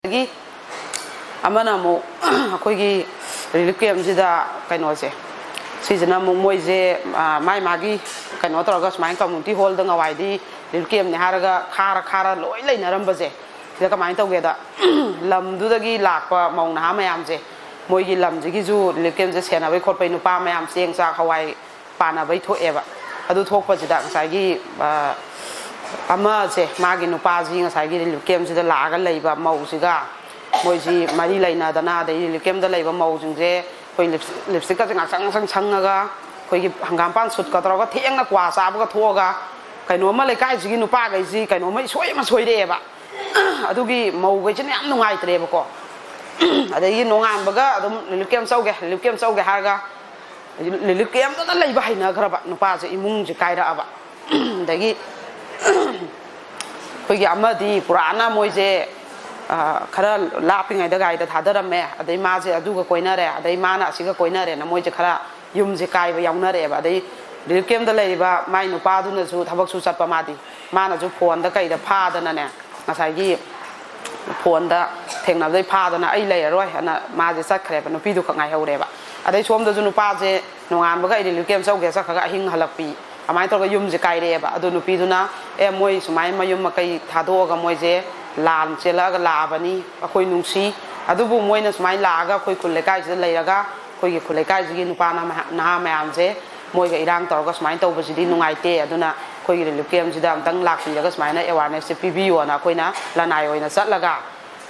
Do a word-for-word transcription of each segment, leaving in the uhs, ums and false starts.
ꯑꯗꯒꯤ ꯑꯃꯅ ꯑꯃꯨꯛ ꯑꯩꯈꯣꯏꯒꯤ ꯔꯤꯂꯤꯐ ꯀꯦꯝꯁꯤꯗ ꯀꯩꯅꯣꯁꯦ, ꯁꯤꯁꯤꯅ ꯑꯃꯨꯛ ꯃꯣꯏꯁꯦ, ꯑ, ꯃꯥꯏ ꯃꯥꯒꯤ ꯀꯩꯅꯣ ꯇꯧꯔꯒ ꯁꯨꯃꯥꯏꯅ ꯀꯝꯃꯨꯅꯤꯇꯤ ꯍꯣꯜꯗ ꯉꯋꯥꯏꯗꯤ ꯔꯤꯂꯤꯐ ꯀꯦꯝꯅꯦ ꯍꯥꯏꯔꯒ ꯈꯥꯔ ꯈꯥꯔ ꯂꯣꯏ ꯂꯩꯅꯔꯝꯕꯁꯦ, ꯁꯤꯗ ꯀꯃꯥꯏꯅ ꯇꯧꯒꯦꯗ, ꯂꯝꯗꯨꯗꯒꯤ ꯂꯥꯛꯄ ꯃꯧ ꯅꯍꯥ ꯃꯌꯥꯝꯁꯦ, ꯃꯣꯏꯒꯤ ꯂꯝꯁꯤꯒꯤꯁꯨ ꯔꯤꯂꯤꯐ ꯀꯦꯝꯁꯦ ꯁꯦꯟꯅꯕꯩ ꯈꯣꯠꯄꯩ ꯅꯨꯄꯥ ꯃꯌꯥꯝ ꯆꯦꯡ ꯆꯥꯛ ꯍꯋꯥꯏ ꯄꯥꯅꯕꯩ ꯊꯣꯛꯑꯦꯕ꯫ ꯑꯗꯨ ꯊꯣꯛꯄꯁꯤꯗ ꯉꯁꯥꯏꯒꯤ, ꯑ, ꯑꯃꯁꯦ, ꯃꯥꯒꯤ ꯅꯨꯄꯥꯁꯤ ꯉꯁꯥꯏꯒꯤ ꯔꯤꯂꯤꯐ ꯀꯦꯝꯁꯤꯗ ꯂꯥꯛꯑꯒ ꯂꯩꯕ ꯃꯧꯁꯤꯒ, ꯃꯣꯏꯁꯤ ꯃꯔꯤ ꯂꯩꯅꯗꯅ, ꯑꯗꯩ ꯔꯤꯂꯤꯐ ꯀꯦꯝꯗ ꯂꯩꯕ ꯃꯧꯁꯤꯡꯁꯦ ꯑꯩꯈꯣꯏ ꯂꯤꯞꯁ-, ꯂꯤꯞꯁꯇꯤꯛꯀꯁꯦ ꯉꯥꯛꯁꯪ ꯉꯥꯛꯁꯪ ꯁꯪꯉꯒ, ꯑꯩꯈꯣꯏꯒꯤ ꯍꯪꯒꯥꯝꯄꯥꯟ ꯁꯨꯠꯀ ꯇꯧꯔꯒ ꯊꯦꯡꯅ ꯀ꯭ꯋꯥ ꯆꯥꯕꯒ ꯊꯣꯛꯑꯒ, ꯀꯩꯅꯣꯝꯃ ꯂꯩꯀꯥꯏꯁꯤꯒꯤ ꯅꯨꯄꯥꯈꯩꯁꯤ ꯀꯩꯅꯣꯝꯃ ꯏꯁꯣꯏ ꯑꯃ ꯁꯣꯏꯔꯛꯑꯦꯕ꯫ ꯑꯗꯨꯒꯤ ꯃꯧꯈꯩꯁꯤꯅ ꯌꯥꯝ ꯅꯨꯡꯉꯥꯏꯇ꯭ꯔꯦꯕꯀꯣ꯫ ꯑꯗꯒꯤ ꯅꯣꯡꯉꯥꯟꯕꯒ ꯑꯗꯨꯝ ꯔꯤꯂꯤꯐ ꯀꯦꯝ ꯆꯧꯒꯦ, ꯔꯤꯂꯤꯐ ꯀꯦꯝ ꯆꯧꯒꯦ ꯍꯥꯏꯔꯒ, ꯔꯤꯂꯤꯐ ꯀꯦꯝꯗꯨꯗ ꯂꯩꯕ ꯍꯩꯅꯈ꯭ꯔꯕ ꯅꯨꯄꯥꯁꯦ, ꯏꯃꯨꯡꯁꯦ ꯀꯥꯏꯔꯛꯑꯕ꯫ ꯑꯗꯒꯤ ꯑꯩꯈꯣꯏꯒꯤ ꯑꯃꯗꯤ ꯄꯨꯔꯥꯅ ꯃꯣꯏꯁꯦ, ꯑ, ꯈꯔ ꯂꯥꯞꯄꯤꯉꯩꯗ ꯒꯥꯔꯤꯗ ꯊꯥꯗꯔꯝꯃꯦ, ꯑꯗꯩ ꯃꯥꯁꯦ ꯑꯗꯨꯒ ꯀꯣꯏꯅꯔꯦ, ꯑꯗꯩ ꯃꯥꯅ ꯑꯁꯤꯒ ꯀꯣꯏꯅꯔꯦꯅ ꯃꯣꯏꯁꯦ ꯈꯔ ꯌꯨꯝꯁꯦ ꯀꯥꯏꯕ ꯌꯥꯎꯅꯔꯛꯑꯦꯕ꯫ ꯑꯗꯩ ꯔꯤꯂꯤꯐ ꯀꯦꯝꯗ ꯂꯩꯔꯤꯕ ꯃꯥꯏ ꯅꯨꯄꯥꯗꯨꯅꯁꯨ ꯊꯕꯛꯁꯨ ꯆꯠꯄ ꯃꯥꯗꯤ, ꯃꯥꯅꯁꯨ ꯐꯣꯟꯗ ꯀꯩꯗ ꯐꯥꯗꯅꯅꯦ, ꯉꯁꯥꯏꯒꯤ ꯐꯣꯟꯗ ꯊꯦꯡꯅꯕꯗꯩ ꯐꯥꯗꯅ ꯑꯩ ꯂꯩꯔꯔꯣꯏ ꯍꯥꯏꯅ ꯃꯥꯁꯦ ꯆꯠꯈ꯭ꯔꯦꯕ, ꯅꯨꯄꯤꯗꯨ ꯈꯛ ꯉꯥꯏꯍꯧꯔꯦꯕ꯫ ꯑꯗꯩ ꯁꯣꯝꯗꯁꯨ ꯅꯨꯄꯥꯁꯦ ꯅꯣꯡꯉꯥꯟꯕꯒ ꯑꯩ ꯔꯤꯂꯤꯐ ꯀꯦꯝ ꯆꯧꯒꯦ ꯆꯠꯈ꯭ꯔꯒ ꯑꯍꯤꯡ ꯍꯜꯂꯛꯄꯤ, ꯑꯗꯨꯃꯥꯏꯅ ꯇꯧꯔꯒ ꯌꯨꯝꯁꯦ ꯀꯥꯏꯔꯛꯑꯦꯕ꯫ ꯑꯗꯣ ꯅꯨꯄꯤꯗꯨꯅ, "ꯑꯦ, ꯃꯣꯏ ꯁꯨꯃꯥꯏꯅ ꯃꯌꯨꯝ ꯃꯀꯩ ꯊꯥꯗꯣꯛꯑꯒ ꯃꯣꯏꯁꯦ ꯂꯥꯟ ꯆꯦꯜꯂꯛꯑꯒ ꯂꯥꯛꯑꯕꯅꯤ, ꯑꯩꯈꯣꯏ ꯅꯨꯡꯁꯤ, ꯑꯗꯨꯕꯨ ꯃꯣꯏꯅ ꯁꯨꯃꯥꯏꯅ ꯂꯥꯛꯑꯒ ꯑꯩꯈꯣꯏ ꯈꯨꯜ ꯂꯩꯀꯥꯏꯁꯤꯗ ꯂꯩꯔꯒ ꯑꯩꯈꯣꯏꯒꯤ ꯈꯨꯜ ꯂꯩꯀꯥꯏꯁꯤꯒꯤ ꯅꯨꯄꯥ ꯅꯍꯥ ꯃꯌꯥꯝꯁꯦ ꯃꯣꯏꯒ ꯏꯔꯥꯡ ꯇꯧꯔꯒ ꯁꯨꯃꯥꯏꯅ ꯇꯧꯕꯁꯤꯗꯤ ꯅꯨꯡꯉꯥꯏꯇꯦ, ꯑꯗꯨꯅ ꯑꯩꯈꯣꯏꯒꯤ ꯔꯤꯂꯤꯐ ꯀꯦꯝꯁꯤꯗ ꯑꯝꯇꯪ ꯂꯥꯛꯄꯤꯔꯒ ꯁꯨꯃꯥꯏꯅ ꯑꯦꯋꯥꯔꯅꯦꯁꯁꯦ ꯄꯤꯕꯤꯌꯣꯅ ꯑꯩꯈꯣꯏꯅ ꯂꯅꯥꯏ ꯑꯣꯏꯅ ꯆꯠꯂꯒ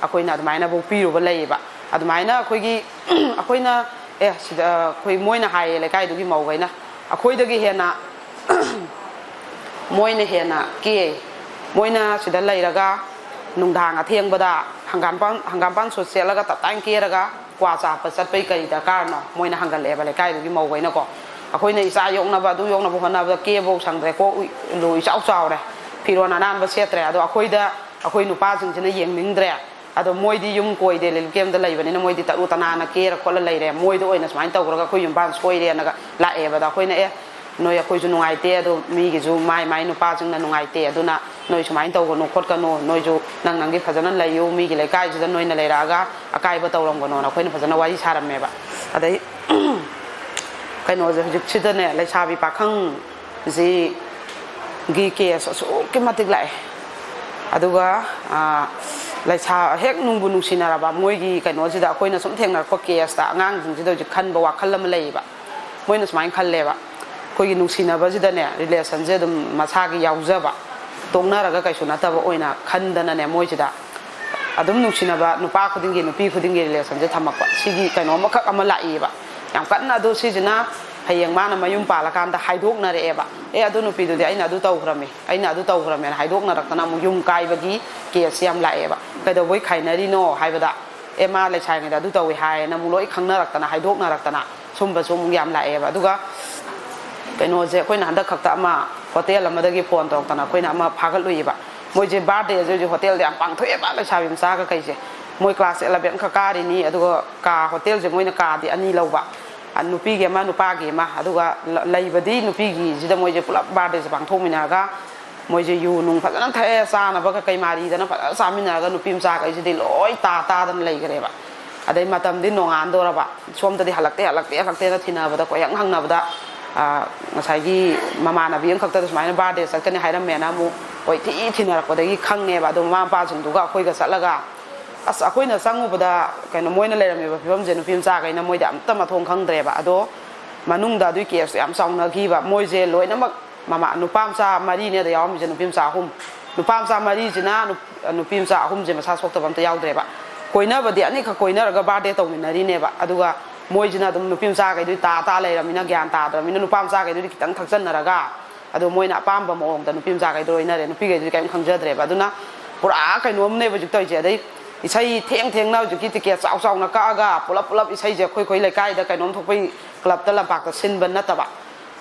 ꯑꯩꯈꯣꯏꯅ ꯑꯗꯨꯃꯥꯏꯅꯐꯧ ꯄꯤꯔꯨꯕ ꯂꯩꯌꯦꯕ꯫ ꯑꯗꯨꯃꯥꯏꯅ ꯑꯩꯈꯣꯏꯒꯤ, ꯑꯩꯈꯣꯏꯅ, "ꯑꯦ, ꯁꯤꯗ ꯑꯩꯈꯣꯏ", ꯃꯣꯏꯅ ꯍꯥꯏꯌꯦ, ꯂꯩꯀꯥꯏꯗꯨꯒꯤ ꯃꯧꯈꯩꯅ, "ꯑꯩꯈꯣꯏꯗꯒꯤ ꯍꯦꯟꯅ ꯃꯣꯏꯅ ꯍꯦꯟꯅ ꯀꯦ, ꯃꯣꯏꯅ ꯁꯤꯗ ꯂꯩꯔꯒ ꯅꯨꯡꯗꯥꯡ ꯑꯊꯦꯡꯕꯗ ꯍꯪꯒꯥꯝꯄꯥꯟ, ꯍꯪꯒꯥꯝꯄꯥꯟ ꯁꯨꯠ ꯁꯦꯠꯂꯒ ꯇꯞ ꯇꯥꯏꯅ ꯀꯦꯔꯒ ꯀ꯭ꯋꯥ ꯆꯥꯕ ꯆꯠꯄꯩ ꯀꯔꯤ ꯗꯔꯀꯥꯔꯅꯣ?" ꯃꯣꯏꯅ ꯍꯪꯒꯠꯂꯛꯑꯦꯕ ꯂꯩꯀꯥꯏꯗꯨꯒꯤ ꯃꯧꯈꯩꯅꯀꯣ꯫ "ꯑꯩꯈꯣꯏꯅ ꯏꯆꯥ ꯌꯣꯛꯅꯕ, ꯑꯗꯨ ꯌꯣꯛꯅꯕ ꯍꯣꯠꯅꯕꯗ ꯀꯦꯕꯧ ꯁꯪꯗ꯭ꯔꯦ, ꯀꯣꯛ ꯎꯏ-, ꯂꯨ ꯏꯆꯥꯎ ꯆꯥꯎꯔꯦ, ꯐꯤꯔꯣꯟ ꯑꯅꯥꯟꯕ ꯁꯦꯠꯇ꯭ꯔꯦ, ꯑꯗꯣ ꯑꯩꯈꯣꯏꯗ, ꯑꯩꯈꯣꯏ ꯅꯨꯄꯥꯁꯤꯡꯁꯤꯅ ꯌꯦꯡꯅꯤꯡꯗ꯭ꯔꯦ꯫ ꯑꯗꯣ ꯃꯣꯏꯗꯤ ꯌꯨꯝ ꯀꯣꯏꯗꯦ, ꯔꯤꯂꯤꯐ ꯀꯦꯝꯗ ꯂꯩꯕꯅꯤꯅ ꯃꯣꯏꯗꯤ ꯇꯔꯨ ꯇꯅꯥꯟꯅ ꯀꯦꯔ ꯈꯣꯠꯂ ꯂꯩꯔꯦ, ꯃꯣꯏꯗ ꯑꯣꯏꯅ ꯁꯨꯃꯥꯏꯅ ꯇꯧꯈ꯭ꯔꯒ ꯑꯩꯈꯣꯏ ꯌꯨꯝꯕꯥꯟ ꯁꯣꯏꯔꯦꯅꯒ ꯂꯥꯛꯑꯦꯕ꯫ ꯑꯗ ꯑꯩꯈꯣꯏꯅ, "ꯑꯦ, ꯅꯣꯏ ꯑꯩꯈꯣꯏꯁꯨ ꯅꯨꯡꯉꯥꯏꯇꯦ, ꯑꯗꯣ ꯃꯤꯒꯤꯁꯨ ꯃꯥꯏ ꯃꯥꯏ ꯅꯨꯄꯥꯁꯤꯡꯅ ꯅꯨꯡꯉꯥꯏꯇꯦ, ꯑꯗꯨꯅ ꯅꯣꯏ ꯁꯨꯃꯥꯏꯅ ꯇꯧꯒꯅꯨ ꯈꯣꯠꯀꯅꯨ, ꯅꯣꯏꯁꯨ ꯅꯪ ꯅꯪꯒꯤ ꯐꯖꯅ ꯂꯩꯌꯨ, ꯃꯤꯒꯤ ꯂꯩꯀꯥꯏꯁꯤꯗ ꯅꯣꯏꯅ ꯂꯩꯔꯛꯑꯒ ꯑꯀꯥꯏꯕ ꯇꯧꯔꯝꯒꯅꯣꯅ ꯑꯩꯈꯣꯏꯅ ꯐꯖꯅ ꯋꯥꯔꯤ ꯁꯥꯔꯝꯃꯦꯕ꯫ ꯑꯗꯩ ꯀꯩꯅꯣꯁꯦ ꯍꯧꯖꯤꯛꯁꯤꯗꯅꯦ, ꯂꯩꯁꯥꯕꯤ ꯄꯥꯈꯪꯁꯤꯒꯤ ꯀꯦꯁ ꯑꯁꯨꯛꯀꯤ ꯃꯇꯤꯛ ꯂꯥꯛꯑꯦ꯫ ꯑꯗꯨꯒ ꯂꯩꯁꯥ ꯍꯦꯛ ꯅꯨꯡꯕꯨ ꯅꯨꯡꯁꯤꯅꯔꯕ ꯃꯣꯏꯒꯤ ꯀꯩꯅꯣꯁꯤꯗ ꯑꯩꯈꯣꯏꯅ ꯁꯨꯝ ꯊꯦꯡꯅꯔꯛꯄ ꯀꯦꯁꯇ ꯑꯉꯥꯡꯁꯤꯡꯁꯤꯗ ꯍꯧꯖꯤꯛ ꯈꯟꯕ ꯋꯥꯈꯜ ꯑꯃ ꯂꯩꯌꯦꯕ꯫ ꯃꯣꯏꯅ ꯁꯨꯃꯥꯏꯅ ꯈꯜꯂꯦꯕ, ꯑꯩꯈꯣꯏꯒꯤ ꯅꯨꯡꯁꯤꯅꯕꯁꯤꯗꯅꯦ, ꯔꯤꯂꯦꯁꯟꯁꯦ ꯑꯗꯨꯝ ꯃꯁꯥꯒꯤ ꯌꯥꯎꯖꯕ, ꯇꯣꯛꯅꯔꯒ ꯀꯩꯁꯨ ꯅꯠꯇꯕ ꯑꯣꯏꯅ ꯈꯟꯗꯅꯅꯦ, ꯃꯣꯏꯁꯤꯗ ꯑꯗꯨꯝ ꯅꯨꯡꯁꯤꯅꯕ ꯅꯨꯄꯥ ꯈꯨꯗꯤꯡꯒꯤ, ꯅꯨꯄꯤ ꯈꯨꯗꯤꯡꯒꯤ ꯔꯤꯂꯦꯁꯟꯁꯦ ꯊꯝꯃꯛꯄ, ꯁꯤꯒꯤ ꯀꯩꯅꯣ ꯑꯃꯈꯛ ꯑꯃ ꯂꯥꯛꯏꯕ꯫ ꯌꯥꯝ ꯀꯟꯅ ꯑꯗꯨ ꯁꯤꯁꯤꯅ ꯍꯌꯦꯡ ꯃꯥꯅ ꯃꯌꯨꯝ ꯄꯥꯜꯂꯀꯥꯟꯗ ꯍꯥꯏꯗꯣꯛꯅꯔꯛꯑꯦꯕ, "ꯑꯦ, ꯑꯗꯨ ꯅꯨꯄꯤꯗꯨꯗꯤ ꯑꯩꯅ ꯑꯗꯨ ꯇꯧꯈ꯭ꯔꯃꯦ, ꯑꯩꯅ ꯑꯗꯨ ꯇꯧꯈ꯭ꯔꯃꯦꯅ" ꯍꯥꯏꯗꯣꯛꯅꯔꯛꯇꯅ ꯑꯃꯨꯛ ꯌꯨꯝ ꯀꯥꯏꯕꯒꯤ ꯀꯦꯁꯁꯤ ꯌꯥꯝ ꯂꯥꯛꯑꯦꯕ꯫ ꯀꯩꯗꯧꯕꯩ ꯈꯥꯏꯅꯔꯤꯅꯣ ꯍꯥꯏꯕꯗ, "ꯑꯦ, ꯃꯥ ꯂꯩꯁꯥꯔꯤꯉꯩꯗ ꯑꯗꯨ ꯇꯧꯏ" ꯍꯥꯏꯌꯦꯅ ꯑꯃꯨꯛ ꯂꯣꯏ ꯈꯪꯅꯔꯛꯇꯅ, ꯍꯥꯏꯗꯣꯛꯅꯔꯛꯇꯅ ꯁꯨꯝꯕꯁꯨ ꯑꯃꯨꯛ ꯌꯥꯝ ꯂꯥꯛꯑꯦꯕ꯫ ꯑꯗꯨꯒ ꯀꯩꯅꯣꯁꯦ, ꯑꯩꯈꯣꯏꯅ ꯍꯟꯗꯛ ꯈꯛꯇ ꯑꯃ ꯍꯣꯇꯦꯜ ꯑꯃꯗꯒꯤ ꯐꯣꯟ ꯇꯧꯔꯛꯇꯅ ꯑꯩꯈꯣꯏꯅ ꯑꯃ ꯐꯥꯒꯠꯂꯨꯏꯕ꯫ ꯃꯣꯏꯁꯦ ꯕꯥꯔꯗꯦꯁꯦ ꯍꯧꯖꯤꯛ ꯍꯣꯇꯦꯜꯗ ꯌꯥꯝ ꯄꯥꯡꯊꯣꯛꯑꯦꯕ, ꯂꯩꯁꯥꯕꯤ ꯃꯆꯥꯒ ꯀꯩꯁꯦ꯫ ꯃꯣꯏ ꯀ꯭ꯂꯥꯁ ꯑꯦꯂꯚꯦꯟ ꯈꯛ ꯀꯥꯔꯤꯅꯤ, ꯑꯗꯨꯒ ꯀꯥ, ꯍꯣꯇꯦꯜꯁꯦ ꯃꯣꯏꯅ ꯀꯥꯗꯤ ꯑꯅꯤ ꯂꯧꯕ, ꯑ, ꯅꯨꯄꯤꯒꯤ ꯑꯃ, ꯅꯨꯄꯥꯒꯤ ꯑꯃ꯫ ꯑꯗꯨꯒ ꯂ-, ꯂꯩꯕꯗꯤ ꯅꯨꯄꯤꯒꯤꯁꯤꯗ ꯃꯣꯏꯁꯦ ꯄꯨꯂꯞ ꯕꯥꯔꯗꯦꯁꯦ ꯄꯥꯡꯊꯣꯛꯃꯤꯟꯅꯔꯒ, ꯃꯣꯏꯁꯦ ꯌꯨ ꯅꯨꯡ ꯐꯖꯅ ꯊꯛꯑꯦ, ꯆꯥꯅꯕ ꯀꯩꯀꯩ ꯃꯥꯔꯤꯗꯅ ꯐꯖꯅ ꯆꯥꯃꯤꯟꯅꯔꯒ ꯅꯨꯄꯤ ꯃꯆꯥꯈꯩꯁꯤꯗꯤ ꯂꯣꯏ ꯇꯥ ꯇꯥꯗꯅ ꯂꯩꯈ꯭ꯔꯦꯕ꯫ ꯑꯗꯩ ꯃꯇꯝꯗꯤ ꯅꯣꯡꯉꯥꯟꯗꯧꯔꯕ, ꯁꯣꯝꯗꯗꯤ ꯍꯜꯂꯛꯇꯦ, ꯍꯜꯂꯛꯇꯦ, ꯍꯜꯂꯛꯇꯦꯅ ꯊꯤꯅꯕꯗ, ꯀꯣꯏꯍꯪ ꯍꯪꯅꯕꯗ, ꯑ, ꯉꯁꯥꯏꯒꯤ ꯃꯃꯥꯟꯅꯕꯤ ꯑꯃꯈꯛꯇꯗ ꯁꯨꯃꯥꯏꯅ ꯕꯥꯔꯗꯦ ꯆꯠꯀꯅꯤ ꯍꯥꯏꯔꯝꯃꯦꯅ ꯑꯃꯨꯛ ꯀꯣꯏꯊꯤ ꯊꯤꯅꯔꯛꯄꯗꯒꯤ ꯈꯪꯉꯦꯕ꯫ ꯑꯗꯣ ꯃꯃꯥ ꯃꯄꯥꯁꯤꯡꯗꯨꯒ ꯑꯩꯈꯣꯏꯒ ꯆꯠꯂꯒ, ꯑꯁ, ꯑꯩꯈꯣꯏꯅ ꯆꯪꯉꯨꯕꯗ ꯀꯩꯅꯣ, ꯃꯣꯏꯅ ꯂꯩꯔꯝꯃꯤꯕ ꯐꯤꯕꯝꯁꯦ ꯅꯨꯄꯤ ꯃꯆꯥꯈꯩꯅ ꯃꯣꯏꯗꯤ ꯑꯝꯇ ꯃꯊꯣꯡ ꯈꯪꯗ꯭ꯔꯦꯕ꯫ ꯑꯗꯣ ꯃꯅꯨꯡꯗ ꯑꯗꯨꯒꯤ ꯀꯦꯁꯇꯣ ꯌꯥꯝ ꯆꯥꯎꯅꯈꯤꯕ꯫ ꯃꯣꯏꯁꯦ ꯂꯣꯏꯅꯃꯛ ꯃꯃꯥ-, ꯅꯨꯄꯥ ꯃꯆꯥ ꯃꯔꯤꯅꯦ ꯑꯗ ꯌꯥꯎꯔꯝꯃꯤꯁꯦ, ꯅꯨꯄꯤ ꯃꯆꯥ ꯑꯍꯨꯝ꯫ ꯅꯨꯄꯥ ꯃꯆꯥ ꯃꯔꯤꯁꯤꯅ ꯅꯨꯞ-, ꯅꯨꯄꯤ ꯃꯆꯥ ꯑꯍꯨꯝꯁꯦ ꯃꯁꯥ ꯁꯣꯛꯇꯕ ꯑꯝꯇ ꯌꯥꯎꯗ꯭ꯔꯦꯕ꯫ ꯀꯣꯏꯅꯕꯗꯤ ꯑꯅꯤꯈꯛ ꯀꯣꯏꯅꯔꯒ ꯕꯥꯔꯗꯦ ꯇꯧꯃꯤꯟꯅꯔꯤꯅꯦꯕ꯫ ꯑꯗꯨꯒ ꯃꯣꯏꯁꯤꯅ ꯑꯗꯨꯝ ꯅꯨꯄꯤ ꯃꯆꯥꯈꯩꯗꯨꯗꯤ ꯇꯥ ꯇꯥ ꯂꯩꯔꯝꯃꯤꯅ, ꯒ꯭ꯌꯥꯟ ꯇꯥꯗ꯭ꯔꯕꯅꯤꯅ, ꯅꯨꯄꯥ ꯃꯆꯥꯈꯩꯗꯨꯗꯤ ꯈꯤꯇꯪ ꯊꯛꯆꯟꯅꯔꯒ, ꯑꯗꯣ ꯃꯣꯏꯅ ꯑꯄꯥꯝꯕ ꯃꯑꯣꯡꯗ ꯅꯨꯄꯤ ꯃꯆꯥꯈꯩꯗꯣ ꯂꯣꯏꯅꯔꯦ, ꯅꯨꯄꯤꯈꯩꯗꯨꯗꯤ ꯀꯔꯤꯝ ꯈꯪꯖꯗ꯭ꯔꯦꯕ꯫ ꯑꯗꯨꯅ ꯄꯨꯔꯥ ꯀꯩꯅꯣꯝꯅꯦꯕ ꯍꯧꯖꯤꯛ ꯇꯧꯔꯤꯁꯦ꯫ ꯑꯗꯩ ꯏꯁꯩ ꯊꯦꯡ ꯊꯦꯡꯅ ꯍꯧꯖꯤꯛꯀꯤ ꯇꯤꯀꯦꯠ ꯆꯥꯎ ꯆꯥꯎꯅ ꯀꯛꯑꯒ ꯄꯨꯂꯞ ꯄꯨꯂꯞ ꯏꯁꯩꯁꯦ ꯑꯩꯈꯣꯏ ꯑꯩꯈꯣꯏ ꯂꯩꯀꯥꯏꯗ ꯀꯩꯅꯣꯝ ꯊꯣꯛꯄꯩ ꯀ꯭ꯂꯕꯇ, ꯂꯝꯄꯥꯛꯇ ꯁꯤꯟꯕ ꯅꯠꯇꯕ,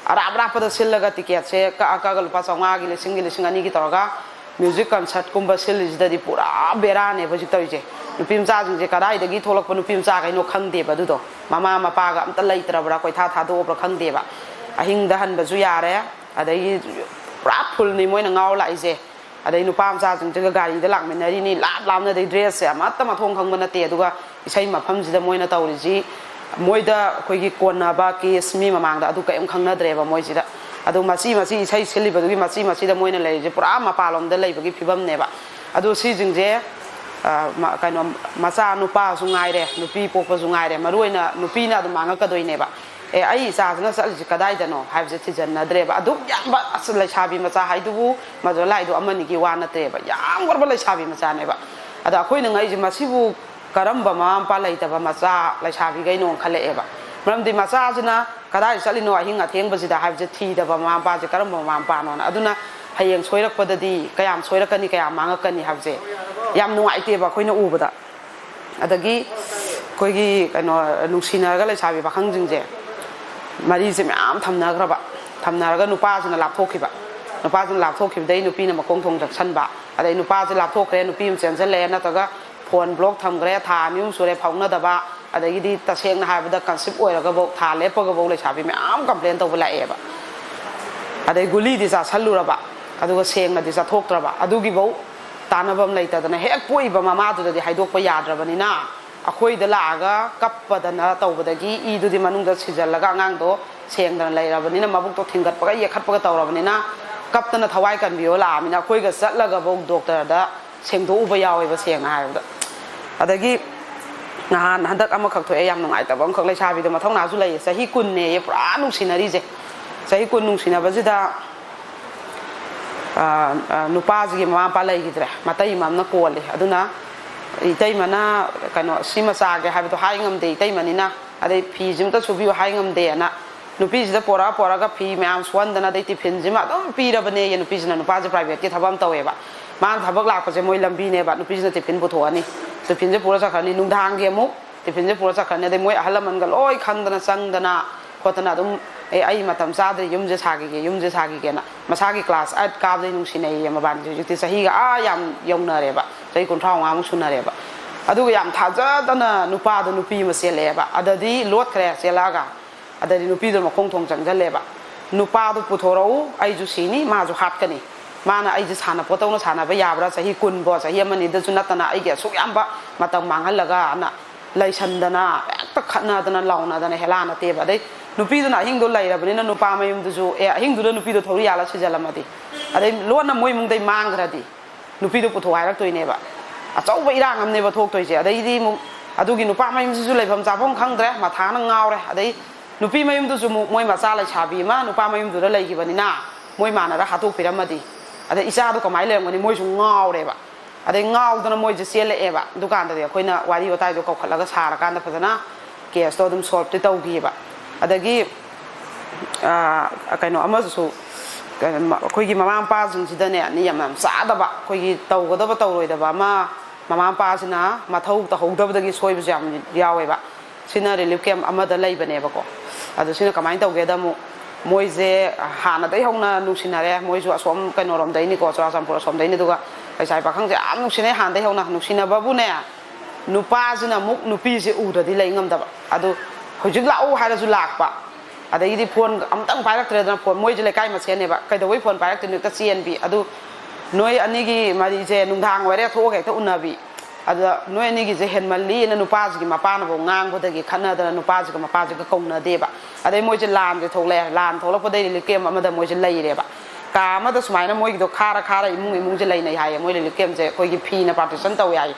ꯑꯔꯥꯞ ꯑꯔꯥꯞꯄꯗ ꯁꯤꯜꯂꯒ ꯇꯤꯀꯦꯠꯁꯦ ꯀꯛꯑ ꯀꯛꯑꯒ ꯂꯨꯄꯥ ꯆꯥꯝꯃꯉꯥꯒꯤ, ꯂꯤꯁꯤꯡꯒꯤ, ꯂꯤꯁꯤꯡ ꯑꯅꯤꯒꯤ ꯇꯧꯔꯒ ꯃ꯭ꯌꯨꯖꯤꯛ ꯀꯟꯁꯔꯠꯀꯨꯝꯕ ꯁꯤꯜꯂꯤꯁꯤꯗꯗꯤ ꯄꯨꯔꯥ ꯕꯦꯔꯥꯅꯦꯕ ꯍꯧꯖꯤꯛ ꯇꯧꯔꯤꯁꯦ꯫ ꯅꯨꯄꯤ ꯃꯆꯥꯁꯤꯡꯁꯦ ꯀꯗꯥꯏꯗꯒꯤ ꯊꯣꯛꯂꯛꯄ ꯅꯨꯄꯤ ꯃꯆꯥꯈꯩꯅꯣ ꯈꯪꯗꯦꯕ꯫ ꯑꯗꯨꯗꯣ ꯃꯃꯥ ꯃꯄꯥꯒ ꯑꯝꯇ ꯂꯩꯇ꯭ꯔꯕ꯭ꯔꯥ, ꯀꯣꯏꯊꯥ ꯊꯥꯗꯣꯛꯑꯕ꯭ꯔꯥ ꯈꯪꯗꯦꯕ꯫ ꯑꯍꯤꯡꯗ ꯍꯟꯕꯁꯨ ꯌꯥꯔꯦ꯫ ꯑꯗꯒꯤ ꯄꯨꯔꯥ ꯐꯨꯜꯅꯤ ꯃꯣꯏꯅ ꯉꯥꯎꯔ ꯂꯥꯛꯏꯁꯦ꯫ ꯑꯗꯩ ꯅꯨꯄꯥ ꯃꯆꯥꯁꯤꯡꯁꯤꯒ ꯒꯥꯔꯤꯗ ꯂꯥꯛꯃꯤꯟꯅꯔꯤꯅꯤ, ꯂꯥꯞ ꯂꯥꯞꯅ, ꯑꯗꯩ ꯗ꯭ꯔꯦꯁꯁꯦ ꯑꯃꯠꯇ ꯃꯊꯣꯡ ꯈꯪꯕ ꯅꯠꯇꯦ꯫ ꯑꯗꯨꯒ ꯏꯁꯩ ꯃꯐꯝꯁꯤꯗ ꯃꯣꯏꯅ ꯇꯧꯔꯤꯁꯤ, ꯃꯣꯏꯗ ꯑꯩꯈꯣꯏꯒꯤ ꯀꯣꯟꯅꯕ ꯀꯦꯁ ꯃꯤ ꯃꯃꯥꯡꯗ ꯑꯗꯨ ꯀꯔꯤꯝ ꯈꯪꯅꯗ꯭ꯔꯦꯕ ꯃꯣꯏꯁꯤꯗ꯫ ꯑꯗꯨ ꯃꯆꯤ ꯃꯆꯤ ꯏꯁꯩ ꯁꯤꯜꯂꯤꯕꯗꯨꯒꯤ ꯃꯆꯤ ꯃꯆꯤꯗ ꯃꯣꯏꯅ ꯂꯩꯔꯤꯁꯦ ꯄꯨꯔꯥ ꯃꯄꯥꯟꯂꯣꯝꯗ ꯂꯩꯕꯒꯤ ꯐꯤꯕꯝꯅꯦꯕ꯫ ꯑꯗꯨ ꯁꯤꯁꯤꯡꯁꯦ, ꯑ, ꯃ-, ꯀꯩꯅꯣ, ꯃꯆꯥ ꯅꯨꯄꯥꯁꯨ ꯉꯥꯏꯔꯦ, ꯅꯨꯄꯤ ꯄꯣꯛꯄꯁꯨ ꯉꯥꯏꯔꯦ, ꯃꯔꯨ ꯑꯣꯏꯅ ꯅꯨꯄꯤꯅ ꯑꯗꯨꯝ ꯃꯥꯡꯉꯛꯀꯗꯣꯏꯅꯦꯕ꯫ "ꯑꯦ, ꯑꯩ ꯏꯆꯥꯁꯤꯅ ꯆꯠꯂꯤꯁꯤ ꯀꯗꯥꯏꯗꯅꯣ?" ꯍꯥꯏꯕꯁꯦ ꯊꯤꯖꯤꯟꯅꯗ꯭ꯔꯦꯕ꯫ ꯑꯗꯨꯛ ꯌꯥꯝꯕ, ꯑꯁ, ꯂꯩꯁꯥꯕꯤ ꯃꯆꯥ ꯍꯥꯏꯗꯨꯕꯨ ꯃꯗꯨ ꯂꯥꯏꯗꯣ ꯑꯃꯅꯤꯒꯤ ꯋꯥ ꯅꯠꯇ꯭ꯔꯦꯕ, ꯌꯥꯝꯈ꯭ꯔꯕ ꯂꯩꯁꯥꯕꯤ ꯃꯆꯥꯅꯦꯕ꯫ ꯑꯗ ꯑꯩꯈꯣꯏꯅ ꯉꯛꯏꯁꯦ, ꯃꯁꯤꯕꯨ ꯀꯔꯝꯕ ꯃꯃꯥ ꯃꯄꯥ ꯂꯩꯇꯕ ꯃꯆꯥ ꯂꯩꯁꯥꯕꯤꯈꯩꯅꯣ ꯈꯜꯂꯛꯑꯦꯕ꯫ ꯃꯔꯝꯗꯤ ꯃꯆꯥꯁꯤꯅ ꯀꯗꯥꯏ ꯆꯠꯂꯤꯅꯣ ꯑꯍꯤꯡ ꯑꯊꯦꯡꯕꯁꯤꯗ ꯍꯥꯏꯕꯁꯦ ꯊꯤꯗꯕ ꯃꯃꯥ ꯃꯄꯥꯁꯦ ꯀꯔꯝꯕ ꯃꯃꯥ ꯃꯄꯥꯅꯣꯅ꯫ ꯑꯗꯨꯅ ꯍꯌꯦꯡ ꯁꯣꯏꯔꯛꯄꯗꯗꯤ ꯀꯌꯥꯝ ꯁꯣꯏꯔꯛꯀꯅꯤ, ꯀꯌꯥꯝ ꯃꯥꯡꯉꯛꯀꯅꯤ ꯍꯥꯏꯕꯁꯦ ꯌꯥꯝ ꯅꯨꯡꯉꯥꯏꯇꯦꯕ ꯑꯩꯈꯣꯏꯅ ꯎꯕꯗ꯫ ꯑꯗꯒꯤ ꯑꯩꯈꯣꯏꯒꯤ ꯀꯩꯅꯣ, ꯅꯨꯡꯁꯤꯅꯔꯒ ꯂꯩꯁꯥꯕꯤ ꯄꯥꯈꯪꯁꯤꯡꯁꯦ ꯃꯔꯤꯁꯦ ꯃꯌꯥꯝ ꯊꯝꯅꯈ꯭ꯔꯕ, ꯊꯝꯅꯔꯒ ꯅꯨꯄꯥꯁꯤꯅ ꯂꯥꯞꯊꯣꯛꯈꯤꯕ, ꯅꯨꯄꯥꯁꯤꯅ ꯂꯥꯞꯊꯣꯛꯈꯤꯕꯗꯩ ꯅꯨꯄꯤꯅ ꯃꯈꯣꯡ ꯊꯣꯡ ꯆꯠꯁꯟꯕ, ꯑꯗꯩ ꯅꯨꯄꯥꯁꯦ ꯂꯥꯞꯊꯣꯛꯈ꯭ꯔꯦ, ꯅꯨꯄꯤ ꯑꯃ ꯆꯦꯟꯁꯤꯜꯂꯛꯑꯦ, ꯅꯠꯇ꯭ꯔꯒ ꯐꯣꯟ ꯕ꯭ꯂꯣꯛ ꯊꯝꯈ꯭ꯔꯦ, ꯊꯥ ꯑꯅꯤ ꯑꯍꯨꯝ ꯁꯨꯔꯦ ꯐꯥꯎꯅꯗꯕ, ꯑꯗꯒꯤꯗꯤ ꯇꯁꯦꯡꯅ ꯍꯥꯏꯔꯕꯗ ꯀꯟꯁꯤꯞ ꯑꯣꯏꯔꯒꯐꯧ, ꯊꯥ ꯂꯦꯞꯄꯒꯐꯧ ꯂꯩꯁꯥꯕꯤ ꯃꯌꯥꯝ ꯀꯝꯄ꯭ꯂꯦꯟ ꯇꯧꯕ ꯂꯥꯛꯑꯦꯕ꯫ ꯑꯗꯩ ꯒꯨꯂꯤꯗꯤ ꯆꯥꯁꯜꯂꯨꯔꯕ, ꯑꯗꯨꯒ ꯁꯦꯡꯅꯗꯤ ꯆꯥꯊꯣꯛꯇ꯭ꯔꯕ, ꯑꯗꯨꯒꯤꯐꯧ ꯇꯥꯟꯅꯐꯝ ꯂꯩꯇꯗꯅ ꯍꯦꯛ ꯄꯣꯛꯏꯕ ꯃꯃꯥꯗꯨꯗꯗꯤ ꯍꯥꯏꯗꯣꯛꯄ ꯌꯥꯗ꯭ꯔꯕꯅꯤꯅ, ꯑꯩꯈꯣꯏꯗ ꯂꯥꯛꯑꯒ ꯀꯞꯄꯗꯅ ꯇꯧꯕꯗꯒꯤ ꯏꯗꯨꯗꯤ ꯃꯅꯨꯡꯗ ꯁꯤꯖꯜꯂꯒ ꯑꯉꯥꯡꯗꯣ ꯁꯦꯡꯗꯅ ꯂꯩꯔꯕꯅꯤꯅ, ꯃꯕꯨꯛꯇꯣ ꯊꯤꯡꯒꯠꯄꯒ ꯌꯦꯛꯈꯠꯄꯒ ꯇꯧꯔꯕꯅꯤꯅ, ꯀꯞꯇꯅ ꯊꯋꯥꯏ ꯀꯟꯕꯤꯌꯣ ꯂꯥꯛꯑꯃꯤꯅ ꯑꯩꯈꯣꯏꯒ ꯆꯠꯂꯒꯐꯧ ꯗꯣꯛꯇꯔꯗ ꯁꯦꯡꯗꯣꯛꯎꯕ ꯌꯥꯎꯋꯦꯕ, ꯁꯦꯡꯅ ꯍꯥꯏꯔꯕꯗ꯫ ꯑꯗꯒꯤ ꯅꯍꯥꯟ ꯍꯟꯗꯛ ꯑꯃꯈꯛ ꯊꯣꯛꯑꯦ, ꯌꯥꯝ ꯅꯨꯡꯉꯥꯏꯇꯕ ꯑꯃꯈꯛ, ꯂꯩꯁꯥꯕꯤꯗꯣ ꯃꯊꯧꯅꯥꯁꯨ ꯂꯩꯌꯦ, ꯆꯍꯤ ꯀꯨꯟꯅꯦꯌꯦ ꯄꯨꯔꯥ ꯅꯨꯡꯁꯤꯅꯔꯤꯁꯦ꯫ ꯆꯍꯤ ꯀꯨꯟ ꯅꯨꯡꯁꯤꯅꯕꯁꯤꯗ, ꯑ, ꯑ, ꯅꯨꯄꯥꯁꯤꯒꯤ ꯃꯃꯥ ꯃꯄꯥ ꯂꯩꯈꯤꯗ꯭ꯔꯦ, ꯃꯇꯩ ꯑꯃꯅ ꯀꯣꯜꯂꯤ꯫ ꯑꯗꯨꯅ ꯏꯇꯩꯃꯅ, ꯀꯩꯅꯣ, "ꯁꯤꯃ ꯆꯥꯒꯦ" ꯍꯥꯏꯕꯗꯣ ꯍꯥꯏ ꯉꯝꯗꯦ ꯏꯇꯩꯃꯅꯤꯅ, ꯑꯗꯩ ꯐꯤꯁꯤꯃꯇ ꯁꯨꯕꯤꯌꯨ ꯍꯥꯏ ꯉꯝꯗꯦꯅ ꯅꯨꯄꯤꯁꯤꯗ ꯄꯣꯔꯛꯑ ꯄꯣꯔꯛꯑꯒ ꯐꯤ ꯃꯌꯥꯝ ꯁꯨꯍꯟꯗꯅ, ꯑꯗꯩ ꯇꯤꯐꯤꯟꯁꯤꯃ ꯑꯗꯨꯝ ꯄꯤꯔꯕꯅꯦꯌꯦ꯫ ꯅꯨꯄꯤꯁꯤꯅ, ꯅꯨꯄꯥꯁꯦ ꯄ꯭ꯔꯥꯏꯚꯦꯠꯀꯤ ꯊꯕꯛ ꯑꯃ ꯇꯧꯋꯦꯕ, ꯃꯥꯅ ꯊꯕꯛ ꯂꯥꯛꯄꯁꯦ ꯃꯣꯏ ꯂꯝꯕꯤꯅꯦꯕ, ꯅꯨꯄꯤꯁꯤꯅ ꯇꯤꯐꯤꯟ ꯄꯨꯊꯣꯛꯑꯅꯤ, ꯇꯤꯐꯤꯟꯁꯦ ꯄꯨꯔ ꯆꯠꯈ꯭ꯔꯅꯤ꯫ ꯅꯨꯡꯗꯥꯡꯒꯤ ꯑꯃꯨꯛ ꯇꯤꯐꯤꯟꯁꯦ ꯄꯨꯔ ꯆꯠꯈ꯭ꯔꯅꯤ꯫ ꯑꯗꯩ ꯃꯣꯏ ꯑꯍꯜ ꯂꯃꯟꯒ ꯂꯣꯏ ꯈꯪꯗꯅ ꯆꯪꯗꯅ ꯈꯣꯠꯇꯅ ꯑꯗꯨꯝ, "ꯑꯦ, ꯑꯩ ꯃꯇꯝ ꯆꯥꯗ꯭ꯔꯤ, ꯌꯨꯝꯁꯦ ꯁꯥꯈꯤꯒꯦ, ꯌꯨꯝꯁꯦ ꯁꯥꯈꯤꯒꯦꯅ", ꯃꯁꯥꯒꯤ ꯀ꯭ꯂꯥꯁ ꯑꯥꯏꯠ ꯀꯥꯕꯗꯩ ꯅꯨꯡꯁꯤꯅꯩꯌꯦ ꯃꯕꯥꯅꯤꯁꯦ꯫ ꯍꯧꯖꯤꯛꯇꯤ ꯆꯍꯤꯒ ꯑꯥ ꯌꯥꯝ ꯌꯧꯅꯔꯦꯕ, ꯆꯍꯤ ꯀꯨꯟꯊ꯭ꯔꯥ ꯃꯉꯥꯃꯨꯛ ꯁꯨꯅꯔꯦꯕ꯫ ꯑꯗꯨꯒ ꯌꯥꯝ ꯊꯥꯖꯗꯅ ꯅꯨꯄꯥꯗꯣ ꯅꯨꯄꯤ ꯑꯃ ꯆꯦꯜꯂꯛꯑꯦꯕ꯫ ꯑꯗꯗꯤ ꯂꯣꯠꯈ꯭ꯔꯦ ꯆꯦꯜꯂꯛꯑꯒ꯫ ꯑꯗꯩꯗꯤ ꯅꯨꯄꯤꯗꯨꯅ ꯃꯈꯣꯡ ꯊꯣꯡ ꯆꯪꯁꯤꯜꯂꯦꯕ꯫ "ꯅꯨꯄꯥꯗꯨ ꯄꯨꯊꯣꯔꯛꯎ, ꯑꯩꯁꯨ ꯁꯤꯅꯤ, ꯃꯥꯁꯨ ꯍꯥꯠꯀꯅꯤ꯫ ꯃꯥꯅ ꯑꯩꯁꯦ ꯁꯥꯟꯅꯄꯣꯠꯇꯧꯅ ꯁꯥꯟꯅꯕ ꯌꯥꯕ꯭ꯔꯥ? ꯆꯍꯤ ꯀꯨꯟꯕꯣ, ꯆꯍꯤ ꯑꯃꯅꯤꯗꯁꯨ ꯅꯠꯇꯅ ꯑꯩꯒꯤ ꯑꯁꯨꯛ ꯌꯥꯝꯕ ꯃꯇꯝ ꯃꯥꯡꯍꯜꯂꯒꯅ" ꯂꯩꯁꯟꯗꯅ, ꯍꯦꯛꯇ ꯈꯠꯅꯗꯅ ꯂꯥꯎꯅꯗꯅ ꯍꯦꯂꯥ ꯅꯠꯇꯦꯕ꯫ ꯑꯗꯩ ꯅꯨꯄꯤꯗꯨꯅ ꯑꯍꯤꯡꯗꯣ ꯂꯩꯔꯕꯅꯤꯅ ꯅꯨꯄꯥ ꯃꯌꯨꯝꯗꯨꯁꯨ, "ꯑꯦ, ꯑꯍꯤꯡꯗꯨꯗ ꯅꯨꯄꯤꯗꯣ ꯊꯧꯔꯤ ꯌꯥꯜꯂ ꯁꯤꯖꯜꯂꯝꯃꯗꯤ?" ꯑꯗꯩ ꯂꯣꯟꯅ ꯃꯣꯏ ꯏꯃꯨꯡꯗꯩ ꯃꯥꯡꯈ꯭ꯔꯗꯤ ꯅꯨꯄꯤꯗꯣ ꯄꯨꯊꯣꯛ ꯍꯥꯏꯔꯛꯇꯣꯏꯅꯦꯕ꯫ ꯑꯆꯧꯕ ꯏꯔꯥꯡ ꯑꯃꯅꯦꯕ ꯊꯣꯛꯇꯣꯏꯁꯦ꯫ ꯑꯗꯩꯗꯤ ꯑꯃꯨꯛ ꯑꯗꯨꯒꯤ ꯅꯨꯄꯥ ꯃꯌꯨꯝꯁꯤꯁꯨ ꯂꯩꯐꯝ ꯆꯥꯐꯝ ꯈꯪꯗ꯭ꯔꯦ, ꯃꯊꯥꯅ ꯉꯥꯎꯔꯦ꯫ ꯑꯗꯩ ꯅꯨꯄꯤ ꯃꯌꯨꯝꯗꯨꯁꯨ ꯑꯃꯨꯛ ꯃꯣꯏ ꯃꯆꯥ ꯂꯩꯁꯥꯕꯤ ꯑꯃ ꯅꯨꯄꯥ ꯃꯌꯨꯝꯗꯨꯗ ꯂꯩꯈꯤꯕꯅꯤꯅ ꯃꯣꯏ ꯃꯥꯅꯔ ꯍꯥꯠꯇꯣꯛꯄꯤꯔꯝꯃꯗꯤ? ꯑꯗꯩ ꯏꯆꯥꯗꯣ ꯀꯃꯥꯏꯅ ꯂꯩꯔꯝꯒꯅꯤ? ꯃꯣꯏꯁꯨ ꯉꯥꯎꯔꯦꯕ꯫ ꯑꯗꯩ ꯉꯥꯎꯗꯅ ꯃꯣꯏꯁꯦ ꯆꯦꯜꯂꯛꯑꯦꯕ꯫ ꯗꯨꯀꯥꯟꯗꯗꯤ ꯑꯩꯈꯣꯏꯅ ꯋꯥꯔꯤ ꯋꯥꯇꯥꯏꯗꯣ ꯀꯧꯈꯠꯂꯒ ꯁꯥꯔꯀꯥꯟꯗ ꯐꯖꯅ ꯀꯦꯁꯇꯣ ꯑꯗꯨꯝ ꯁꯣꯜꯕꯇꯤ ꯇꯧꯈꯤꯑꯕ꯫ ꯑꯗꯒꯤ ꯑꯥ, ꯀꯩꯅꯣ ꯑꯃꯁꯨ, ꯀꯩꯅꯣ, ꯑꯩꯈꯣꯏꯒꯤ ꯃꯃꯥ ꯃꯄꯥꯁꯤꯡꯁꯤꯗꯅꯦ ꯅꯤꯌꯝ ꯌꯥꯝ ꯆꯥꯗꯕ, ꯑꯩꯈꯣꯏꯒꯤ ꯇꯧꯒꯗꯕ ꯇꯧꯔꯣꯏꯗꯕ ꯑꯃ ꯃꯃꯥ ꯃꯄꯥꯁꯤꯅ ꯃꯊꯧ ꯇꯧꯍꯧꯗꯕꯗꯒꯤ ꯁꯣꯏꯕꯁꯨ ꯌꯥꯝ ꯌꯥꯎꯋꯦꯕ꯫ ꯁꯤꯅ ꯔꯤꯂꯤꯐ ꯀꯦꯝꯞ ꯑꯃꯗ ꯂꯩꯕꯅꯦꯕꯀꯣ꯫ ꯑꯗꯣ ꯁꯤꯅ ꯀꯃꯥꯏꯅ ꯇꯧꯒꯦꯗ ꯑꯃꯨꯛ ꯃꯣꯏꯁꯦ ꯍꯥꯟꯅꯗꯒꯤ ꯍꯧꯅ ꯅꯨꯡꯁꯤꯅꯔꯦ, ꯃꯣꯏꯁꯨ ꯑꯁꯣꯝ ꯀꯩꯅꯣꯔꯣꯝꯗꯩꯅꯤꯀꯣ, ꯆꯨꯔꯥꯆꯥꯟꯄꯨꯔ ꯑꯁꯣꯝꯗꯩꯅꯤ꯫ ꯑꯗꯨꯒ ꯂꯩꯁꯥꯕꯤ ꯄꯥꯈꯪꯁꯦ ꯌꯥꯝ ꯅꯨꯡꯁꯤꯅꯩ ꯍꯥꯟꯅꯗꯒꯤ ꯍꯧꯅ꯫ ꯅꯨꯡꯁꯤꯅꯕꯕꯨꯅꯦ, ꯅꯨꯄꯥꯁꯤꯅ ꯑꯃꯨꯛ ꯅꯨꯄꯤꯁꯦ ꯎꯔꯗꯤ ꯂꯩ ꯉꯝꯗꯕ꯫ ꯑꯗꯨ ꯍꯧꯖꯤꯛ ꯂꯥꯛꯎ ꯍꯥꯏꯔꯁꯨ ꯂꯥꯛꯄ꯫ ꯑꯗꯒꯤꯗꯤ ꯐꯣꯟ ꯑꯃꯨꯛꯇꯪ ꯄꯥꯏꯔꯛꯇ꯭ꯔꯦꯗꯅ, ꯐꯣꯟ, ꯃꯣꯏꯁꯦ ꯂꯩꯀꯥꯏ ꯃꯁꯦꯟꯅꯦꯕ, ꯀꯩꯗꯧꯕꯩ ꯐꯣꯟ ꯄꯥꯏꯔꯛꯇꯣꯏꯅꯣ, ꯍꯦꯛꯇ ꯆꯦꯟꯕꯤ꯫ ꯑꯗꯨ ꯅꯣꯏ ꯑꯅꯤꯒꯤ ꯃꯔꯤꯁꯦ ꯅꯨꯡꯗꯥꯡ ꯑꯣꯏꯔꯦ ꯊꯣꯛꯑꯒ ꯍꯦꯛꯇ ꯎꯅꯕꯤ꯫ ꯑꯗꯨꯗ ꯅꯣꯏ ꯑꯅꯤꯒꯤꯁꯦ ꯍꯦꯟꯃꯜꯂꯤꯅ ꯅꯨꯄꯥꯁꯤꯒꯤ ꯃꯄꯥꯅꯐꯥꯎ ꯉꯥꯡꯕꯗꯒꯤ ꯈꯠꯅꯗꯅ ꯅꯨꯄꯥꯁꯤꯒ ꯃꯄꯥꯁꯤꯒ ꯀꯧꯅꯗꯦꯕ꯫ ꯑꯗꯩ ꯃꯣꯏꯁꯦ ꯂꯥꯟꯁꯦ ꯊꯣꯛꯂꯛꯑꯦ, ꯂꯥꯟ ꯊꯣꯛꯂꯛꯄꯗꯩ ꯔꯤꯂꯤꯐ ꯀꯦꯝꯞ ꯑꯃꯗ ꯃꯣꯏꯁꯦ ꯂꯩꯔꯦꯕ꯫ ꯀꯥ ꯑꯃꯗ ꯁꯨꯃꯥꯏꯅ ꯃꯣꯏꯒꯤꯗꯣ ꯈꯥꯔ ꯈꯥꯔ ꯏꯃꯨꯡ ꯏꯃꯨꯡꯁꯦ ꯂꯩꯅꯩ ꯍꯥꯏꯌꯦ꯫ ꯃꯣꯏ ꯔꯤꯂꯤꯐ ꯀꯦꯝꯞꯁꯦ ꯑꯩꯈꯣꯏꯒꯤ ꯐꯤꯅ ꯄꯥꯔꯇꯤꯁꯟ ꯇꯧꯋꯦ ꯍꯥꯏꯌꯦ꯫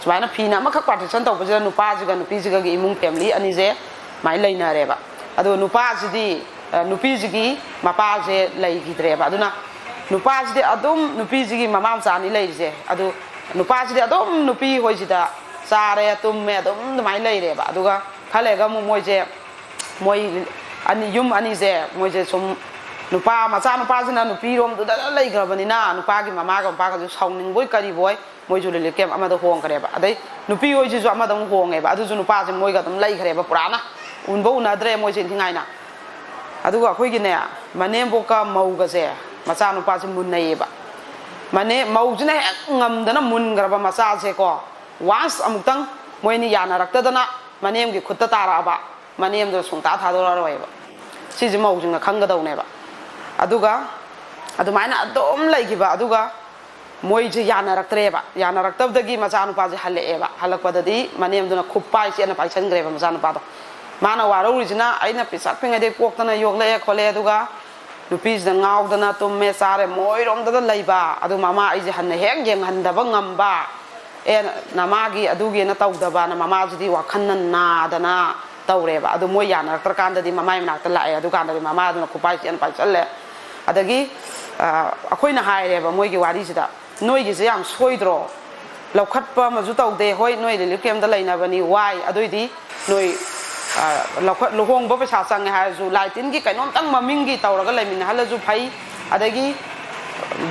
ꯁꯨꯃꯥꯏꯅ ꯐꯤꯅ ꯑꯃꯈꯛ ꯄꯥꯔꯇꯤꯁꯟ ꯇꯧꯕꯁꯤꯗ ꯅꯨꯄꯥꯁꯤꯒ ꯅꯨꯄꯤꯁꯤꯒꯒꯤ ꯏꯃꯨꯡ ꯐꯦꯃꯤꯂꯤ ꯑꯅꯤꯁꯦ ꯁꯨꯃꯥꯏꯅ ꯂꯩꯅꯔꯦꯕ꯫ ꯑꯗꯣ ꯅꯨꯄꯥꯁꯤꯗꯤ, ꯑ, ꯅꯨꯄꯤꯁꯤꯒꯤ ꯃꯄꯥꯁꯦ ꯂꯩꯈꯤꯗ꯭ꯔꯦꯕ꯫ ꯑꯗꯨꯅ ꯅꯨꯄꯥꯁꯤꯗꯤ ꯑꯗꯨꯝ, ꯅꯨꯄꯤꯁꯤꯒꯤ ꯃꯃꯥ ꯃꯆꯥ ꯑꯅꯤ ꯂꯩꯔꯤꯁꯦ, ꯑꯗꯨ ꯅꯨꯄꯥꯁꯤꯗꯤ ꯑꯗꯨꯝ ꯅꯨꯄꯤ ꯍꯣꯏꯁꯤꯗ ꯆꯥꯔꯦ, ꯇꯨꯝꯃꯦ, ꯑꯗꯨꯝ ꯑꯗꯨꯃꯥꯏꯅ ꯂꯩꯔꯦꯕ꯫ ꯑꯗꯨꯒ ꯈꯔ ꯂꯩꯔꯒ ꯑꯃꯨꯛ ꯃꯣꯏꯁꯦ, ꯃꯣꯏ ꯑꯅꯤ, ꯌꯨꯝ ꯑꯅꯤꯁꯦ ꯃꯣꯏꯁꯦ ꯁꯨꯝ ꯅꯨꯄꯥ, ꯃꯆꯥ ꯅꯨꯄꯥꯁꯤꯅ ꯅꯨꯄꯤꯔꯣꯝꯗꯨꯗ ꯂꯩꯈ꯭ꯔꯕꯅꯤꯅ ꯅꯨꯄꯥꯒꯤ ꯃꯃꯥꯒ ꯃꯄꯥꯒꯁꯨ ꯁꯥꯎꯅꯤꯡꯕꯣꯏ ꯀꯔꯤꯕꯣꯏ ꯃꯣꯏꯁꯨ ꯔꯤꯂꯤꯐ ꯀꯦꯝꯞ ꯑꯃꯗ ꯍꯣꯡꯈ꯭ꯔꯦꯕ꯫ ꯑꯗꯩ ꯅꯨꯄꯤ ꯍꯣꯏꯁꯤꯁꯨ ꯑꯃꯗ ꯑꯃꯨꯛ ꯍꯣꯡꯉꯦꯕ꯫ ꯑꯗꯨꯁꯨ ꯅꯨꯄꯥꯁꯦ ꯃꯣꯏꯒ ꯑꯗꯨꯝ ꯂꯩꯈ꯭ꯔꯦꯕ ꯄꯨꯔꯥꯅ꯫ ꯎꯅꯕ ꯎꯅꯗ꯭ꯔꯦ ꯃꯣꯏꯁꯦ ꯏꯟꯊꯤ ꯅꯨꯡꯉꯥꯏꯅ꯫ ꯑꯗꯨꯒ ꯑꯩꯈꯣꯏꯒꯤꯅꯦ, ꯃꯅꯦꯝꯕꯣꯛꯀ ꯃꯧꯒꯁꯦ, ꯃꯆꯥꯅꯨꯄꯥꯁꯦ ꯃꯨꯟꯅꯩꯌꯦꯕ꯫ ꯃꯅꯦ-, ꯃꯧꯁꯤꯅ ꯍꯦꯛ ꯉꯝꯗꯅ ꯃꯨꯟꯈ꯭ꯔꯕ ꯃꯆꯥꯁꯦꯀꯣ, ꯋꯥꯟꯁ ꯑꯃꯨꯛꯇꯪ ꯃꯣꯏꯅꯤ ꯌꯥꯅꯔꯛꯇꯗꯅ ꯃꯅꯦꯝꯒꯤ ꯈꯨꯠꯇ ꯇꯥꯔꯛꯑꯕ, ꯃꯅꯦꯝꯗꯨꯅ ꯁꯨꯡꯇꯥ ꯊꯥꯗꯣꯔꯛꯑꯔꯣꯏꯕ꯫ ꯁꯤꯁꯦ ꯃꯧꯁꯤꯡꯅ ꯈꯪꯒꯗꯧꯅꯦꯕ꯫ ꯑꯗꯨꯒ ꯑꯗꯨꯃꯥꯏꯅ ꯑꯗꯨꯝ ꯂꯩꯈꯤꯕ꯫ ꯑꯗꯨꯒ ꯃꯣꯏꯁꯦ ꯌꯥꯅꯔꯛꯇ꯭ꯔꯦꯕ꯫ ꯌꯥꯅꯔꯛꯇꯕꯗꯒꯤ ꯃꯆꯥꯅꯨꯄꯥꯁꯦ ꯍꯜꯂꯛꯑꯦꯕ꯫ ꯍꯜꯂꯛꯄꯗꯗꯤ ꯃꯅꯦꯝꯗꯨꯅ ꯈꯨꯞꯄꯥꯏ ꯆꯦꯠꯅ ꯄꯥꯏꯁꯟꯈ꯭ꯔꯦꯕ ꯃꯆꯥꯅꯨꯄꯥꯗꯣ꯫ ꯃꯥꯅ ꯋꯥꯔꯧꯔꯤꯁꯤꯅ, "ꯑꯩꯅ ꯄꯤꯁꯛ ꯄꯤꯛꯉꯩꯗꯩ ꯄꯣꯛꯇꯅ ꯌꯣꯛꯂꯛꯑꯦ ꯈꯣꯠꯂꯦ, ꯑꯗꯨꯒ ꯅꯨꯄꯤꯁꯤꯗ ꯉꯥꯎꯗꯅ ꯇꯨꯝꯃꯦ ꯆꯥꯔꯦ, ꯃꯣꯏꯔꯣꯝꯗꯗ ꯂꯩꯕ, ꯑꯗꯨ ꯃꯃꯥ ꯑꯩꯁꯦ ꯍꯟꯅ ꯍꯦꯛ ꯌꯦꯡꯍꯟꯗꯕ ꯉꯝꯕ, ꯑꯦ, ꯅꯃꯥꯒꯤ ꯑꯗꯨꯒꯤꯅ ꯇꯧꯗꯕꯅ ꯃꯃꯥꯁꯤꯗꯤ ꯋꯥꯈꯜꯅ ꯅꯥꯗꯅ ꯇꯧꯔꯦꯕ꯫ ꯑꯗꯨ ꯃꯣꯏ ꯌꯥꯅꯔꯛꯇ꯭ꯔꯀꯥꯟꯗꯗꯤ ꯃꯃꯥꯏ ꯃꯅꯥꯛꯇ ꯂꯥꯛꯑꯦ꯫ ꯑꯗꯨꯀꯥꯟꯗꯗꯤ ꯃꯃꯥꯗꯨꯅ ꯈꯨꯄꯥꯏ ꯆꯦꯠꯅ ꯄꯥꯏꯁꯜꯂꯦ꯫ ꯑꯗꯒꯤ ꯑ, ꯑꯩꯈꯣꯏꯅ ꯍꯥꯏꯔꯦꯕ ꯃꯣꯏꯒꯤ ꯋꯥꯔꯤꯁꯤꯗ, "ꯅꯣꯏꯒꯤꯁꯦ ꯌꯥꯝ ꯁꯣꯏꯗ꯭ꯔꯣ? ꯂꯧꯈꯠꯄ ꯑꯃꯁꯨ ꯇꯧꯗꯦ꯫ ꯍꯣꯏ, ꯅꯣꯏ ꯔꯤꯂꯤꯐ ꯀꯦꯝꯞꯇ ꯂꯩꯅꯕꯅꯤ, ꯋꯥꯏ꯫ ꯑꯗꯨꯏꯗꯤ ꯅꯣꯏ, ꯑ, ꯂꯧꯈꯠ-, ꯂꯨꯍꯣꯡꯕ ꯄꯩꯁꯥ ꯆꯪꯉꯦ ꯍꯥꯏꯔꯁꯨ, ꯂꯥꯏ ꯇꯤꯟꯒꯤ ꯀꯩꯅꯣꯝꯇꯪ ꯃꯃꯤꯡꯒꯤ ꯇꯧꯔꯒ ꯂꯩꯃꯤꯟꯅꯍꯜꯂꯁꯨ ꯐꯩ꯫ ꯑꯗꯒꯤ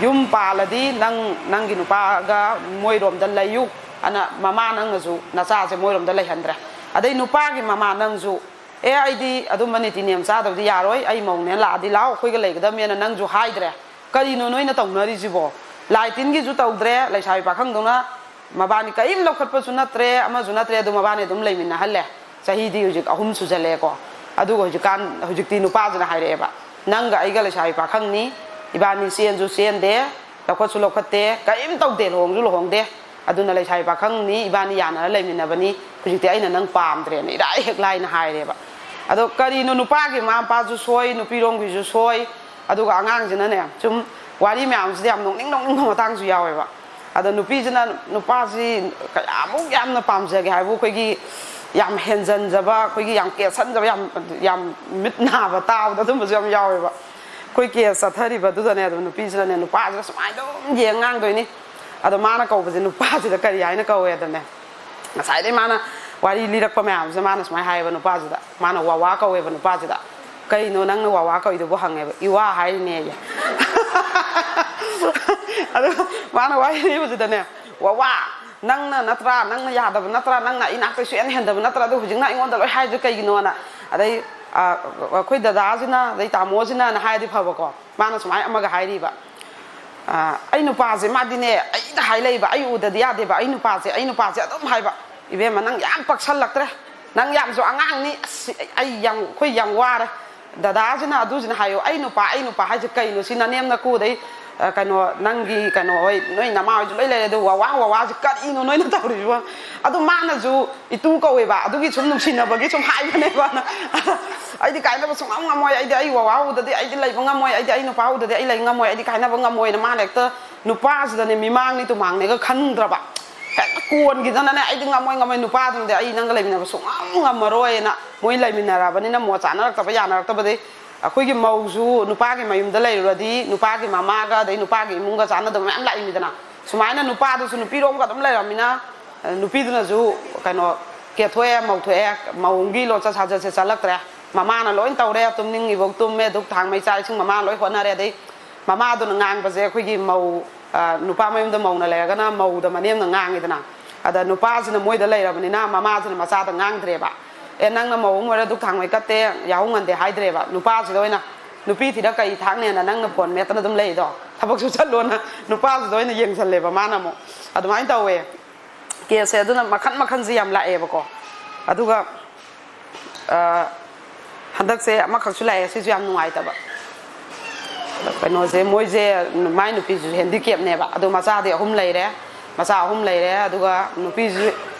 ꯌꯨꯝ ꯄꯥꯜꯂꯗꯤ ꯅꯪ, ꯅꯪꯒꯤ ꯅꯨꯄꯥꯒ ꯃꯣꯏꯔꯣꯝꯗ ꯂꯩꯌꯨ", ꯑꯅ ꯃꯃꯥ ꯅꯪꯅꯁꯨ ꯅꯆꯥꯁꯦ ꯃꯣꯏꯔꯣꯝꯗ ꯂꯩꯍꯟꯗ꯭ꯔꯦ꯫ ꯑꯗꯩ ꯅꯨꯄꯥꯒꯤ ꯃꯃꯥ ꯅꯪꯁꯨ, "ꯑꯦ, ꯑꯩꯗꯤ ꯑꯗꯨꯝꯕ ꯅꯤꯇꯤ ꯅꯤꯌꯝ ꯆꯥꯗꯕꯗꯤ ꯌꯥꯔꯣꯏ, ꯑꯩ ꯃꯧꯅꯦ ꯂꯥꯛꯑꯗꯤ ꯂꯥꯛꯑꯣ, ꯑꯩꯈꯣꯏꯒ ꯂꯩꯒꯗꯕꯅꯦꯅ" ꯅꯪꯁꯨ ꯍꯥꯏꯗ꯭ꯔꯦ꯫ ꯀꯔꯤꯅꯣ ꯅꯣꯏꯅ ꯇꯧꯅꯔꯤꯁꯤꯕꯣ? ꯂꯥꯏ ꯇꯤꯟꯒꯤꯁꯨ ꯇꯧꯗ꯭ꯔꯦ, ꯂꯩꯁꯥꯕꯤ ꯄꯥꯈꯪꯗꯧꯅ ꯃꯕꯥꯅꯤ ꯀꯔꯤꯝ ꯂꯧꯈꯠꯄꯁꯨ ꯅꯠꯇ꯭ꯔꯦ, ꯑꯃꯁꯨ ꯅꯠꯇ꯭ꯔꯦ, ꯑꯗꯨ ꯃꯕꯥꯅꯤ ꯑꯗꯨꯝ ꯂꯩꯃꯤꯟꯅꯍꯜꯂꯦ꯫ ꯆꯍꯤꯗꯤ ꯍꯧꯖꯤꯛ ꯑꯍꯨꯝ ꯁꯨꯖꯜꯂꯛꯑꯦꯀꯣ꯫ ꯑꯗꯨꯒ ꯍꯧꯖꯤꯛꯀꯥꯟ, ꯍꯧꯖꯤꯛꯇꯤ ꯅꯨꯄꯥꯁꯤꯅ ꯍꯥꯏꯔꯛꯑꯦꯕ, "ꯅꯪꯒ ꯑꯩꯒ ꯂꯩꯁꯥꯕꯤ ꯄꯥꯈꯪꯅꯤ, ꯏꯕꯥꯅꯤ ꯆꯦꯟꯁꯨ ꯆꯦꯟꯗꯦ, ꯂꯧꯈꯠꯁꯨ ꯂꯧꯈꯠꯇꯦ, ꯀꯔꯤꯝ ꯇꯧꯗꯦ, ꯂꯨꯍꯣꯡꯁꯨ ꯂꯨꯍꯣꯡꯗꯦ, ꯑꯗꯨꯅ ꯂꯩꯁꯥꯕꯤ ꯄꯥꯈꯪꯅꯤ, ꯏꯕꯥꯅꯤ ꯌꯥꯅꯔ ꯂꯩꯃꯤꯟꯅꯕꯅꯤ, ꯍꯧꯖꯤꯛꯇꯤ ꯑꯩꯅ ꯅꯪ ꯄꯥꯝꯗ꯭ꯔꯦꯅ" ꯏꯔꯥꯏ ꯍꯦꯛ ꯂꯥꯏꯅ ꯍꯥꯏꯔꯦꯕ꯫ ꯑꯗꯣ ꯀꯔꯤꯅꯣ, ꯅꯨꯄꯥꯒꯤ ꯃꯃꯥ ꯃꯄꯥꯁꯨ ꯁꯣꯏ, ꯅꯨꯄꯤꯔꯣꯝꯒꯤꯁꯨ ꯁꯣꯏ, ꯑꯗꯨꯒ ꯑꯉꯥꯡꯁꯤꯅꯅꯦ, ꯁꯨꯝ ꯋꯥꯔꯤ ꯃꯌꯥꯝꯁꯤꯗ ꯌꯥꯝ ꯅꯣꯛꯅꯤꯡ ꯅꯣꯛꯅꯤꯡꯕ ꯃꯇꯥꯡꯁꯨ ꯌꯥꯎꯋꯦꯕ꯫ ꯑꯗꯣ ꯅꯨꯄꯤꯁꯤꯅ ꯅꯨꯄꯥꯁꯤ ꯀꯌꯥꯃꯨꯛ ꯌꯥꯝꯅ ꯄꯥꯝꯖꯒꯦ ꯍꯥꯏꯕꯨ, ꯑꯩꯈꯣꯏꯒꯤ ꯌꯥꯝ ꯍꯦꯟꯖꯟꯖꯕ, ꯑꯩꯈꯣꯏꯒꯤ ꯌꯥꯝ ꯀꯦꯠꯁꯟꯖꯕ, ꯌꯥꯝ, ꯌꯥꯝ ꯃꯤꯠ ꯅꯥꯕ ꯇꯥꯕꯗ ꯑꯗꯨꯝꯕꯁꯨ ꯌꯥꯝ ꯌꯥꯎꯋꯦꯕ꯫ ꯑꯩꯈꯣꯏ ꯀꯦꯁ ꯆꯠꯊꯔꯤꯕꯗꯨꯗꯅꯦ, ꯑꯗꯨꯝ ꯅꯨꯄꯤꯁꯤꯅꯅꯦ ꯅꯨꯄꯥꯁꯤꯗ ꯁꯨꯃꯥꯏꯅ ꯑꯗꯨꯝ ꯌꯦꯡ ꯉꯥꯡꯗꯣꯏꯅꯤ꯫ ꯑꯗꯣ ꯃꯥꯅ ꯀꯧꯕꯁꯦ ꯅꯨꯄꯥꯁꯤꯗ ꯀꯔꯤ ꯍꯥꯏꯅ ꯀꯧꯋꯦꯗꯅꯦ, ꯉꯁꯥꯏꯗꯩ ꯃꯥꯅ ꯋꯥꯔꯤ ꯂꯤꯔꯛꯄ ꯃꯌꯥꯝꯁꯦ ꯃꯥꯅ ꯁꯨꯃꯥꯏꯅ ꯍꯥꯏꯌꯦꯕ ꯅꯨꯄꯥꯁꯤꯗ, ꯃꯥꯅ ꯋꯥꯋꯥ ꯀꯧꯋꯦꯕ ꯅꯨꯄꯥꯁꯤꯗ꯫ "ꯀꯩꯅꯣ ꯅꯪꯅ ꯋꯥꯋꯥ ꯀꯧꯏꯗꯨꯕꯨ?" ꯍꯪꯉꯦꯕ꯫ "ꯏꯋꯥ ꯍꯥꯏꯔꯤꯅꯦꯌꯦ"꯫ ꯑꯗꯨ ꯃꯥꯅ ꯋꯥꯔꯤ ꯂꯤꯕꯁꯤꯗꯅꯦ, "ꯋꯥꯋꯥ, ꯅꯪꯅ ꯅꯠꯇ꯭ꯔꯥ, ꯅꯪꯅ ꯌꯥꯗꯕ ꯅꯠꯇ꯭ꯔꯥ, ꯅꯪꯅ ꯑꯩ ꯅꯥꯛꯇ ꯁꯨꯛꯍꯦꯟ ꯍꯦꯟꯗꯕ ꯅꯠꯇ꯭ꯔꯥ, ꯑꯗꯨ ꯍꯧꯖꯤꯛꯅ ꯑꯩꯉꯣꯟꯗ ꯂꯣꯏ ꯍꯥꯏꯔꯤꯁꯦ ꯀꯩꯒꯤꯅꯣꯅ?" ꯑꯗꯩ, ꯑ, ꯑꯩꯈꯣꯏ ꯗꯗꯥꯁꯤꯅ, ꯑꯗꯩ ꯇꯥꯃꯣꯁꯤꯅꯅ ꯍꯥꯏꯔꯗꯤ ꯐꯕꯀꯣ, ꯃꯥꯅ ꯁꯨꯃꯥꯏꯅ ꯑꯃꯒ ꯍꯥꯏꯔꯤꯕ, ꯑ, "ꯑꯩ ꯅꯨꯄꯥꯁꯦ ꯃꯥꯗꯤꯅꯦ ꯑꯩꯗ ꯍꯥꯏ ꯂꯩꯕ, ꯑꯩ ꯎꯗꯗꯤ ꯌꯥꯗꯦꯕ, ꯑꯩ ꯅꯨꯄꯥꯁꯦ, ꯑꯩ ꯅꯨꯄꯥꯁꯦ ꯑꯗꯨꯝ ꯍꯥꯏꯕ꯫ ꯏꯕꯦꯝꯃ, ꯅꯪ ꯌꯥꯝ ꯄꯛꯁꯜꯂꯛꯇ꯭ꯔꯦ, ꯅꯪ ꯌꯥꯝꯁꯨ ꯑꯉꯥꯡꯅꯤ, ꯑꯁ, ꯑꯩ ꯌꯥꯝ, ꯑꯩꯈꯣꯏ ꯌꯥꯝ ꯋꯥꯔꯦ꯫ ꯗꯗꯥꯁꯤꯅ ꯑꯗꯨꯁꯤꯅ ꯍꯥꯏꯌꯣ, "ꯑꯩ ꯅꯨꯄꯥ, ꯑꯩ ꯅꯨꯄꯥ ꯍꯥꯏꯁꯦ ꯀꯩꯅꯣ? ꯁꯤ ꯅꯅꯦꯝ ꯅꯀꯨꯗꯩ, ꯑ, ꯀꯩꯅꯣ, ꯅꯪꯒꯤ ꯀꯩꯅꯣ ꯍꯣꯏ, ꯅꯣꯏ ꯅꯃꯥ ꯍꯣꯏꯁꯨ ꯂꯣꯏ ꯂꯩꯔꯦ, ꯑꯗꯨ ꯋꯥꯋꯥ ꯋꯥꯋꯥꯁꯦ ꯀꯔꯤꯅꯣ ꯅꯣꯏꯅ ꯇꯧꯔꯤꯁꯤꯕꯣ?" ꯑꯗꯨ ꯃꯥꯅꯁꯨ ꯏꯇꯨ ꯀꯧꯋꯦꯕ, ꯑꯗꯨꯒꯤ ꯁꯨꯝ ꯅꯨꯡꯁꯤꯅꯕꯒꯤ ꯁꯨꯝ ꯍꯥꯏꯕꯅꯦꯕ꯫ "ꯑꯩꯗꯤ ꯀꯥꯏꯅꯕ ꯁꯨꯡꯉꯝ ꯉꯝꯃꯣꯏ, ꯑꯩꯗꯤ ꯑꯩ ꯋꯥꯋꯥ ꯎꯗꯗꯤ ꯑꯩꯗꯤ ꯂꯩꯕ ꯉꯝꯃꯣꯏ, ꯑꯩꯗꯤ ꯑꯩ ꯅꯨꯄꯥ ꯎꯗꯗꯤ ꯑꯩ ꯂꯩ ꯉꯝꯃꯣꯏ, ꯑꯩꯗꯤ ꯀꯥꯏꯅꯕ ꯉꯝꯃꯣꯏꯅ" ꯃꯥꯅ ꯍꯦꯛꯇ ꯅꯨꯄꯥꯁꯤꯗꯅꯦ ꯃꯤꯃꯥꯡꯅꯤ ꯇꯨꯃꯥꯡꯅꯤꯒ ꯈꯟꯗ꯭ꯔꯕ꯫ ꯍꯦꯛꯇ ꯀꯣꯟꯈꯤꯗꯅꯅꯦ, "ꯑꯩꯗꯤ ꯉꯝꯃꯣꯏ, ꯉꯝꯃꯣꯏ, ꯅꯨꯄꯥꯗꯨꯅꯗꯤ ꯑꯩ ꯅꯪꯒ ꯂꯩꯃꯤꯟꯅꯕ ꯁꯨꯡꯉꯝ ꯉꯝꯃꯔꯣꯏꯅ" ꯃꯣꯏ ꯂꯩꯃꯤꯟꯅꯔꯕꯅꯤꯅ ꯃꯣꯠ ꯆꯥꯅꯔꯛꯇꯕ ꯌꯥꯅꯔꯛꯇꯕꯗꯤ, ꯑꯩꯈꯣꯏꯒꯤ ꯃꯧꯁꯨ ꯅꯨꯄꯥꯒꯤ ꯃꯌꯨꯝꯗ ꯂꯩꯔꯨꯔꯗꯤ ꯅꯨꯄꯥꯒꯤ ꯃꯃꯥꯒ ꯑꯗꯩ ꯅꯨꯄꯥꯒꯤ ꯏꯃꯨꯡꯒ ꯆꯥꯟꯅꯗꯕ ꯃꯌꯥꯝ ꯂꯥꯛꯏꯃꯤꯗꯅ꯫ ꯁꯨꯃꯥꯏꯅ ꯅꯨꯄꯥꯗꯨꯁꯨ ꯅꯨꯄꯤꯔꯣꯝꯒ ꯑꯗꯨꯝ ꯂꯩꯔꯝꯃꯤꯅ, ꯑ, ꯅꯨꯄꯤꯗꯨꯅꯁꯨ ꯀꯩꯅꯣ ꯀꯦꯊꯣꯛꯑꯦ, ꯃꯧꯊꯣꯛꯑꯦ, ꯃꯧꯒꯤ ꯂꯣꯟꯆꯠ ꯁꯥꯖꯠꯁꯦ ꯆꯠꯂꯛꯇ꯭ꯔꯦ꯫ ꯃꯃꯥꯅ ꯂꯣꯏ ꯇꯧꯔꯦ, ꯇꯨꯝꯅꯤꯡꯉꯤꯐꯧ ꯇꯨꯝꯃꯦ, ꯙꯨꯛ ꯊꯥꯡ ꯃꯩ ꯆꯥꯛ ꯏꯁꯤꯡ ꯃꯃꯥꯅ ꯂꯣꯏ ꯍꯣꯠꯅꯔꯦ꯫ ꯑꯗꯩ ꯃꯃꯥꯗꯨꯅ ꯉꯥꯡꯕꯁꯦ ꯑꯩꯈꯣꯏꯒꯤ ꯃꯧ, ꯑ, ꯅꯨꯄꯥ ꯃꯌꯨꯝꯗ ꯃꯧꯅ ꯂꯩꯔꯒꯅ ꯃꯧꯗ ꯃꯅꯦꯝꯅ ꯉꯥꯡꯉꯤꯗꯅ꯫ ꯑꯗ ꯅꯨꯄꯥꯁꯤꯅ ꯃꯣꯏꯗ ꯂꯩꯔꯕꯅꯤꯅ ꯃꯃꯥꯁꯤꯅ ꯃꯆꯥꯗ ꯉꯥꯡꯗ꯭ꯔꯦꯕ꯫ "ꯑꯦ, ꯅꯪꯅ ꯃꯧ ꯑꯃ ꯑꯣꯏꯔ ꯙꯨꯛ ꯊꯥꯡ ꯃꯩ ꯀꯠꯇꯦ, ꯌꯥꯍꯧ ꯉꯟꯗꯦ" ꯍꯥꯏꯗ꯭ꯔꯦꯕ꯫ ꯅꯨꯄꯥꯁꯤꯗ ꯑꯣꯏꯅ, "ꯅꯨꯄꯤ ꯊꯤꯔ ꯀꯩ ꯊꯥꯛꯅꯦꯅ ꯅꯪꯅ ꯐꯣꯟ ꯃꯦꯠꯇꯅ ꯑꯗꯨꯝ ꯂꯩꯗꯣ? ꯊꯕꯛꯁꯨ ꯆꯠꯂꯣꯅ" ꯅꯨꯄꯥꯁꯤꯗ ꯑꯣꯏꯅ ꯌꯦꯡꯁꯜꯂꯦꯕ ꯃꯥꯅ ꯑꯃꯨꯛ꯫ ꯑꯗꯨꯃꯥꯏꯅ ꯇꯧꯋꯦ꯫ ꯀꯦꯁꯁꯦ ꯑꯗꯨꯅ ꯃꯈꯟ ꯃꯈꯟꯁꯦ ꯌꯥꯝ ꯂꯥꯛꯑꯦꯕꯀꯣ꯫ ꯑꯗꯨꯒ, ꯑ, ꯍꯟꯗꯛꯁꯦ ꯑꯃꯈꯛꯁꯨ ꯂꯥꯛꯑꯦ, ꯁꯤꯁꯨ ꯌꯥꯝ ꯅꯨꯡꯉꯥꯏꯇꯕ꯫ ꯀꯩꯅꯣꯁꯦ, ꯃꯣꯏꯁꯦ, ꯃꯥꯏ ꯅꯨꯄꯤꯁꯤꯁꯨ ꯍꯦꯟꯗꯤꯀꯦꯞꯅꯦꯕ, ꯑꯗꯣ ꯃꯆꯥꯗꯤ ꯑꯍꯨꯝ ꯂꯩꯔꯦ꯫ ꯃꯆꯥ ꯑꯍꯨꯝ ꯂꯩꯔꯦ꯫ ꯑꯗꯨꯒ ꯅꯨꯄꯤꯁꯤ,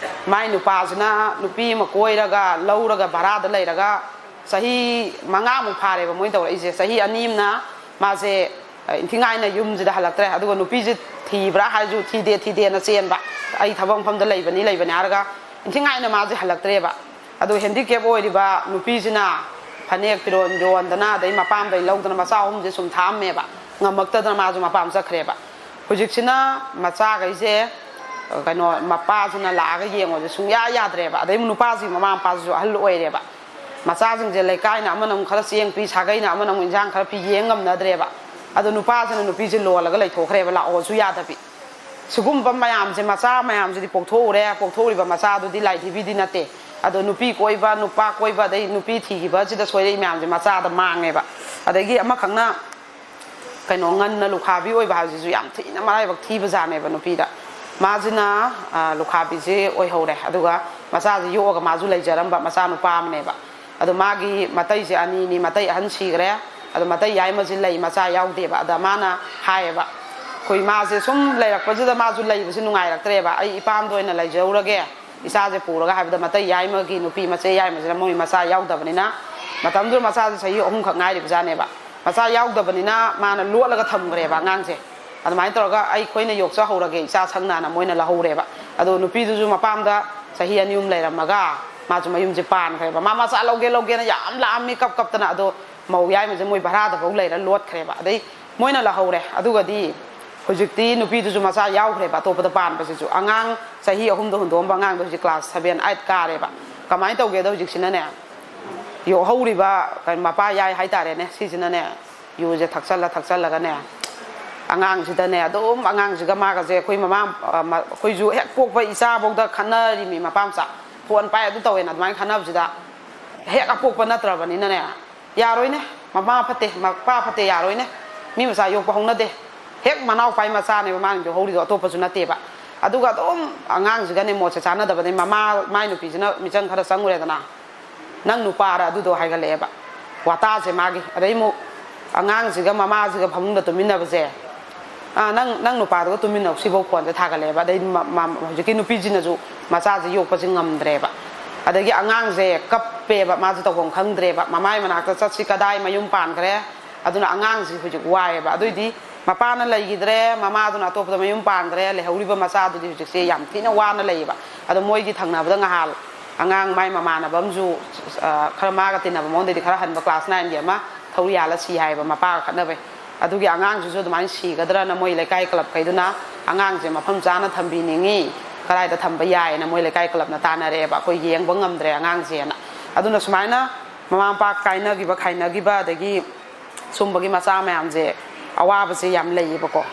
ꯃꯥꯏ ꯅꯨꯄꯥꯁꯤꯅ ꯅꯨꯄꯤ ꯑꯃ ꯀꯣꯏꯔꯒ ꯂꯧꯔꯒ ꯚꯔꯥꯗ ꯂꯩꯔꯒ ꯆꯍꯤ ꯃꯉꯥꯃꯨꯛ ꯐꯥꯔꯦꯕ ꯃꯣꯏꯅ ꯇꯧꯔꯛꯏꯁꯦ꯫ ꯆꯍꯤ ꯑꯅꯤ ꯑꯃꯅ ꯃꯥꯁꯦ, ꯑ, ꯏꯟꯊꯤꯉꯥꯏꯅ ꯌꯨꯝꯁꯤꯗ ꯍꯜꯂꯛꯇ꯭ꯔꯦ꯫ ꯑꯗꯨꯒ ꯅꯨꯄꯤꯁꯦ ꯊꯤꯕ꯭ꯔꯥ ꯍꯥꯏꯔꯁꯨ ꯊꯤꯗꯦ, ꯊꯤꯗꯦꯅ ꯆꯦꯟꯕ, "ꯑꯩ ꯊꯕꯛ ꯃꯐꯝꯗ ꯂꯩꯕꯅꯤ, ꯂꯩꯕꯅꯤ" ꯍꯥꯏꯔꯒ ꯏꯟꯊꯤꯉꯥꯏꯅ ꯃꯥꯁꯦ ꯍꯜꯂꯛꯇ꯭ꯔꯦꯕ꯫ ꯑꯗꯣ ꯍꯦꯟꯗꯤꯀꯦꯞ ꯑꯣꯏꯔꯤꯕ ꯅꯨꯄꯤꯁꯤꯅ ꯐꯅꯦꯛ ꯐꯤꯔꯣꯜ ꯌꯣꯟꯗꯅ, ꯑꯗꯩ ꯃꯄꯥꯝꯗꯩ ꯂꯧꯗꯅ ꯃꯆꯥ ꯑꯍꯨꯝꯁꯦ ꯁꯨꯝ ꯊꯥꯛꯑꯝꯃꯦꯕ꯫ ꯉꯝꯃꯛꯇꯗꯅ ꯃꯥꯁꯨ ꯃꯄꯥꯝ ꯆꯠꯈ꯭ꯔꯦꯕ꯫ ꯍꯧꯖꯤꯛꯁꯤꯅ ꯃꯆꯥꯈꯩꯁꯦ, ꯀꯩꯅꯣ, ꯃꯄꯥꯁꯤꯅ ꯂꯥꯛꯑꯒ ꯌꯦꯡꯉꯣꯁꯦ ꯁꯨꯡꯌꯥ ꯌꯥꯗ꯭ꯔꯦꯕ꯫ ꯑꯗꯩ ꯅꯨꯄꯥꯁꯤꯒꯤ ꯃꯃꯥ ꯃꯄꯥꯁꯤꯁꯨ ꯑꯍꯜ ꯑꯣꯏꯔꯦꯕ꯫ ꯃꯆꯥꯁꯤꯡꯁꯦ ꯂꯩꯀꯥꯏꯅ ꯑꯃꯅ ꯑꯃꯨꯛ ꯈꯔ ꯆꯦꯡ ꯄꯤ, ꯁꯥꯒꯩꯅ ꯑꯃꯅ ꯑꯃꯨꯛ ꯏꯟꯁꯥꯡ ꯈꯔ ꯄꯤ, ꯌꯦꯡ ꯉꯝꯅꯗ꯭ꯔꯦꯕ꯫ ꯑꯗꯣ ꯅꯨꯄꯥꯁꯤꯅ ꯅꯨꯄꯤꯁꯦ ꯂꯣꯜꯂꯒ ꯂꯩꯊꯣꯛꯈ꯭ꯔꯦꯕ, ꯂꯥꯛꯑꯣꯁꯨ ꯌꯥꯗꯕꯤ꯫ ꯁꯤꯒꯨꯝꯕ ꯃꯌꯥꯝꯁꯦ, ꯃꯆꯥ ꯃꯌꯥꯝꯁꯤꯗꯤ ꯄꯣꯛꯊꯣꯛꯎꯔꯦ, ꯄꯣꯛꯊꯣꯛꯎꯔꯤꯕ ꯃꯆꯥꯗꯨꯗꯤ ꯂꯥꯏꯊꯤꯕꯤꯗꯤ ꯅꯠꯇꯦ꯫ ꯑꯗꯣ ꯅꯨꯄꯤ ꯀꯣꯏꯕ, ꯅꯨꯄꯥ ꯀꯣꯏꯕ, ꯑꯗꯩ ꯅꯨꯄꯤ ꯊꯤꯈꯤꯕꯁꯤꯗ ꯁꯣꯏꯔꯛꯏ ꯃꯌꯥꯝꯁꯦ ꯃꯆꯥꯗ ꯃꯥꯡꯉꯦꯕ꯫ ꯑꯗꯒꯤ ꯑꯃꯈꯛꯅ ꯀꯩꯅꯣ, ꯉꯟꯅ ꯂꯨꯈꯥꯕꯤ ꯑꯣꯏꯕ ꯍꯥꯏꯕꯁꯤꯁꯨ ꯌꯥꯝ ꯊꯤꯅ ꯃꯔꯥꯏꯕꯛ ꯊꯤꯕ ꯖꯥꯠꯅꯦꯕ ꯅꯨꯄꯤꯗ꯫ ꯃꯥꯁꯤꯅ, ꯑ, ꯂꯨꯈꯥꯕꯤꯁꯦ ꯑꯣꯏꯍꯧꯔꯦ꯫ ꯑꯗꯨꯒ ꯃꯆꯥꯁꯦ ꯌꯣꯛꯑꯒ ꯃꯥꯁꯨ ꯂꯩꯖꯔꯝꯕ ꯃꯆꯥꯅꯨꯄꯥ ꯑꯃꯅꯦꯕ꯫ ꯑꯗꯣ ꯃꯥꯒꯤ ꯃꯇꯩꯁꯦ ꯑꯅꯤꯅꯤ, ꯃꯇꯩ ꯑꯍꯟ ꯁꯤꯈ꯭ꯔꯦ꯫ ꯑꯗꯣ ꯃꯇꯩ ꯌꯥꯏꯃꯁꯦ ꯂꯩ, ꯃꯆꯥ ꯌꯥꯎꯗꯦꯕ꯫ ꯑꯗ ꯃꯥꯅ ꯍꯥꯏꯌꯦꯕ, ꯑꯩꯈꯣꯏ ꯃꯥꯁꯦ ꯁꯨꯝ ꯂꯩꯔꯛꯄꯁꯤꯗ ꯃꯥꯁꯨ ꯂꯩꯕꯁꯦ ꯅꯨꯡꯉꯥꯏꯔꯛꯇ꯭ꯔꯦꯕ, "ꯑꯩ ꯏꯄꯥꯝꯗ ꯑꯣꯏꯅ ꯂꯩꯖꯔꯨꯔꯒꯦ, ꯏꯆꯥꯁꯦ ꯄꯨꯔꯒ" ꯍꯥꯏꯕꯗ, ꯃꯇꯩ ꯌꯥꯏꯃꯒꯤ ꯅꯨꯄꯤ ꯃꯆꯦ ꯌꯥꯏꯃꯁꯤꯅ, ꯃꯣꯏ ꯃꯆꯥ ꯌꯥꯎꯗꯕꯅꯤꯅ, ꯃꯇꯝꯗꯨꯗ ꯃꯆꯥꯁꯦ ꯆꯍꯤ ꯑꯍꯨꯝꯈꯛ ꯉꯥꯏꯔꯤꯕꯖꯥꯠꯅꯦꯕ, ꯃꯆꯥ ꯌꯥꯎꯗꯕꯅꯤꯅ ꯃꯥꯅ ꯂꯣꯠꯂꯒ ꯊꯝꯈ꯭ꯔꯦꯕ ꯑꯉꯥꯡꯁꯦ꯫ ꯑꯗꯨꯃꯥꯏꯅ ꯇꯧꯔꯒ, "ꯑꯩꯈꯣꯏꯅ ꯌꯣꯛꯆꯍꯧꯔꯒꯦ ꯏꯆꯥ ꯁꯪꯅ"ꯅ ꯃꯣꯏꯅ ꯂꯧꯍꯧꯔꯦꯕ꯫ ꯑꯗꯣ ꯅꯨꯄꯤꯗꯨꯁꯨ ꯃꯄꯥꯝꯗ ꯆꯍꯤ ꯑꯅꯤ ꯑꯍꯨꯝ ꯂꯩꯔꯝꯃꯒ ꯃꯥꯁꯨ ꯃꯌꯨꯝꯁꯦ ꯄꯥꯟꯈ꯭ꯔꯦꯕ꯫ ꯃꯥ ꯃꯆꯥ ꯂꯧꯒꯦ ꯂꯧꯒꯦꯅ ꯌꯥꯝ ꯂꯥꯛꯑꯝꯃꯤ, ꯀꯞ ꯀꯞꯇꯅ꯫ ꯑꯗꯣ ꯃꯧ ꯌꯥꯏꯃꯁꯦ ꯃꯣꯏ ꯚꯔꯥꯗꯐꯧ ꯂꯩꯔ ꯂꯣꯠꯈ꯭ꯔꯦꯕ꯫ ꯑꯗꯩ ꯃꯣꯏꯅ ꯂꯧꯍꯧꯔꯦ꯫ ꯑꯗꯨꯒꯗꯤ ꯍꯧꯖꯤꯛꯇꯤ ꯅꯨꯄꯤꯗꯨꯁꯨ ꯃꯆꯥ ꯌꯥꯎꯈ꯭ꯔꯦꯕ, ꯑꯇꯣꯞꯄꯗ ꯄꯥꯟꯕꯁꯤꯁꯨ꯫ ꯑꯉꯥꯡ ꯆꯍꯤ ꯑꯍꯨꯝꯗ ꯍꯨꯟꯗꯣꯛꯑꯝꯕ ꯑꯉꯥꯡꯗꯣ ꯍꯧꯖꯤꯛ class seven, eight ꯀꯥꯔꯦꯕ꯫ ꯀꯃꯥꯏꯅ ꯇꯧꯒꯦꯗ, ꯍꯧꯖꯤꯛꯁꯤꯅꯅꯦ, ꯌꯣꯛꯍꯧꯔꯤꯕ ꯀꯩꯅꯣ, ꯃꯄꯥ ꯌꯥꯏ ꯍꯥꯏꯇꯥꯔꯦꯅꯦ, ꯁꯤꯁꯤꯅꯅꯦ, ꯌꯨꯁꯦ ꯊꯛꯆꯜꯂ ꯊꯛꯆꯜꯂꯒꯅꯦ, ꯑꯉꯥꯡꯁꯤꯗꯅꯦ, ꯑꯗꯨꯝ ꯑꯉꯥꯡꯁꯤꯒ ꯃꯥꯒꯁꯦ, ꯑꯩꯈꯣꯏ ꯃꯃꯥ, ꯑ, ꯃ-, ꯑꯩꯈꯣꯏꯁꯨ ꯍꯦꯛ ꯄꯣꯛꯄ ꯏꯆꯥꯐꯧꯗ ꯈꯠꯅꯔꯤꯃꯤ, ꯃꯄꯥ ꯃꯆꯥ꯫ ꯐꯣꯟ ꯄꯥꯏ ꯑꯗꯨ ꯇꯧꯋꯦꯅ꯫ ꯑꯗꯨꯃꯥꯏꯅ ꯈꯠꯅꯕꯁꯤꯗ, ꯍꯦꯛ ꯑꯄꯣꯛꯄ ꯅꯠꯇ꯭ꯔꯕꯅꯤꯅꯅꯦ, ꯌꯥꯔꯣꯏꯅꯦ, ꯃꯃꯥ ꯐꯠꯇꯦ, ꯃꯄꯥ ꯐꯠꯇꯦ, ꯌꯥꯔꯣꯏꯅꯦ, ꯃꯤ ꯃꯆꯥ ꯌꯣꯛꯄ ꯍꯧꯅꯗꯦ꯫ ꯍꯦꯛ ꯃꯅꯥꯎꯄꯥꯏ ꯃꯆꯥꯅꯦꯕ ꯃꯥꯅ ꯌꯣꯛꯍꯧꯔꯤꯗꯣ, ꯑꯇꯣꯞꯄꯁꯨ ꯅꯠꯇꯦꯕ꯫ ꯑꯗꯨꯒ ꯑꯗꯨꯝ ꯑꯉꯥꯡꯁꯤꯒꯅꯦ ꯃꯣꯠꯁꯦ ꯆꯥꯟꯅꯗꯕꯅꯦ꯫ ꯃꯃꯥ, ꯃꯥꯏ ꯅꯨꯄꯤꯁꯤꯅ ꯃꯤꯆꯪ ꯈꯔ ꯆꯪꯉꯨꯔꯦꯗꯅ, "ꯅꯪ ꯅꯨꯄꯥꯔ ꯑꯗꯨꯗꯣ?" ꯍꯥꯏꯒꯠꯂꯛꯑꯦꯕ ꯋꯥꯇꯥꯁꯦ ꯃꯥꯒꯤ꯫ ꯑꯗꯩ ꯑꯃꯨꯛ ꯑꯉꯥꯡꯁꯤꯒ ꯃꯃꯥꯁꯤꯒ ꯐꯃꯨꯡꯗ ꯇꯨꯝꯃꯤꯟꯅꯕꯁꯦ, "ꯑꯥ, ꯅꯪ, ꯅꯪ ꯅꯨꯄꯥꯗꯨꯒ ꯇꯨꯝꯃꯤꯟꯅꯧ", ꯁꯤꯐꯧ ꯐꯣꯟꯁꯦ ꯊꯥꯒꯠꯂꯛꯑꯦꯕ꯫ ꯑꯗꯩ ꯃ-, ꯃ-, ꯍꯧꯖꯤꯛꯀꯤ ꯅꯨꯄꯤꯁꯤꯅꯁꯨ ꯃꯆꯥꯁꯦ ꯌꯣꯛꯄꯁꯦ ꯉꯝꯗ꯭ꯔꯦꯕ꯫ ꯑꯗꯒꯤ ꯑꯉꯥꯡꯁꯦ ꯀꯞꯄꯦꯕ, ꯃꯥꯁꯦ ꯇꯧꯐꯝ ꯈꯪꯗ꯭ꯔꯦꯕ꯫ ꯃꯃꯥꯏ ꯃꯅꯥꯛꯇ ꯆꯠꯁꯤ ꯀꯗꯥꯏ, ꯃꯌꯨꯝ ꯄꯥꯟꯈ꯭ꯔꯦ꯫ ꯑꯗꯨꯅ ꯑꯉꯥꯡꯁꯤ ꯍꯧꯖꯤꯛ ꯋꯥꯏꯑꯦꯕ꯫ ꯑꯗꯨꯏꯗꯤ ꯃꯄꯥꯅ ꯂꯩꯈꯤꯗ꯭ꯔꯦ, ꯃꯃꯥꯗꯨꯅ ꯑꯇꯣꯞꯄꯗ ꯃꯌꯨꯝ ꯄꯥꯟꯈ꯭ꯔꯦ, ꯂꯩꯍꯧꯔꯤꯕ ꯃꯆꯥꯗꯨꯗꯤ ꯍꯧꯖꯤꯛꯁꯦ ꯌꯥꯝ ꯊꯤꯅ ꯋꯥꯅ ꯂꯩꯌꯦꯕ꯫ ꯑꯗꯣ ꯃꯣꯏꯒꯤ ꯊꯪꯅꯕꯗ ꯉꯍꯥꯜ ꯑꯉꯥꯡ ꯃꯥꯏ ꯃꯃꯥꯟꯅꯕ ꯑꯃꯁꯨ, ꯑ, ꯈꯔ ꯃꯥꯒ ꯇꯤꯟꯅꯕ ꯃꯉꯣꯟꯗꯩꯗꯤ ꯈꯔ ꯍꯟꯕ class nineꯒꯤ ꯑꯃ ꯊꯧꯔꯤ ꯌꯥꯜꯂ ꯁꯤ ꯍꯥꯏꯌꯦꯕ, ꯃꯄꯥꯒ ꯈꯠꯅꯕꯩ꯫ ꯑꯗꯨꯒꯤ ꯑꯉꯥꯡꯁꯤꯁꯨ ꯑꯗꯨꯃꯥꯏꯅ ꯁꯤꯒꯗ꯭ꯔꯅ ꯃꯣꯏ ꯂꯩꯀꯥꯏ clubꯈꯩꯗꯨꯅ ꯑꯉꯥꯡꯁꯦ ꯃꯐꯝ ꯆꯥꯅ ꯊꯝꯕꯤꯅꯤꯡꯉꯤ, ꯀꯗꯥꯏꯗ ꯊꯝꯕ ꯌꯥꯏꯅ ꯃꯣꯏ ꯂꯩꯀꯥꯏ clubꯅ ꯇꯥꯟꯅꯔꯛꯑꯦꯕ, "ꯑꯩꯈꯣꯏ ꯌꯦꯡꯕ ꯉꯝꯗ꯭ꯔꯦ ꯑꯉꯥꯡꯁꯦꯅ"꯫ ꯑꯗꯨꯅ ꯁꯨꯃꯥꯏꯅ ꯃꯃꯥ ꯃꯄꯥ ꯀꯥꯏꯅꯈꯤꯕ, ꯈꯥꯏꯅꯈꯤꯕ, ꯑꯗꯒꯤ ꯁꯨꯝꯕꯒꯤ ꯃꯆꯥ ꯃꯌꯥꯝꯁꯦ, ꯑꯋꯥꯕꯁꯦ ꯌꯥꯝ ꯂꯩꯌꯦꯕꯀꯣ꯫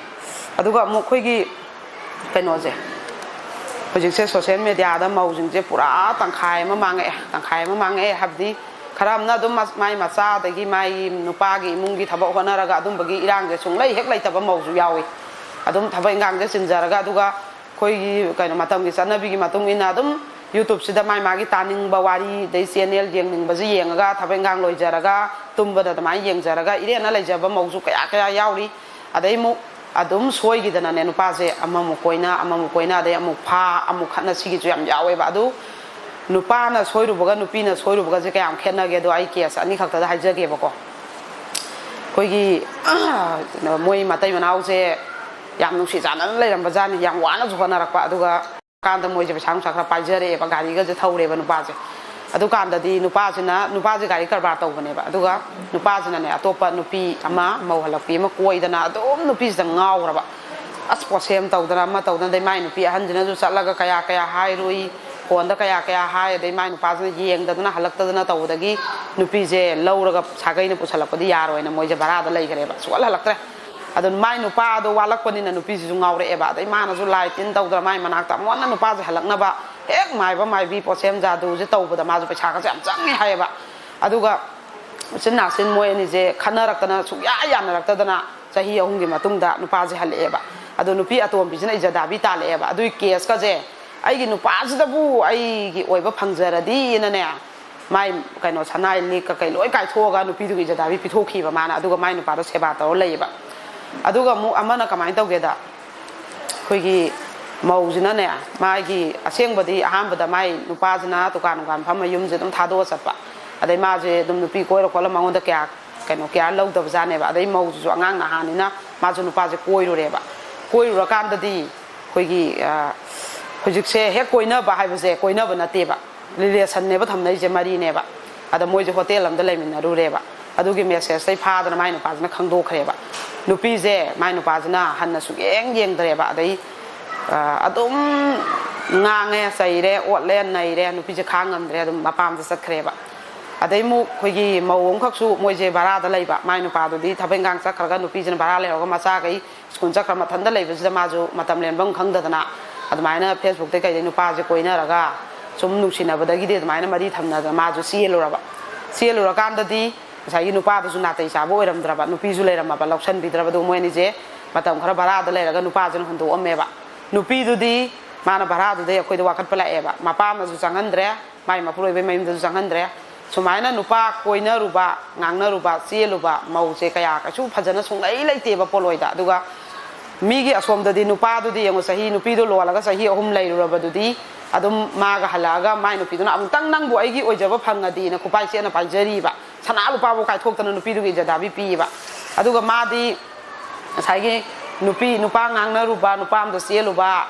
ꯑꯗꯨꯒ ꯑꯃꯨꯛ ꯑꯩꯈꯣꯏꯒꯤ ꯀꯩꯅꯣꯁꯦ, ꯍꯧꯖꯤꯛꯁꯦ social mediaꯗ ꯃꯧꯁꯤꯡꯁꯦ ꯄꯨꯔꯥ ꯇꯪꯈꯥꯏ ꯑꯃ ꯃꯥꯡꯉꯛꯑꯦ, ꯇꯪꯈꯥꯏ ꯑꯃ ꯃꯥꯡꯉꯛꯑꯦ ꯍꯥꯏꯕꯗꯤ, ꯈꯔ ꯑꯃꯅ ꯑꯗꯨꯝ ꯃꯁ-, ꯃꯥꯏ ꯃꯆꯥ ꯑꯗꯒꯤ ꯃꯥꯏ ꯅꯨꯄꯥꯒꯤ ꯏꯃꯨꯡꯒꯤ ꯊꯕꯛ ꯍꯣꯠꯅꯔꯒ ꯑꯗꯨꯝꯕꯒꯤ ꯏꯔꯥꯡꯁꯦ ꯁꯨꯡꯂꯩ ꯍꯦꯛ ꯂꯩꯇꯕ ꯃꯧꯁꯨ ꯌꯥꯎꯏ꯫ ꯑꯗꯨꯝ ꯊꯕꯛ ꯏꯟꯈꯥꯡꯁꯦ ꯆꯤꯟꯖꯔꯒ, ꯑꯗꯨꯒ ꯑꯩꯈꯣꯏꯒꯤ ꯀꯩꯅꯣ, ꯃꯇꯝꯒꯤ ꯆꯠꯅꯕꯤꯒꯤ ꯃꯇꯨꯡ ꯏꯟꯅ ꯑꯗꯨꯝ YouTube-ꯁꯤꯗ ꯃꯥꯏ ꯃꯥꯒꯤ ꯇꯥꯅꯤꯡꯕ ꯋꯥꯔꯤ, ꯑꯗꯩ channel ꯌꯦꯡꯅꯤꯡꯕꯁꯤ ꯌꯦꯡꯉꯒ, ꯊꯕꯛ ꯏꯪꯈꯥꯡ ꯂꯣꯏꯖꯔꯒ, ꯇꯨꯝꯕꯗ ꯑꯗꯨꯃꯥꯏꯅ ꯌꯦꯡꯖꯔꯒ, ꯏꯔꯦꯟꯅ ꯂꯩꯖꯕ ꯃꯧꯁꯨ ꯀꯌꯥ ꯀꯌꯥ ꯌꯥꯎꯔꯤ꯫ ꯑꯗꯩ ꯑꯃꯨꯛ ꯑꯗꯨꯝ ꯁꯣꯏꯈꯤꯗꯅꯅꯦ, ꯅꯨꯄꯥꯁꯦ ꯑꯃꯃꯨꯛ ꯀꯣꯏꯅ, ꯑꯃꯃꯨꯛ ꯀꯣꯏꯅ, ꯑꯗꯩ ꯑꯃꯨꯛ ꯐꯥ, ꯑꯃꯨꯛ ꯈꯠꯅ, ꯁꯤꯒꯤꯁꯨ ꯌꯥꯝ ꯌꯥꯎꯋꯦꯕ꯫ ꯑꯗꯨ ꯅꯨꯄꯥꯅ ꯁꯣꯏꯔꯨꯕꯒ ꯅꯨꯄꯤꯅ ꯁꯣꯏꯔꯨꯕꯒꯁꯦ ꯀꯌꯥꯝ ꯈꯦꯠꯅꯒꯦꯗꯣ ꯑꯩ case ꯑꯅꯤꯈꯛꯇꯗ ꯍꯥꯏꯖꯒꯦꯕꯀꯣ꯫ ꯑꯩꯈꯣꯏꯒꯤ ꯃꯣꯏ ꯃꯇꯩ ꯃꯅꯥꯎꯁꯦ ꯌꯥꯝ ꯅꯨꯡꯁꯤ ꯆꯥꯟꯅꯅ ꯂꯩꯔꯝꯕ ꯖꯥꯠꯅꯤ, ꯌꯥꯝ ꯋꯥꯅꯁꯨ ꯍꯣꯠꯅꯔꯛꯄ꯫ ꯑꯗꯨꯒ ꯀꯥꯟꯗ ꯃꯣꯏꯁꯦ ꯄꯩꯁꯥ ꯅꯨꯡꯁꯥ ꯈꯔ ꯄꯥꯏꯖꯔꯛꯑꯦꯕ, ꯒꯥꯔꯤꯒꯁꯦ ꯊꯧꯔꯦꯕ ꯅꯨꯄꯥꯁꯦ꯫ ꯑꯗꯨꯀꯥꯟꯗꯗꯤ ꯅꯨꯄꯥꯁꯤꯅ, ꯅꯨꯄꯥꯁꯦ ꯒꯥꯔꯤ ꯀꯔꯕꯥꯔ ꯇꯧꯕꯅꯦꯕ, ꯑꯗꯨꯒ ꯅꯨꯄꯥꯁꯤꯅꯅꯦ ꯑꯇꯣꯞꯄ ꯅꯨꯄꯤ ꯑꯃ, ꯃꯧ ꯍꯜꯂꯛꯄꯤ ꯑꯃ ꯀꯣꯏꯗꯅ ꯑꯗꯨꯝ ꯅꯨꯄꯤꯁꯤꯗ ꯉꯥꯎꯈ꯭ꯔꯕ꯫ ꯑꯁ, ꯄꯣꯠꯁꯦꯝ ꯇꯧꯗꯅ ꯑꯃ ꯇꯧꯗꯅ, ꯑꯗꯩ ꯃꯥꯏ ꯅꯨꯄꯤ ꯑꯍꯟꯁꯤꯅꯁꯨ ꯆꯠꯂꯒ ꯀꯌꯥ ꯀꯌꯥ ꯍꯥꯏꯔꯨꯏ, ꯐꯣꯟꯗ ꯀꯌꯥ ꯀꯌꯥ ꯍꯥꯏ, ꯑꯗꯩ ꯃꯥꯏ ꯅꯨꯄꯥꯁꯤꯅ ꯌꯦꯡꯗꯗꯅ ꯍꯜꯂꯛꯇꯗꯅ ꯇꯧꯕꯗꯒꯤ ꯅꯨꯄꯤꯁꯦ ꯂꯧꯔꯒ ꯁꯥꯒꯩꯅ ꯄꯨꯁꯜꯂꯛꯄꯗꯤ ꯌꯥꯔꯣꯏꯅ ꯃꯣꯏꯁꯦ ꯚꯔꯥꯗ ꯂꯩꯈ꯭ꯔꯦꯕ, ꯁꯨꯡꯍꯜ ꯍꯜꯂꯛꯇ꯭ꯔꯦ꯫ ꯑꯗꯨ ꯃꯥꯏ ꯅꯨꯄꯥꯗꯣ ꯋꯥꯠꯂꯛꯄꯅꯤꯅ ꯅꯨꯄꯤꯁꯤꯁꯨ ꯉꯥꯎꯔꯛꯑꯦꯕ꯫ ꯑꯗꯩ ꯃꯥꯅꯁꯨ ꯂꯥꯏ ꯇꯤꯟ ꯇꯧꯗꯅ ꯃꯥꯏ ꯃꯅꯥꯛꯇ ꯑꯃꯨꯛ ꯍꯟꯅ ꯅꯨꯄꯥꯁꯦ ꯍꯜꯂꯛꯅꯕ ꯍꯦꯛ ꯃꯥꯏꯕ ꯃꯥꯏꯕꯤ ꯄꯣꯠꯁꯦꯝ ꯖꯥꯗꯨꯁꯦ ꯇꯧꯕꯗ ꯃꯥꯁꯨ ꯄꯩꯁꯥꯒꯁꯦ ꯌꯥꯝ ꯆꯪꯉꯦ ꯍꯥꯏꯌꯦꯕ꯫ ꯑꯗꯨꯒ ꯎꯆꯤꯟ ꯅꯥꯆꯤꯟ ꯃꯣꯏ ꯑꯅꯤꯁꯦ ꯈꯟꯅꯔꯛꯇꯅ ꯁꯨꯡꯌꯥ ꯌꯥꯅꯔꯛꯇꯗꯅ ꯆꯍꯤ ꯑꯍꯨꯝꯒꯤ ꯃꯇꯨꯡꯗ ꯅꯨꯄꯥꯁꯦ ꯍꯜꯂꯛꯑꯦꯕ꯫ ꯑꯗꯣ ꯅꯨꯄꯤ ꯑꯇꯣꯝꯕꯤꯁꯤꯅ ꯏꯖꯗꯥꯕꯤ ꯇꯥꯜꯂꯛꯑꯦꯕ꯫ ꯑꯗꯨꯒꯤ case-ꯀꯁꯦ ꯑꯩꯒꯤ ꯅꯨꯄꯥꯁꯤꯗꯕꯨ ꯑꯩꯒꯤ ꯑꯣꯏꯕ ꯐꯪꯖꯔꯗꯤꯅꯅꯦ, ꯃꯥꯏ ꯀꯩꯅꯣ ꯁꯅꯥ ꯂꯤꯛ ꯀꯩꯀꯩ ꯂꯣꯏ ꯀꯥꯏꯊꯣꯛꯑꯒ ꯅꯨꯄꯤꯗꯨꯒꯤ ꯏꯖꯗꯥꯕꯤ ꯄꯤꯊꯣꯛꯈꯤꯕ ꯃꯥꯅ, ꯑꯗꯨꯒ ꯃꯥꯏ ꯅꯨꯄꯥꯗꯣ ꯁꯦꯕꯥ ꯇꯧꯔ ꯂꯩꯌꯦꯕ꯫ ꯑꯗꯨꯒ ꯑꯃꯨꯛ ꯑꯃꯅ ꯀꯃꯥꯏꯅ ꯇꯧꯒꯦꯗ, ꯑꯩꯈꯣꯏꯒꯤ ꯃꯧꯁꯤꯅꯅꯦ, ꯃꯥꯒꯤ ꯑꯁꯦꯡꯕꯗꯤ ꯑꯍꯥꯟꯕꯗ ꯃꯥꯏ ꯅꯨꯄꯥꯁꯤꯅ ꯗꯨꯀꯥꯟ ꯅꯨꯡꯀꯥꯟ ꯐꯝꯃ ꯌꯨꯝꯁꯦ ꯑꯗꯨꯝ ꯊꯥꯗꯣꯛꯑ ꯆꯠꯄ꯫ ꯑꯗꯩ ꯃꯥꯁꯦ ꯑꯗꯨꯝ ꯅꯨꯄꯤ ꯀꯣꯏꯔ ꯈꯣꯠꯂ ꯃꯉꯣꯟꯗ ꯀꯌꯥ ꯀꯩꯅꯣ, care ꯂꯧꯗꯕꯖꯥꯠꯅꯦꯕ꯫ ꯑꯗꯩ ꯃꯧꯁꯤꯁꯨ ꯑꯉꯥꯡ ꯅꯍꯥꯅꯤꯅ ꯃꯥꯁꯨ ꯅꯨꯄꯥꯁꯦ ꯀꯣꯏꯔꯨꯔꯦꯕ꯫ ꯀꯣꯏꯔꯨꯔꯀꯥꯟꯗꯗꯤ ꯑꯩꯈꯣꯏꯒꯤ, ꯑ, ꯍꯧꯖꯤꯛꯁꯦ ꯍꯦꯛ ꯀꯣꯏꯅꯕ ꯍꯥꯏꯕꯁꯦ ꯀꯣꯏꯅꯕ ꯅꯠꯇꯦꯕ, relation-ꯅꯦꯕ ꯊꯝꯅꯩꯁꯦ, ꯃꯔꯤꯅꯦꯕ꯫ ꯑꯗ ꯃꯣꯏꯁꯦ hotel ꯑꯃꯗ ꯂꯩꯃꯤꯟꯅꯔꯨꯔꯦꯕ꯫ ꯑꯗꯨꯒꯤ message-ꯇꯩ ꯐꯥꯗꯅ ꯃꯥꯏ ꯅꯨꯄꯥꯁꯤꯅ ꯈꯪꯗꯣꯛꯈ꯭ꯔꯦꯕ꯫ ꯅꯨꯄꯤꯁꯦ ꯃꯥꯏ ꯅꯨꯄꯥꯁꯤꯅ ꯍꯟꯅ ꯁꯨꯛꯌꯦꯡ ꯌꯦꯡꯗ꯭ꯔꯦꯕ꯫ ꯑꯗꯩ, ꯑ, ꯑꯗꯨꯝ ꯉꯥꯡꯉꯦ, ꯆꯩꯔꯦ, ꯑꯣꯠꯂꯦ, ꯅꯩꯔꯦ꯫ ꯅꯨꯄꯤꯁꯦ ꯈꯥꯡ ꯉꯝꯗ꯭ꯔꯦ, ꯑꯗꯨꯝ ꯃꯄꯥꯝꯗ ꯆꯠꯈ꯭ꯔꯦꯕ꯫ ꯑꯗꯩ ꯑꯃꯨꯛ ꯑꯩꯈꯣꯏꯒꯤ ꯃꯧ ꯑꯃꯈꯛꯁꯨ ꯃꯣꯏꯁꯦ ꯚꯔꯥꯗ ꯂꯩꯕ꯫ ꯃꯥꯏ ꯅꯨꯄꯥꯗꯨꯗꯤ ꯊꯕꯛ ꯏꯪꯈꯥꯡ ꯆꯠꯈ꯭ꯔꯒ ꯅꯨꯄꯤꯁꯤꯅ ꯚꯔꯥ ꯂꯩꯍꯧꯔꯒ ꯃꯆꯥꯈꯩ ꯁ꯭ꯀꯨꯜ ꯆꯠꯈ꯭ꯔ ꯃꯊꯟꯇ ꯂꯩꯕꯁꯤꯗ ꯃꯥꯁꯨ ꯃꯇꯝ ꯂꯦꯟꯐꯝ ꯈꯪꯗꯗꯅ ꯑꯗꯨꯃꯥꯏꯅ Facebook-ꯇꯩ ꯀꯩꯗꯩ ꯅꯨꯄꯥꯁꯦ ꯀꯣꯏꯅꯔꯒ ꯁꯨꯝ ꯅꯨꯡꯁꯤꯅꯕꯗꯒꯤꯗꯤ ꯑꯗꯨꯃꯥꯏꯅ ꯃꯔꯤ ꯊꯝꯅꯗꯅ ꯃꯥꯁꯨ ꯆꯦꯜꯂꯨꯔꯕ꯫ ꯆꯦꯜꯂꯨꯔꯀꯥꯟꯗꯗꯤ ꯉꯁꯥꯏꯒꯤ ꯅꯨꯄꯥꯗꯨꯁꯨ ꯅꯥꯇꯩ ꯆꯥꯕ ꯑꯣꯏꯔꯝꯗ꯭ꯔꯕ, ꯅꯨꯄꯤꯁꯨ ꯂꯩꯔꯝꯃꯕ, ꯂꯧꯁꯟꯕꯤꯗ꯭ꯔꯕ꯫ ꯑꯗꯨ ꯃꯣꯏ ꯑꯅꯤꯁꯦ ꯃꯇꯝ ꯈꯔ ꯚꯔꯥꯗ ꯂꯩꯔꯒ ꯅꯨꯄꯥꯁꯤꯅ ꯍꯨꯟꯗꯣꯛꯑꯝꯃꯦꯕ꯫ ꯅꯨꯄꯤꯗꯨꯗꯤ ꯃꯥꯅ ꯚꯔꯥꯗꯨꯗꯩ ꯑꯩꯈꯣꯏꯗ ꯋꯥꯀꯠꯄ ꯂꯥꯛꯑꯦꯕ, ꯃꯄꯥꯝꯗꯁꯨ ꯆꯪꯍꯟꯗ꯭ꯔꯦ, ꯃꯥꯏ ꯃꯄꯨꯔꯣꯏꯕꯩ ꯃꯌꯨꯝꯗꯁꯨ ꯆꯪꯍꯟꯗ꯭ꯔꯦ꯫ ꯁꯨꯃꯥꯏꯅ ꯅꯨꯄꯥ ꯀꯣꯏꯅꯔꯨꯕ, ꯉꯥꯡꯅꯔꯨꯕ, ꯆꯦꯜꯂꯨꯕ ꯃꯧꯁꯦ ꯀꯌꯥ ꯀꯩꯁꯨ ꯐꯖꯅ ꯁꯨꯡꯂꯩ ꯂꯩꯇꯦꯕ ꯄꯣꯠꯂꯣꯏꯗ꯫ ꯑꯗꯨꯒ ꯃꯤꯒꯤ ꯑꯁꯣꯝꯗꯗꯤ ꯅꯨꯄꯥꯗꯨꯗꯤ ꯌꯦꯡꯉꯨ, ꯆꯍꯤ, ꯅꯨꯄꯤꯗꯣ ꯂꯣꯜꯂꯒ ꯆꯍꯤ ꯑꯍꯨꯝ ꯂꯩꯔꯨꯔꯕꯗꯨꯗꯤ ꯑꯗꯨꯝ ꯃꯥꯒ ꯍꯜꯂꯛꯑꯒ ꯃꯥꯏ ꯅꯨꯄꯤꯗꯨꯅ ꯑꯃꯨꯛꯇꯪ ꯅꯪꯕꯨ ꯑꯩꯒꯤ ꯑꯣꯏꯖꯕ ꯐꯪꯉꯗꯤꯅ ꯈꯨꯄꯥꯏ ꯆꯦꯠꯅ ꯄꯥꯏꯖꯔꯤꯕ, ꯁꯅꯥ ꯂꯨꯄꯥꯕꯨ ꯀꯥꯏꯊꯣꯛꯇꯅ ꯅꯨꯄꯤꯗꯨꯒꯤ ꯏꯖꯗꯥꯕꯤ ꯄꯤꯌꯦꯕ꯫ ꯑꯗꯨꯒ ꯃꯥꯗꯤ ꯉꯁꯥꯏꯒꯤ ꯅꯨꯄꯤ, ꯅꯨꯄꯥ ꯉꯥꯡꯅꯔꯨꯕ, ꯅꯨꯄꯥ ꯑꯃꯗ ꯆꯦꯜꯂꯨꯕ,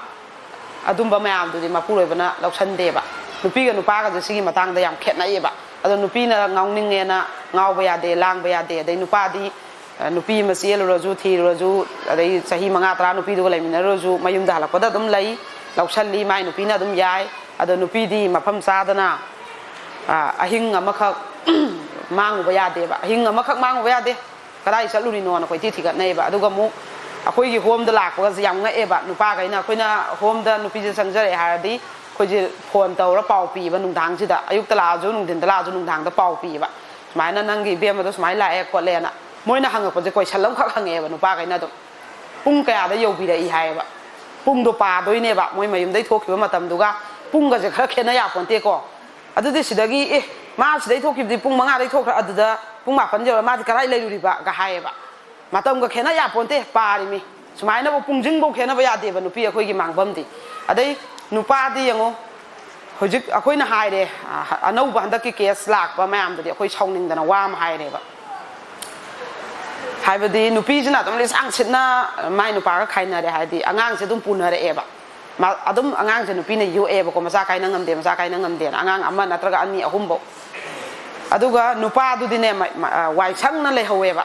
ꯑꯗꯨꯝꯕ ꯃꯌꯥꯝꯗꯨꯗꯤ ꯃꯄꯨꯔꯣꯏꯕꯅ ꯂꯧꯁꯟꯗꯦꯕ꯫ ꯅꯨꯄꯤꯒ ꯅꯨꯄꯥꯒꯁꯦ ꯁꯤꯒꯤ ꯃꯇꯥꯡꯗ ꯌꯥꯝ ꯈꯦꯠꯅꯩꯌꯦꯕ꯫ ꯑꯗꯣ ꯅꯨꯄꯤꯅ ꯉꯥꯎꯅꯤꯡꯉꯦꯅ ꯉꯥꯎꯕ ꯌꯥꯗꯦ, ꯂꯥꯡꯕ ꯌꯥꯗꯦ꯫ ꯑꯗꯩ ꯅꯨꯄꯥꯗꯤ, ꯑ, ꯅꯨꯄꯤ ꯑꯃ ꯆꯦꯜꯂꯨꯔꯁꯨ, ꯊꯤꯔꯨꯔꯁꯨ, ꯑꯗꯩ ꯆꯍꯤ ꯃꯉꯥ ꯇꯔꯥ ꯅꯨꯄꯤꯗꯨꯒ ꯂꯩꯃꯤꯟꯅꯔꯨꯔꯁꯨ, ꯃꯌꯨꯝꯗ ꯍꯜꯂꯛꯄꯗ ꯑꯗꯨꯝ ꯂꯩ, ꯂꯧꯁꯜꯂꯤ, ꯃꯥꯏ ꯅꯨꯄꯤꯅ ꯑꯗꯨꯝ ꯌꯥꯏ꯫ ꯑꯗꯣ ꯅꯨꯄꯤꯗꯤ ꯃꯐꯝ ꯆꯥꯗꯅ, ꯑ, ꯑꯍꯤꯡ ꯑꯃꯈꯛ ꯃꯥꯡꯉꯨꯕ ꯌꯥꯗꯦꯕ꯫ ꯑꯍꯤꯡ ꯑꯃꯈꯛ ꯃꯥꯡꯉꯨꯕ ꯌꯥꯗꯦ꯫ ꯀꯗꯥꯏ ꯆꯠꯂꯨꯔꯤꯅꯣꯅ ꯀꯣꯏꯊꯤ ꯊꯤꯒꯠꯅꯩꯕ꯫ ꯑꯗꯨꯒ ꯑꯃꯨꯛ ꯑꯩꯈꯣꯏꯒꯤ ꯍꯣꯝꯗ ꯂꯥꯛꯄꯒꯁꯦ ꯌꯥꯝ ꯉꯛꯑꯦꯕ ꯅꯨꯄꯥꯈꯩꯅ꯫ ꯑꯩꯈꯣꯏꯅ ꯍꯣꯝꯗ ꯅꯨꯄꯤꯁꯦ ꯆꯪꯖꯔꯛꯑꯦ ꯍꯥꯏꯔꯗꯤ ꯑꯩꯈꯣꯏꯁꯦ ꯐꯣꯟ ꯇꯧꯔ ꯄꯥꯎ ꯄꯤꯌꯦꯕ, ꯅꯨꯡꯗꯥꯡꯁꯤꯗ, ꯑꯌꯨꯛꯇ ꯂꯥꯛꯑꯁꯨ, ꯅꯨꯡꯊꯤꯟꯗ ꯂꯥꯛꯑꯁꯨ, ꯅꯨꯡꯗꯥꯡꯗ ꯄꯥꯎ ꯄꯤꯌꯦꯕ, "ꯁꯨꯃꯥꯏꯅ ꯅꯪꯒꯤ ꯏꯕꯦꯝꯃꯗꯣ ꯁꯨꯃꯥꯏꯅ ꯂꯥꯛꯑꯦ ꯈꯣꯠꯂꯦꯅ"꯫ ꯃꯣꯏꯅ ꯍꯪꯉꯛꯄꯁꯦ ꯀꯣꯏꯁꯟ ꯑꯃꯈꯛ ꯍꯪꯉꯛꯑꯦꯕ ꯅꯨꯄꯥꯈꯩꯅ ꯑꯗꯨꯝ, "ꯄꯨꯡ ꯀꯌꯥꯗ ꯌꯧꯕꯤꯔꯛꯏ?" ꯍꯥꯏꯌꯦꯕ꯫ ꯄꯨꯡꯗꯣ ꯄꯥꯗꯣꯏꯅꯦꯕ, ꯃꯣꯏ ꯃꯌꯨꯝꯗꯩ ꯊꯣꯛꯈꯤꯕ ꯃꯇꯝꯗꯨꯒ꯫ ꯄꯨꯡꯒꯁꯦ ꯈꯔ ꯈꯦꯠꯅ ꯌꯥꯄꯣꯟꯇꯦꯀꯣ꯫ ꯑꯗꯨꯗꯤ ꯁꯤꯗꯒꯤ, "ꯑꯦ, ꯃꯥ ꯁꯤꯗꯩ ꯊꯣꯛꯈꯤꯕꯗꯤ ꯄꯨꯡ ꯃꯉꯥꯗꯩ ꯊꯣꯛꯈ꯭ꯔ, ꯑꯗꯨꯗ ꯄꯨꯡ ꯃꯥꯄꯟ ꯌꯧꯔ ꯃꯥꯗꯤ ꯀꯗꯥꯏ ꯂꯩꯔꯨꯔꯤꯕ?" ꯒ ꯍꯥꯏꯌꯦꯕ꯫ ꯃꯇꯝꯒ ꯈꯦꯠꯅ ꯌꯥꯄꯣꯟꯇꯦ, ꯄꯥꯔꯤꯃꯤ꯫ ꯁꯨꯃꯥꯏꯅꯕꯨ ꯄꯨꯡꯁꯤꯡꯐꯧ ꯈꯦꯠꯅꯕ ꯌꯥꯗꯦꯕ ꯅꯨꯄꯤ ꯑꯩꯈꯣꯏꯒꯤ ꯃꯥꯡꯐꯝꯗꯤ꯫ ꯑꯗꯩ ꯅꯨꯄꯥꯗꯤ ꯌꯦꯡꯉꯣ, ꯍꯧꯖꯤꯛ ꯑꯩꯈꯣꯏꯅ ꯍꯥꯏꯔꯦ, ꯑ, ꯑꯅꯧꯕ ꯍꯟꯗꯛꯀꯤ ꯀꯦꯁ ꯂꯥꯛꯄ ꯃꯌꯥꯝꯗꯨꯗꯤ ꯑꯩꯈꯣꯏ ꯁꯥꯎꯅꯤꯡꯗꯅ ꯋꯥ ꯑꯃ ꯍꯥꯏꯔꯦꯕ꯫ ꯍꯥꯏꯕꯗꯤ ꯅꯨꯄꯤꯁꯤꯅ ꯑꯗꯨꯝ ꯂꯤꯁꯥꯡ ꯁꯤꯠꯅ ꯃꯥꯏ ꯅꯨꯄꯥꯒ ꯈꯥꯏꯅꯔꯦ ꯍꯥꯏꯗꯤ ꯑꯉꯥꯡꯁꯦ ꯑꯗꯨꯝ ꯄꯨꯅꯔꯛꯑꯦꯕ꯫ ꯃꯥ-, ꯑꯗꯨꯝ ꯑꯉꯥꯡꯁꯦ ꯅꯨꯄꯤꯅ ꯌꯣꯛꯑꯦꯕꯀꯣ, ꯃꯆꯥ ꯀꯥꯏꯅ ꯉꯝꯗꯦ, ꯃꯆꯥ ꯀꯥꯏꯅ ꯉꯝꯗꯦꯅ꯫ ꯑꯉꯥꯡ ꯑꯃ ꯅꯠꯇ꯭ꯔꯒ ꯑꯅꯤ, ꯑꯍꯨꯝꯐꯧ꯫ ꯑꯗꯨꯒ ꯅꯨꯄꯥꯗꯨꯗꯤꯅꯦ, ꯃ-, ꯃ-, ꯑ, ꯋꯥꯏ ꯁꯪꯅ ꯂꯩꯍꯧꯋꯦꯕ꯫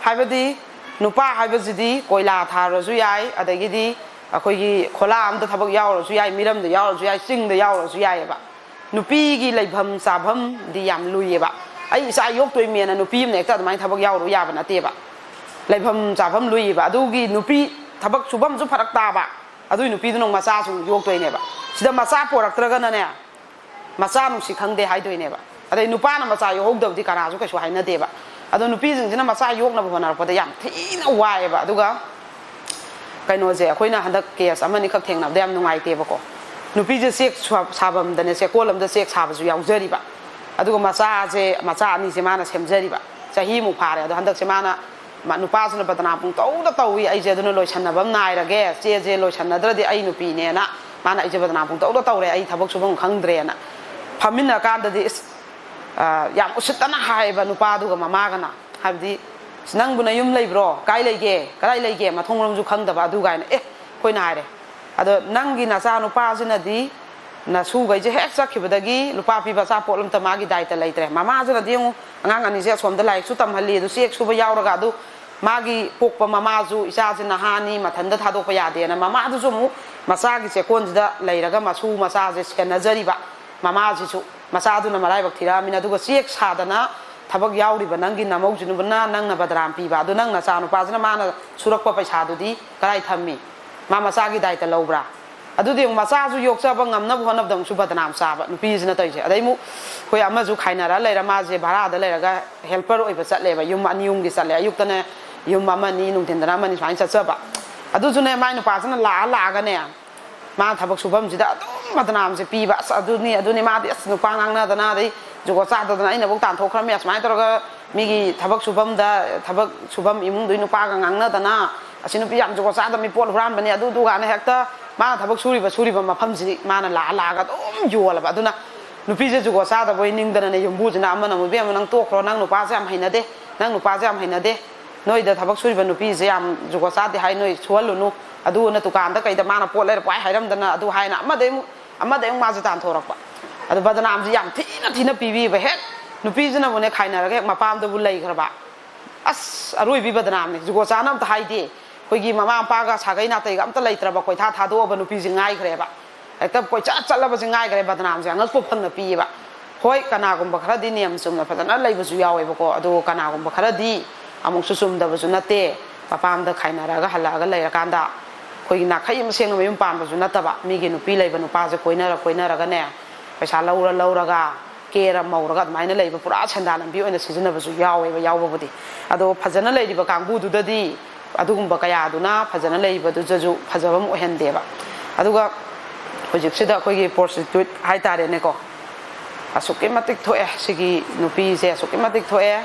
ꯍꯥꯏꯕꯗꯤ ꯅꯨꯄꯥ ꯍꯥꯏꯕꯁꯤꯗꯤ ꯀꯣꯏꯂꯥ ꯊꯥꯔꯁꯨ ꯌꯥꯏ, ꯑꯗꯒꯤꯗꯤ ꯑꯩꯈꯣꯏꯒꯤ ꯈꯣꯂꯥ ꯑꯝꯗ ꯊꯕꯛ ꯌꯥꯎꯔꯁꯨ ꯌꯥꯏ, ꯃꯤꯔꯝꯗ ꯌꯥꯎꯔꯁꯨ ꯌꯥꯏ, ꯆꯤꯡꯗ ꯌꯥꯎꯔꯁꯨ ꯌꯥꯏꯑꯕ꯫ ꯅꯨꯄꯤꯒꯤ ꯂꯩꯐꯝ ꯆꯥꯐꯝꯗꯤ ꯌꯥꯝ ꯂꯨꯏꯌꯦꯕ꯫ ꯑꯩ ꯏꯆꯥ ꯌꯣꯛꯇꯣꯏꯃꯦꯅ ꯅꯨꯄꯤ ꯑꯃꯅ ꯍꯦꯛꯇ ꯑꯗꯨꯃꯥꯏꯅ ꯊꯕꯛ ꯌꯥꯎꯔꯨ ꯌꯥꯕ ꯅꯠꯇꯦꯕ꯫ ꯂꯩꯐꯝ ꯆꯥꯐꯝ ꯂꯨꯏꯌꯦꯕ꯫ ꯑꯗꯨꯒꯤ ꯅꯨꯄꯤ ꯊꯕꯛ ꯁꯨꯐꯝꯁꯨ ꯐꯔꯛ ꯇꯥꯕ, ꯑꯗꯨꯒꯤ ꯅꯨꯄꯤꯗꯨꯅ ꯃꯆꯥꯁꯨ ꯌꯣꯛꯇꯣꯏꯅꯦꯕ꯫ ꯁꯤꯗ ꯃꯆꯥ ꯄꯣꯔꯛꯇ꯭ꯔꯒꯅꯅꯦ, ꯃꯆꯥ ꯅꯨꯡꯁꯤ ꯈꯪꯗꯦ ꯍꯥꯏꯗꯣꯏꯅꯦꯕ꯫ ꯑꯗꯩ ꯅꯨꯄꯥꯅ ꯃꯆꯥ ꯌꯣꯛꯍꯧꯗꯕꯗꯤ ꯀꯅꯥꯁꯨ ꯀꯩꯁꯨ ꯍꯥꯏꯅꯗꯦꯕ꯫ ꯑꯗꯣ ꯅꯨꯄꯤꯁꯤꯡꯁꯤꯅ ꯃꯆꯥ ꯌꯣꯛꯅꯕ ꯍꯣꯠꯅꯔꯛꯄꯗ ꯌꯥꯝ ꯊꯤꯅ ꯋꯥꯏꯑꯦꯕ꯫ ꯑꯗꯨꯒ ꯀꯩꯅꯣꯁꯦ, ꯑꯩꯈꯣꯏꯅ ꯍꯟꯗꯛ ꯀꯦꯁ ꯑꯃꯅꯤꯈꯛ ꯊꯦꯡꯅꯕꯗ ꯌꯥꯝ ꯅꯨꯡꯉꯥꯏꯇꯦꯕꯀꯣ꯫ ꯅꯨꯄꯤꯁꯦ ꯆꯦꯛ ꯁꯥꯐꯝꯗꯅꯦ, ꯆꯦꯛꯀꯣꯜ ꯑꯃꯗ ꯆꯦꯛ ꯁꯥꯕꯁꯨ ꯌꯥꯎꯖꯔꯤꯕ, ꯑꯗꯨꯒ ꯃꯆꯥꯁꯦ, ꯃꯆꯥ ꯑꯅꯤꯁꯦ ꯃꯥꯅ ꯁꯦꯝꯖꯔꯤꯕ꯫ ꯆꯍꯤꯃꯨꯛ ꯐꯥꯔꯦ꯫ ꯑꯗꯣ ꯍꯟꯗꯛꯁꯦ ꯃꯥꯅ, ꯃ-, ꯅꯨꯄꯥꯁꯤꯅ ꯕꯗꯅꯥꯝ ꯄꯨꯡꯇꯧꯗ ꯇꯧꯏ, "ꯑꯩꯁꯦ ꯑꯗꯨꯅ ꯂꯣꯏꯁꯟꯅꯕ ꯑꯃ ꯅꯥꯏꯔꯒꯦ, ꯆꯦꯁꯦ ꯂꯣꯏꯁꯟꯅꯗ꯭ꯔꯗꯤ ꯑꯩ ꯅꯨꯄꯤꯅꯦꯅ ꯃꯥꯅ ꯑꯩꯁꯦ ꯕꯗꯅꯥꯝ ꯄꯨꯡꯇꯧꯗ ꯇꯧꯔꯦ, ꯑꯩ ꯊꯕꯛ ꯁꯨꯐꯝ ꯈꯪꯗ꯭ꯔꯦꯅ"꯫ ꯐꯝꯃꯤꯟꯅꯔꯀꯥꯟꯗꯗꯤ ꯏꯁ, ꯑ, ꯌꯥꯝ ꯎꯁꯤꯠꯇꯅ ꯍꯥꯏꯌꯦꯕ ꯅꯨꯄꯥꯗꯨꯒ ꯃꯃꯥꯒꯅ꯫ ꯍꯥꯏꯕꯗꯤ, "ꯅꯪꯕꯨ ꯅꯌꯨꯝ ꯂꯩꯕ꯭ꯔꯣ? ꯀꯥꯏ ꯂꯩꯒꯦ? ꯀꯗꯥꯏ ꯂꯩꯒꯦ?" ꯃꯊꯣꯡ ꯃꯔꯝꯁꯨ ꯈꯪꯗꯕ ꯑꯗꯨ ꯀꯥꯏꯅ꯫ ꯑꯦ, ꯑꯩꯈꯣꯏꯅ ꯍꯥꯏꯔꯦ, "ꯑꯗꯣ ꯅꯪꯒꯤ ꯅꯆꯥ ꯅꯨꯄꯥꯁꯤꯅꯗꯤ ꯅꯁꯨꯈꯩꯁꯦ ꯍꯦꯛ ꯆꯠꯈꯤꯕꯗꯒꯤ ꯂꯨꯄꯥ ꯄꯤꯕ ꯑꯆꯥꯄꯣꯠ ꯑꯝꯇ ꯃꯥꯒꯤ ꯗꯥꯏꯇ ꯂꯩꯇ꯭ꯔꯦ꯫ ꯃꯃꯥꯁꯤꯅꯗꯤ ꯌꯦꯡꯉꯨ, ꯑꯉꯥꯡ ꯑꯅꯤꯁꯦ ꯑꯁꯣꯝꯗ ꯂꯥꯏꯔꯤꯛꯁꯨ ꯇꯝꯍꯜꯂꯤ, ꯑꯗꯨ ꯆꯦꯛ ꯁꯨꯕ ꯌꯥꯎꯔꯒ ꯑꯗꯨ ꯃꯥꯒꯤ ꯄꯣꯛꯄ ꯃꯃꯥꯁꯨ ꯏꯆꯥꯁꯦ ꯅꯍꯥꯅꯤ, ꯃꯊꯟꯇ ꯊꯥꯗꯣꯛꯄ ꯌꯥꯗꯦꯅ ꯃꯃꯥꯗꯨꯁꯨ ꯑꯃꯨꯛ ꯃꯆꯥꯒꯤ ꯆꯦꯛꯀꯣꯟꯁꯤꯗ ꯂꯩꯔꯒ ꯃꯁꯨ ꯃꯆꯥꯁꯦ ꯁꯦꯟꯅꯖꯔꯤꯕ꯫ ꯃꯃꯥꯁꯤꯁꯨ, ꯃꯆꯥꯗꯨꯅ ꯃꯔꯥꯏꯕꯛ ꯊꯤꯔꯛꯑꯃꯤꯅ, ꯑꯗꯨꯒ ꯆꯦꯛ ꯁꯥꯗꯅ ꯊꯕꯛ ꯌꯥꯎꯔꯤꯕ ꯅꯪꯒꯤ ꯅꯃꯧꯁꯤꯅꯕꯨꯅ ꯅꯪꯅ ꯕꯗꯅꯥꯝ ꯄꯤꯕ, ꯑꯗꯨ ꯅꯪ ꯅꯆꯥꯅꯨꯄꯥꯁꯤꯅ ꯃꯥꯅ ꯁꯨꯔꯛꯄ ꯄꯩꯁꯥꯗꯨꯗꯤ ꯀꯗꯥꯏ ꯊꯝꯃꯤ? ꯃꯥ ꯃꯆꯥꯒꯤ ꯗꯥꯏꯇ ꯂꯧꯕ꯭ꯔꯥ?" ꯑꯗꯨꯗꯤ ꯑꯃꯨꯛ ꯃꯆꯥꯁꯨ ꯌꯣꯛꯆꯕ ꯉꯝꯅꯕ ꯍꯣꯠꯅꯕꯗ ꯑꯃꯨꯛꯁꯨ ꯕꯗꯅꯥꯝ ꯆꯥꯕ ꯅꯨꯄꯤꯁꯤꯅ ꯇꯧꯔꯤꯁꯦ꯫ ꯑꯗꯩ ꯑꯃꯨꯛ ꯑꯩꯈꯣꯏ ꯑꯃꯁꯨ ꯈꯥꯏꯅꯔ ꯂꯩꯔ, ꯃꯥꯁꯦ ꯚꯔꯥꯗ ꯂꯩꯔꯒ ꯍꯦꯜꯄꯔ ꯑꯣꯏꯕ ꯆꯠꯂꯦꯕ, ꯌꯨꯝ ꯑꯅꯤ ꯑꯍꯨꯝꯒꯤ ꯆꯠꯂꯦ, ꯑꯌꯨꯛꯇꯅ ꯌꯨꯝ ꯑꯃꯅꯤ, ꯅꯨꯡꯊꯤꯟꯗꯅ ꯑꯃꯅꯤ ꯁꯨꯃꯥꯏꯅ ꯆꯠꯆꯕ꯫ ꯑꯗꯨꯁꯨꯅꯦ, ꯃꯥꯏ ꯅꯨꯄꯥꯁꯤꯅ ꯂꯥꯛꯑ ꯂꯥꯛꯑꯒꯅꯦ, ꯃꯥꯅ ꯊꯕꯛ ꯁꯨꯐꯝꯁꯤꯗ ꯑꯗꯨꯝ ꯕꯗꯅꯥꯝꯁꯦ ꯄꯤꯕ꯫ "ꯑꯁ, ꯑꯗꯨꯅꯤ, ꯑꯗꯨꯅꯤ, ꯃꯥꯗꯤ ꯑꯁ, ꯅꯨꯄꯥ ꯉꯥꯡꯅꯗꯅ, ꯑꯗꯩ ꯖꯨꯒꯣꯠ ꯆꯥꯗꯗꯅ ꯑꯩꯅꯐꯧ ꯇꯥꯟꯊꯣꯛꯈ꯭ꯔꯝꯃꯤ, ꯑꯁꯨꯃꯥꯏꯅ ꯇꯧꯔꯒ ꯃꯤꯒꯤ ꯊꯕꯛ ꯁꯨꯐꯝꯗ, ꯊꯕꯛ ꯁꯨꯐꯝ ꯏꯃꯨꯡꯗꯨꯒꯤ ꯅꯨꯄꯥꯒ ꯉꯥꯡꯅꯗꯅ, ꯑꯁꯤ ꯅꯨꯄꯤ ꯌꯥꯝ ꯖꯨꯒꯣꯠ ꯆꯥꯗꯕ, ꯃꯤ ꯄꯣꯠ ꯍꯨꯔꯥꯟꯕꯅꯤ", ꯑꯗꯨ ꯑꯗꯨ ꯀꯥꯏꯅ ꯍꯦꯛꯇ ꯃꯥꯅ ꯊꯕꯛ ꯁꯨꯔꯤꯕ, ꯁꯨꯔꯤꯕ ꯃꯐꯝꯁꯤꯗꯤ ꯃꯥꯅ ꯂꯥꯛꯑ ꯂꯥꯛꯑꯒ ꯑꯗꯨꯝ ꯌꯣꯜꯂꯕ꯫ ꯑꯗꯨꯅ ꯅꯨꯄꯤꯁꯦ ꯖꯨꯒꯣꯠ ꯆꯥꯗꯕꯣꯏ ꯅꯤꯡꯗꯅꯅꯦ, ꯌꯨꯝꯕꯨꯁꯤꯅ ꯑꯃꯅ ꯑꯃꯨꯛ, "ꯏꯕꯦꯝꯃ, ꯅꯪ ꯇꯣꯛꯈ꯭ꯔꯣ, ꯅꯪ ꯅꯨꯄꯥꯁꯦ ꯌꯥꯝ ꯍꯩꯅꯗꯦ, ꯅꯪ ꯅꯨꯄꯥꯁꯦ ꯌꯥꯝ ꯍꯩꯅꯗꯦ, ꯅꯣꯏꯗ ꯊꯕꯛ ꯁꯨꯔꯤꯕ ꯅꯨꯄꯤꯁꯦ ꯌꯥꯝ ꯖꯨꯒꯣꯠ ꯆꯥꯗꯦ ꯍꯥꯏ, ꯅꯣꯏ ꯁꯨꯍꯜꯂꯨꯅꯨ", ꯑꯗꯨꯅ ꯗꯨꯀꯥꯟꯗ ꯀꯩꯗ ꯃꯥꯅ ꯄꯣꯠ ꯂꯩꯔ ꯄꯨꯍꯥꯏ ꯍꯥꯏꯔꯝꯗꯅ, ꯑꯗꯨ ꯍꯥꯏꯅ ꯑꯃꯗꯩ ꯑꯃꯨꯛ, ꯑꯃꯗꯩ ꯑꯃꯨꯛ ꯃꯥꯁꯦ ꯇꯥꯟꯊꯣꯔꯛꯄ꯫ ꯑꯗꯨ ꯕꯗꯅꯥꯝꯁꯤ ꯌꯥꯝ ꯊꯤꯅ ꯊꯤꯅ ꯄꯤꯕꯤꯕ, ꯍꯦꯛ ꯅꯨꯄꯤꯁꯤꯅꯕꯨꯅꯦ ꯈꯥꯏꯅꯔꯒ ꯍꯦꯛ ꯃꯄꯥꯝꯗꯕꯨ ꯂꯩꯈ꯭ꯔꯕ꯫ ꯑꯁ, ꯑꯔꯣꯏꯕꯤ ꯕꯗꯅꯥꯝꯅꯤ꯫ ꯖꯨꯒꯣꯠ ꯆꯥꯅ ꯑꯝꯇ ꯍꯥꯏꯗꯦ꯫ ꯑꯩꯈꯣꯏꯒꯤ ꯃꯃꯥ ꯃꯄꯥꯒ ꯁꯥꯒꯩ ꯅꯥꯇꯩꯒ ꯑꯝꯇ ꯂꯩꯇ꯭ꯔꯕ, ꯀꯣꯏꯊꯥ ꯊꯥꯗꯣꯛꯑꯕ ꯅꯨꯄꯤꯁꯤ ꯉꯥꯏꯈ꯭ꯔꯦꯕ꯫ ꯍꯦꯛꯇ ꯀꯣꯏꯆꯠ ꯆꯠꯂꯕꯁꯤ ꯉꯥꯏꯈ꯭ꯔꯦ, ꯕꯗꯅꯥꯝꯁꯦ ꯑꯉꯛꯄ ꯐꯪꯅ ꯄꯤꯌꯦꯕ꯫ ꯍꯣꯏ, ꯀꯅꯥꯒꯨꯝꯕ ꯈꯔꯗꯤ ꯅꯤꯌꯝ ꯆꯨꯝꯅ ꯐꯖꯅ ꯂꯩꯕꯁꯨ ꯌꯥꯎꯋꯦꯕꯀꯣ, ꯑꯗꯨꯒ ꯀꯅꯥꯒꯨꯝꯕ ꯈꯔꯗꯤ ꯑꯃꯨꯛꯁꯨ ꯆꯨꯝꯗꯕꯁꯨ ꯅꯠꯇꯦ꯫ ꯃꯄꯥꯝꯗ ꯈꯥꯏꯅꯔꯒ ꯍꯜꯂꯛꯑꯒ ꯂꯩꯔꯀꯥꯟꯗ ꯑꯩꯈꯣꯏꯒꯤ ꯅꯥꯈꯩ ꯑꯃ ꯁꯦꯡꯅ ꯃꯌꯨꯝ ꯄꯥꯟꯕꯁꯨ ꯅꯠꯇꯕ, ꯃꯤꯒꯤ ꯅꯨꯄꯤ ꯂꯩꯕ ꯅꯨꯄꯥꯁꯦ ꯀꯣꯏꯅꯔ ꯀꯣꯏꯅꯔꯒꯅꯦ, ꯄꯩꯁꯥ ꯂꯧꯔ ꯂꯧꯔꯒ, ꯀꯦꯔ ꯃꯧꯔꯒ ꯑꯗꯨꯃꯥꯏꯅ ꯂꯩꯕ, ꯄꯨꯔꯥ ꯁꯦꯟꯗꯥꯟ ꯂꯝꯕꯤ ꯑꯣꯏꯅ ꯁꯤꯖꯤꯟꯅꯕꯁꯨ ꯌꯥꯎꯋꯦꯕ, ꯌꯥꯎꯕꯕꯨꯗꯤ꯫ ꯑꯗꯣ ꯐꯖꯅ ꯂꯩꯔꯤꯕ ꯀꯥꯡꯕꯨꯗꯨꯗꯗꯤ ꯑꯗꯨꯒꯨꯝꯕ ꯀꯌꯥꯗꯨꯅ ꯐꯖꯅ ꯂꯩꯕꯗꯨꯗꯁꯨ ꯐꯖꯕ ꯑꯃ ꯑꯣꯏꯍꯟꯗꯦꯕ꯫ ꯑꯗꯨꯒ ꯍꯧꯖꯤꯛꯁꯤꯗ ꯑꯩꯈꯣꯏꯒꯤ ꯄ꯭ꯔꯣꯁꯇꯤꯇ꯭ꯌꯨꯠ ꯍꯥꯏꯇꯥꯔꯦꯅꯦꯀꯣ, ꯑꯁꯨꯛꯀꯤ ꯃꯇꯤꯛ ꯊꯣꯛꯑꯦ ꯁꯤꯒꯤ ꯅꯨꯄꯤꯁꯦ, ꯑꯁꯨꯛꯀꯤ ꯃꯇꯤꯛ ꯊꯣꯛꯑꯦ꯫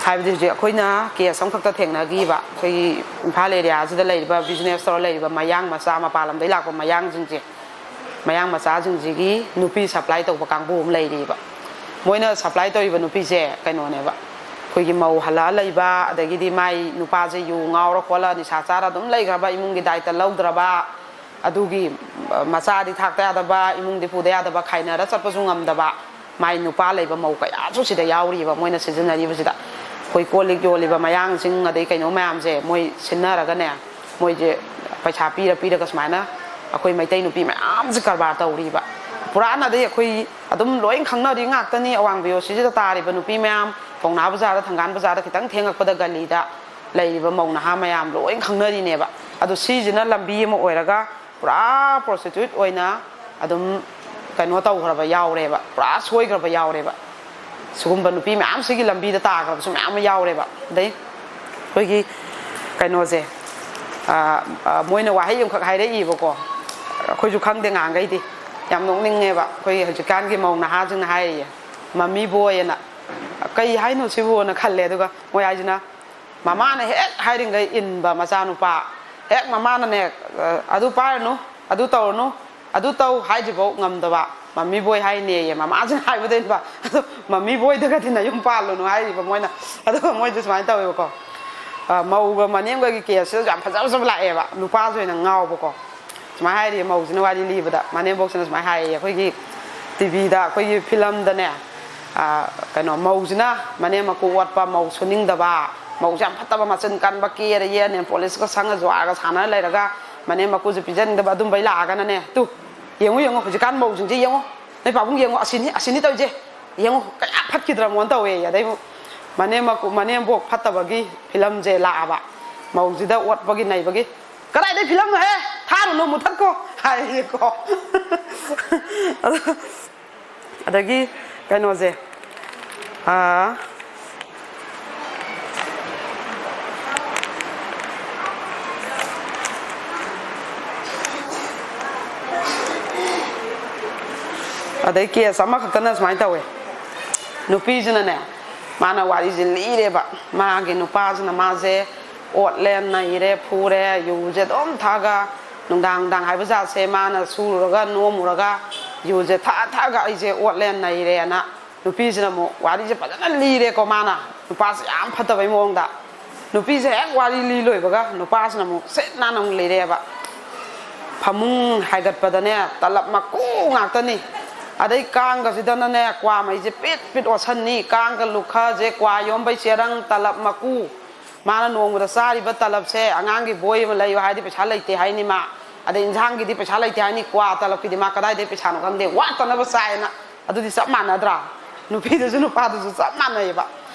ꯍꯥꯏꯕꯗꯤ ꯍꯧꯖꯤꯛ ꯑꯩꯈꯣꯏꯅ ꯀꯦꯁ ꯑꯃꯈꯛꯇ ꯊꯦꯡꯅꯈꯤꯕ, ꯑꯩꯈꯣꯏꯒꯤ ꯏꯝꯐꯥꯜ ꯑꯦꯔꯤꯌꯥꯁꯤꯗ ꯂꯩꯔꯤꯕ ꯕꯤꯖꯤꯅꯦꯁ ꯇꯧꯔ ꯂꯩꯔꯤꯕ ꯃꯌꯥꯡ ꯃꯆꯥ, ꯃꯄꯥꯟ ꯂꯝꯗꯒꯤ ꯂꯥꯛꯄ ꯃꯌꯥꯡꯁꯤꯡꯁꯦ, ꯃꯌꯥꯡ ꯃꯆꯥꯁꯤꯡꯁꯤꯒꯤ ꯅꯨꯄꯤ ꯁꯄ꯭ꯂꯥꯏ ꯇꯧꯕ ꯀꯥꯡꯕꯨ ꯑꯃ ꯂꯩꯔꯤꯕ꯫ ꯃꯣꯏꯅ ꯁꯄ꯭ꯂꯥꯏ ꯇꯧꯔꯤꯕ ꯅꯨꯄꯤꯁꯦ ꯀꯩꯅꯣꯅꯦꯕ, ꯑꯩꯈꯣꯏꯒꯤ ꯃꯧ ꯍꯜꯂꯛꯑ ꯂꯩꯕ, ꯑꯗꯒꯤꯗꯤ ꯃꯥꯏ ꯅꯨꯄꯥꯁꯦ ꯌꯨ ꯉꯥꯎꯔ ꯈꯣꯠꯂ ꯅꯤꯁꯥ ꯆꯥꯔ ꯑꯗꯨꯝ ꯂꯩꯈ꯭ꯔꯕ, ꯏꯃꯨꯡꯒꯤ ꯗꯥꯏꯇ ꯂꯧꯗ꯭ꯔꯕ, ꯑꯗꯨꯒꯤ, ꯑ, ꯃꯆꯥꯗꯤ ꯊꯥꯛꯇ ꯌꯥꯗꯕ, ꯏꯃꯨꯡꯗꯤ ꯄꯨꯗ ꯌꯥꯗꯕ, ꯈꯥꯏꯅꯔ ꯆꯠꯄꯁꯨ ꯉꯝꯗꯕ, ꯃꯥꯏ ꯅꯨꯄꯥ ꯂꯩꯕ ꯃꯧ ꯀꯌꯥꯁꯨ ꯁꯤꯗ ꯌꯥꯎꯔꯤꯕ, ꯃꯣꯏꯅ ꯁꯤꯖꯤꯟꯅꯔꯤꯕꯁꯤꯗ꯫ ꯑꯩꯈꯣꯏ ꯀꯣꯜ ꯂꯤꯛ ꯌꯣꯜꯂꯤꯕ ꯃꯌꯥꯡꯁꯤꯡ, ꯑꯗꯩ ꯀꯩꯅꯣ ꯃꯌꯥꯝꯁꯦ ꯃꯣꯏ ꯁꯤꯟꯅꯔꯒꯅꯦ, ꯃꯣꯏꯁꯦ ꯄꯩꯁꯥ ꯄꯤꯔ ꯄꯤꯔꯒ ꯁꯨꯃꯥꯏꯅ ꯑꯩꯈꯣꯏ ꯃꯩꯇꯩ ꯅꯨꯄꯤ ꯃꯌꯥꯝꯁꯦ ꯀꯔꯕꯥꯔ ꯇꯧꯔꯤꯕ꯫ ꯄꯨꯔꯥꯅ ꯑꯗꯩ ꯑꯩꯈꯣꯏ ꯑꯗꯨꯝ ꯂꯣꯏ ꯈꯪꯅꯔꯤ ꯉꯥꯛꯇꯅꯤ, ꯑꯋꯥꯡ ꯕꯤ ꯑꯣ ꯁꯤꯁꯤꯗ ꯇꯥꯔꯤꯕ ꯅꯨꯄꯤ ꯃꯌꯥꯝ, ꯄꯥꯎꯅꯥ ꯕꯖꯥꯔꯗ, ꯊꯪꯒꯥꯜ ꯕꯖꯥꯔꯗ ꯈꯤꯇꯪ ꯊꯦꯡꯉꯛꯄꯗ ꯒꯂꯤꯗ ꯂꯩꯔꯤꯕ ꯃꯧ ꯅꯍꯥ ꯃꯌꯥꯝ ꯂꯣꯏ ꯈꯪꯅꯔꯤꯅꯦꯕ꯫ ꯑꯗꯣ ꯁꯤꯁꯤꯅ ꯂꯝꯕꯤ ꯑꯃ ꯑꯣꯏꯔꯒ ꯄꯨꯔꯥ ꯄ꯭ꯔꯣꯁꯇꯤꯇ꯭ꯌꯨꯠ ꯑꯣꯏꯅ ꯑꯗꯨꯝ ꯀꯩꯅꯣ ꯇꯧꯈ꯭ꯔꯕ ꯌꯥꯎꯔꯦꯕ, ꯄꯨꯔꯥ ꯁꯣꯏꯈ꯭ꯔꯕ ꯌꯥꯎꯔꯦꯕ꯫ ꯁꯤꯒꯨꯝꯕ ꯅꯨꯄꯤ ꯃꯌꯥꯝꯁꯤꯒꯤ ꯂꯝꯕꯤꯗ ꯇꯥꯈ꯭ꯔꯕꯁꯨ ꯃꯌꯥꯝ ꯑꯃ ꯌꯥꯎꯔꯦꯕ꯫ ꯑꯗꯩ ꯑꯩꯈꯣꯏꯒꯤ ꯀꯩꯅꯣꯁꯦ, ꯑ, ꯑ, ꯃꯣꯏꯅ ꯋꯥꯍꯩ ꯑꯃꯈꯛ ꯍꯥꯏꯔꯛꯏꯕꯀꯣ, ꯑꯩꯈꯣꯏꯁꯨ ꯈꯪꯗꯦ ꯉꯍꯥꯟꯈꯩꯗꯤ꯫ ꯌꯥꯝ ꯅꯣꯛꯅꯤꯡꯉꯦꯕ ꯑꯩꯈꯣꯏ ꯍꯧꯖꯤꯛꯀꯥꯟꯒꯤ ꯃꯧ ꯅꯍꯥꯁꯤꯡꯅ ꯍꯥꯏꯔꯤꯌꯦ, "ꯃꯝꯃꯤ ꯕꯣꯏ" ꯑꯅ꯫ ꯀꯩ ꯍꯥꯏꯅꯣ ꯁꯤꯕꯨꯅ ꯈꯜꯂꯦ꯫ ꯑꯗꯨꯒ ꯃꯣꯏ ꯍꯥꯏꯁꯤꯅ, ꯃꯃꯥꯅ ꯍꯦꯛ ꯍꯥꯏꯔꯤꯉꯩ ꯏꯟꯕ ꯃꯆꯥꯅꯨꯄꯥ, ꯍꯦꯛ ꯃꯃꯥꯅꯅꯦ, "ꯑ, ꯑꯗꯨ ꯄꯥꯏꯔꯨꯅꯨ, ꯑꯗꯨ ꯇꯧꯔꯨꯅꯨ, ꯑꯗꯨ ꯇꯧ" ꯍꯥꯏꯗ꯭ꯔꯤꯐꯥꯎ ꯉꯝꯗꯕ, "ꯃꯝꯃꯤ ꯕꯣꯏ" ꯍꯥꯏꯅꯦꯌꯦ꯫ ꯃꯃꯥꯁꯤꯅ ꯍꯥꯏꯕꯗ ꯏꯟꯕ, ꯑꯗꯣ "ꯃꯝꯃꯤ ꯕꯣꯏꯗꯒꯗꯤ ꯅꯌꯨꯝ ꯄꯥꯜꯂꯨꯅꯨ" ꯍꯥꯏꯔꯤꯕ ꯃꯣꯏꯅ꯫ ꯑꯗꯨꯒ ꯃꯣꯏꯁꯦ ꯁꯨꯃꯥꯏꯅ ꯇꯧꯋꯦꯕꯀꯣ, ꯑ, ꯃꯧꯒ ꯃꯅꯦꯝꯒꯒꯤ ꯀꯦꯁꯁꯤꯗꯁꯨ ꯌꯥꯝ ꯐꯖ ꯐꯖꯕ ꯂꯥꯛꯑꯦꯕ, ꯅꯨꯄꯥꯁꯨ ꯑꯣꯏꯅ ꯉꯥꯎꯕꯀꯣ꯫ ꯁꯨꯃꯥꯏꯅ ꯍꯥꯏꯔꯤ ꯃꯧꯁꯤꯅ ꯋꯥꯔꯤ ꯂꯤꯕꯗ, ꯃꯅꯦꯝꯕꯣꯛꯁꯤꯅ ꯁꯨꯃꯥꯏꯅ ꯍꯥꯏꯌꯦ, ꯑꯩꯈꯣꯏꯒꯤ ꯇꯤꯚꯤꯗ, ꯑꯩꯈꯣꯏꯒꯤ ꯐꯤꯂꯝꯗꯅꯦ, ꯑ, ꯀꯩꯅꯣ, ꯃꯧꯁꯤꯅ ꯃꯅꯦꯝ ꯃꯀꯨ ꯑꯣꯠꯄ, ꯃꯧ ꯁꯨꯅꯤꯡꯗꯕ, ꯃꯧꯁꯦ ꯌꯥꯝ ꯐꯠꯇꯕ, ꯃꯆꯤꯟ ꯀꯟꯕ, ꯀꯦꯔ ꯌꯦꯟ ꯄꯣꯂꯤꯁꯀ ꯁꯪꯉ ꯖꯨꯋꯥꯔꯒ ꯁꯥꯟꯅꯔ ꯂꯩꯔꯒ ꯃꯅꯦꯝ ꯃꯀꯨꯁꯦ ꯄꯤꯖꯅꯤꯡꯗꯕ, ꯑꯗꯨꯝꯕꯩ ꯂꯥꯛꯑꯒꯅꯅꯦ, "ꯇꯨ, ꯌꯦꯡꯉꯨ, ꯌꯦꯡꯉꯨ, ꯍꯧꯖꯤꯛꯀꯥꯟ ꯃꯧꯁꯤꯡꯁꯦ ꯌꯦꯡꯉꯨ, ꯅꯣꯏ ꯄꯥꯕꯨꯡ ꯌꯦꯡꯉꯨ, ꯑꯁꯤꯅꯤ, ꯑꯁꯤꯅꯤ ꯇꯧꯔꯤꯁꯦ, ꯌꯦꯡꯉꯨ, ꯀꯌꯥ ꯐꯠꯈꯤꯗ꯭ꯔꯃꯣꯅ" ꯇꯧꯋꯦ꯫ ꯑꯗꯩ ꯃꯅꯦꯝ ꯃꯀꯨ-, ꯃꯅꯦꯝꯕꯣꯛ ꯐꯠꯇꯕꯒꯤ ꯐꯤꯂꯝꯁꯦ ꯂꯥꯛꯑꯕ, ꯃꯧꯁꯤꯗ ꯑꯣꯠꯄꯒꯤ ꯅꯩꯕꯒꯤ꯫ "ꯀꯗꯥꯏꯗꯩ ꯐꯤꯂꯝꯅꯣꯍꯦ? ꯊꯥꯔꯨꯅꯨ, ꯃꯨꯊꯠꯈꯣ" ꯍꯥꯏꯌꯦꯀꯣ꯫ ꯑꯗꯣ, ꯑꯗꯒꯤ ꯀꯩꯅꯣꯁꯦ, ꯑꯥ, ꯑꯗꯩ ꯀꯦꯁ ꯑꯃꯈꯛꯇꯅ ꯁꯨꯃꯥꯏꯅ ꯇꯧꯋꯦ꯫ ꯅꯨꯄꯤꯁꯤꯅꯅꯦ, ꯃꯥꯅ ꯋꯥꯔꯤꯁꯦ ꯂꯤꯔꯦꯕ, ꯃꯥꯒꯤ ꯅꯨꯄꯥꯁꯤꯅ ꯃꯥꯁꯦ ꯑꯣꯠꯂꯦ, ꯅꯩꯔꯦ, ꯐꯨꯔꯦ, ꯌꯨꯁꯦ ꯑꯗꯨꯝ ꯊꯛꯑꯒ, ꯅꯨꯡꯗꯥꯡ ꯅꯨꯡꯗꯥꯡ ꯍꯥꯏꯕ ꯖꯥꯠꯁꯦ ꯃꯥꯅ ꯁꯨꯔꯨꯔꯒ ꯅꯣꯝꯃꯨꯔꯒ ꯌꯨꯁꯦ ꯊꯛꯑ ꯊꯛꯑꯒ ꯑꯩꯁꯦ ꯑꯣꯠꯂꯦ, ꯅꯩꯔꯦꯅ ꯅꯨꯄꯤꯁꯤꯅ ꯑꯃꯨꯛ ꯋꯥꯔꯤꯁꯦ ꯐꯖꯅ ꯂꯤꯔꯦꯀꯣ꯫ ꯃꯥꯅ ꯅꯨꯄꯥꯁꯦ ꯌꯥꯝ ꯐꯠꯇꯕꯩ ꯃꯑꯣꯡꯗ, ꯅꯨꯄꯤꯁꯦ ꯍꯦꯛ ꯋꯥꯔꯤ ꯂꯤ ꯂꯣꯏꯕꯒ ꯅꯨꯄꯥꯁꯤꯅ ꯑꯃꯨꯛ ꯁꯤꯠ ꯅꯥꯟꯅ ꯑꯃꯨꯛ ꯂꯤꯔꯛꯑꯦꯕ꯫ ꯐꯃꯨꯡ ꯍꯥꯏꯒꯠꯄꯗꯅꯦ, ꯇꯂꯞ ꯃꯀꯨ ꯉꯥꯛꯇꯅꯤ꯫ ꯑꯗꯩ ꯀꯥꯡꯒꯁꯤꯗꯅꯅꯦ, ꯀ꯭ꯋꯥ ꯃꯩꯁꯦ ꯄꯤꯠ ꯄꯤꯠ ꯑꯣꯠꯁꯟꯅꯤ꯫ ꯀꯥꯡꯒ ꯂꯨꯈꯁꯦ, ꯀ꯭ꯋꯥ ꯌꯣꯝꯕꯩ ꯆꯦꯔꯪ, ꯇꯂꯞ ꯃꯀꯨ꯫ ꯃꯥꯅ ꯅꯣꯡꯃꯗ ꯆꯥꯔꯤꯕ ꯇꯂꯞꯁꯦ, ꯑꯉꯥꯡꯒꯤ ꯕꯣꯏ ꯑꯃ ꯂꯩꯌꯨ ꯍꯥꯏꯔꯗꯤ ꯄꯩꯁꯥ ꯂꯩꯇꯦ ꯍꯥꯏꯅꯤ ꯃꯥ꯫ ꯑꯗꯩ ꯏꯟꯖꯥꯡꯒꯤꯗꯤ ꯄꯩꯁꯥ ꯂꯩꯇꯦ ꯍꯥꯏꯅꯤ, ꯀ꯭ꯋꯥ ꯇꯂꯞꯀꯤꯗꯤ ꯃꯥ ꯀꯗꯥꯏꯗꯩ ꯄꯩꯁꯥꯅꯣ ꯈꯪꯗꯦ, ꯋꯥꯠꯇꯅꯕ ꯆꯥꯏꯌꯦꯅ꯫ ꯑꯗꯨꯗꯤ ꯆꯞ ꯃꯥꯟꯅꯗ꯭ꯔꯥ? ꯅꯨꯄꯤꯗꯨꯁꯨ ꯅꯨꯄꯥꯗꯨꯁꯨ ꯆꯞ ꯃꯥꯟꯅꯩꯌꯦꯕ꯫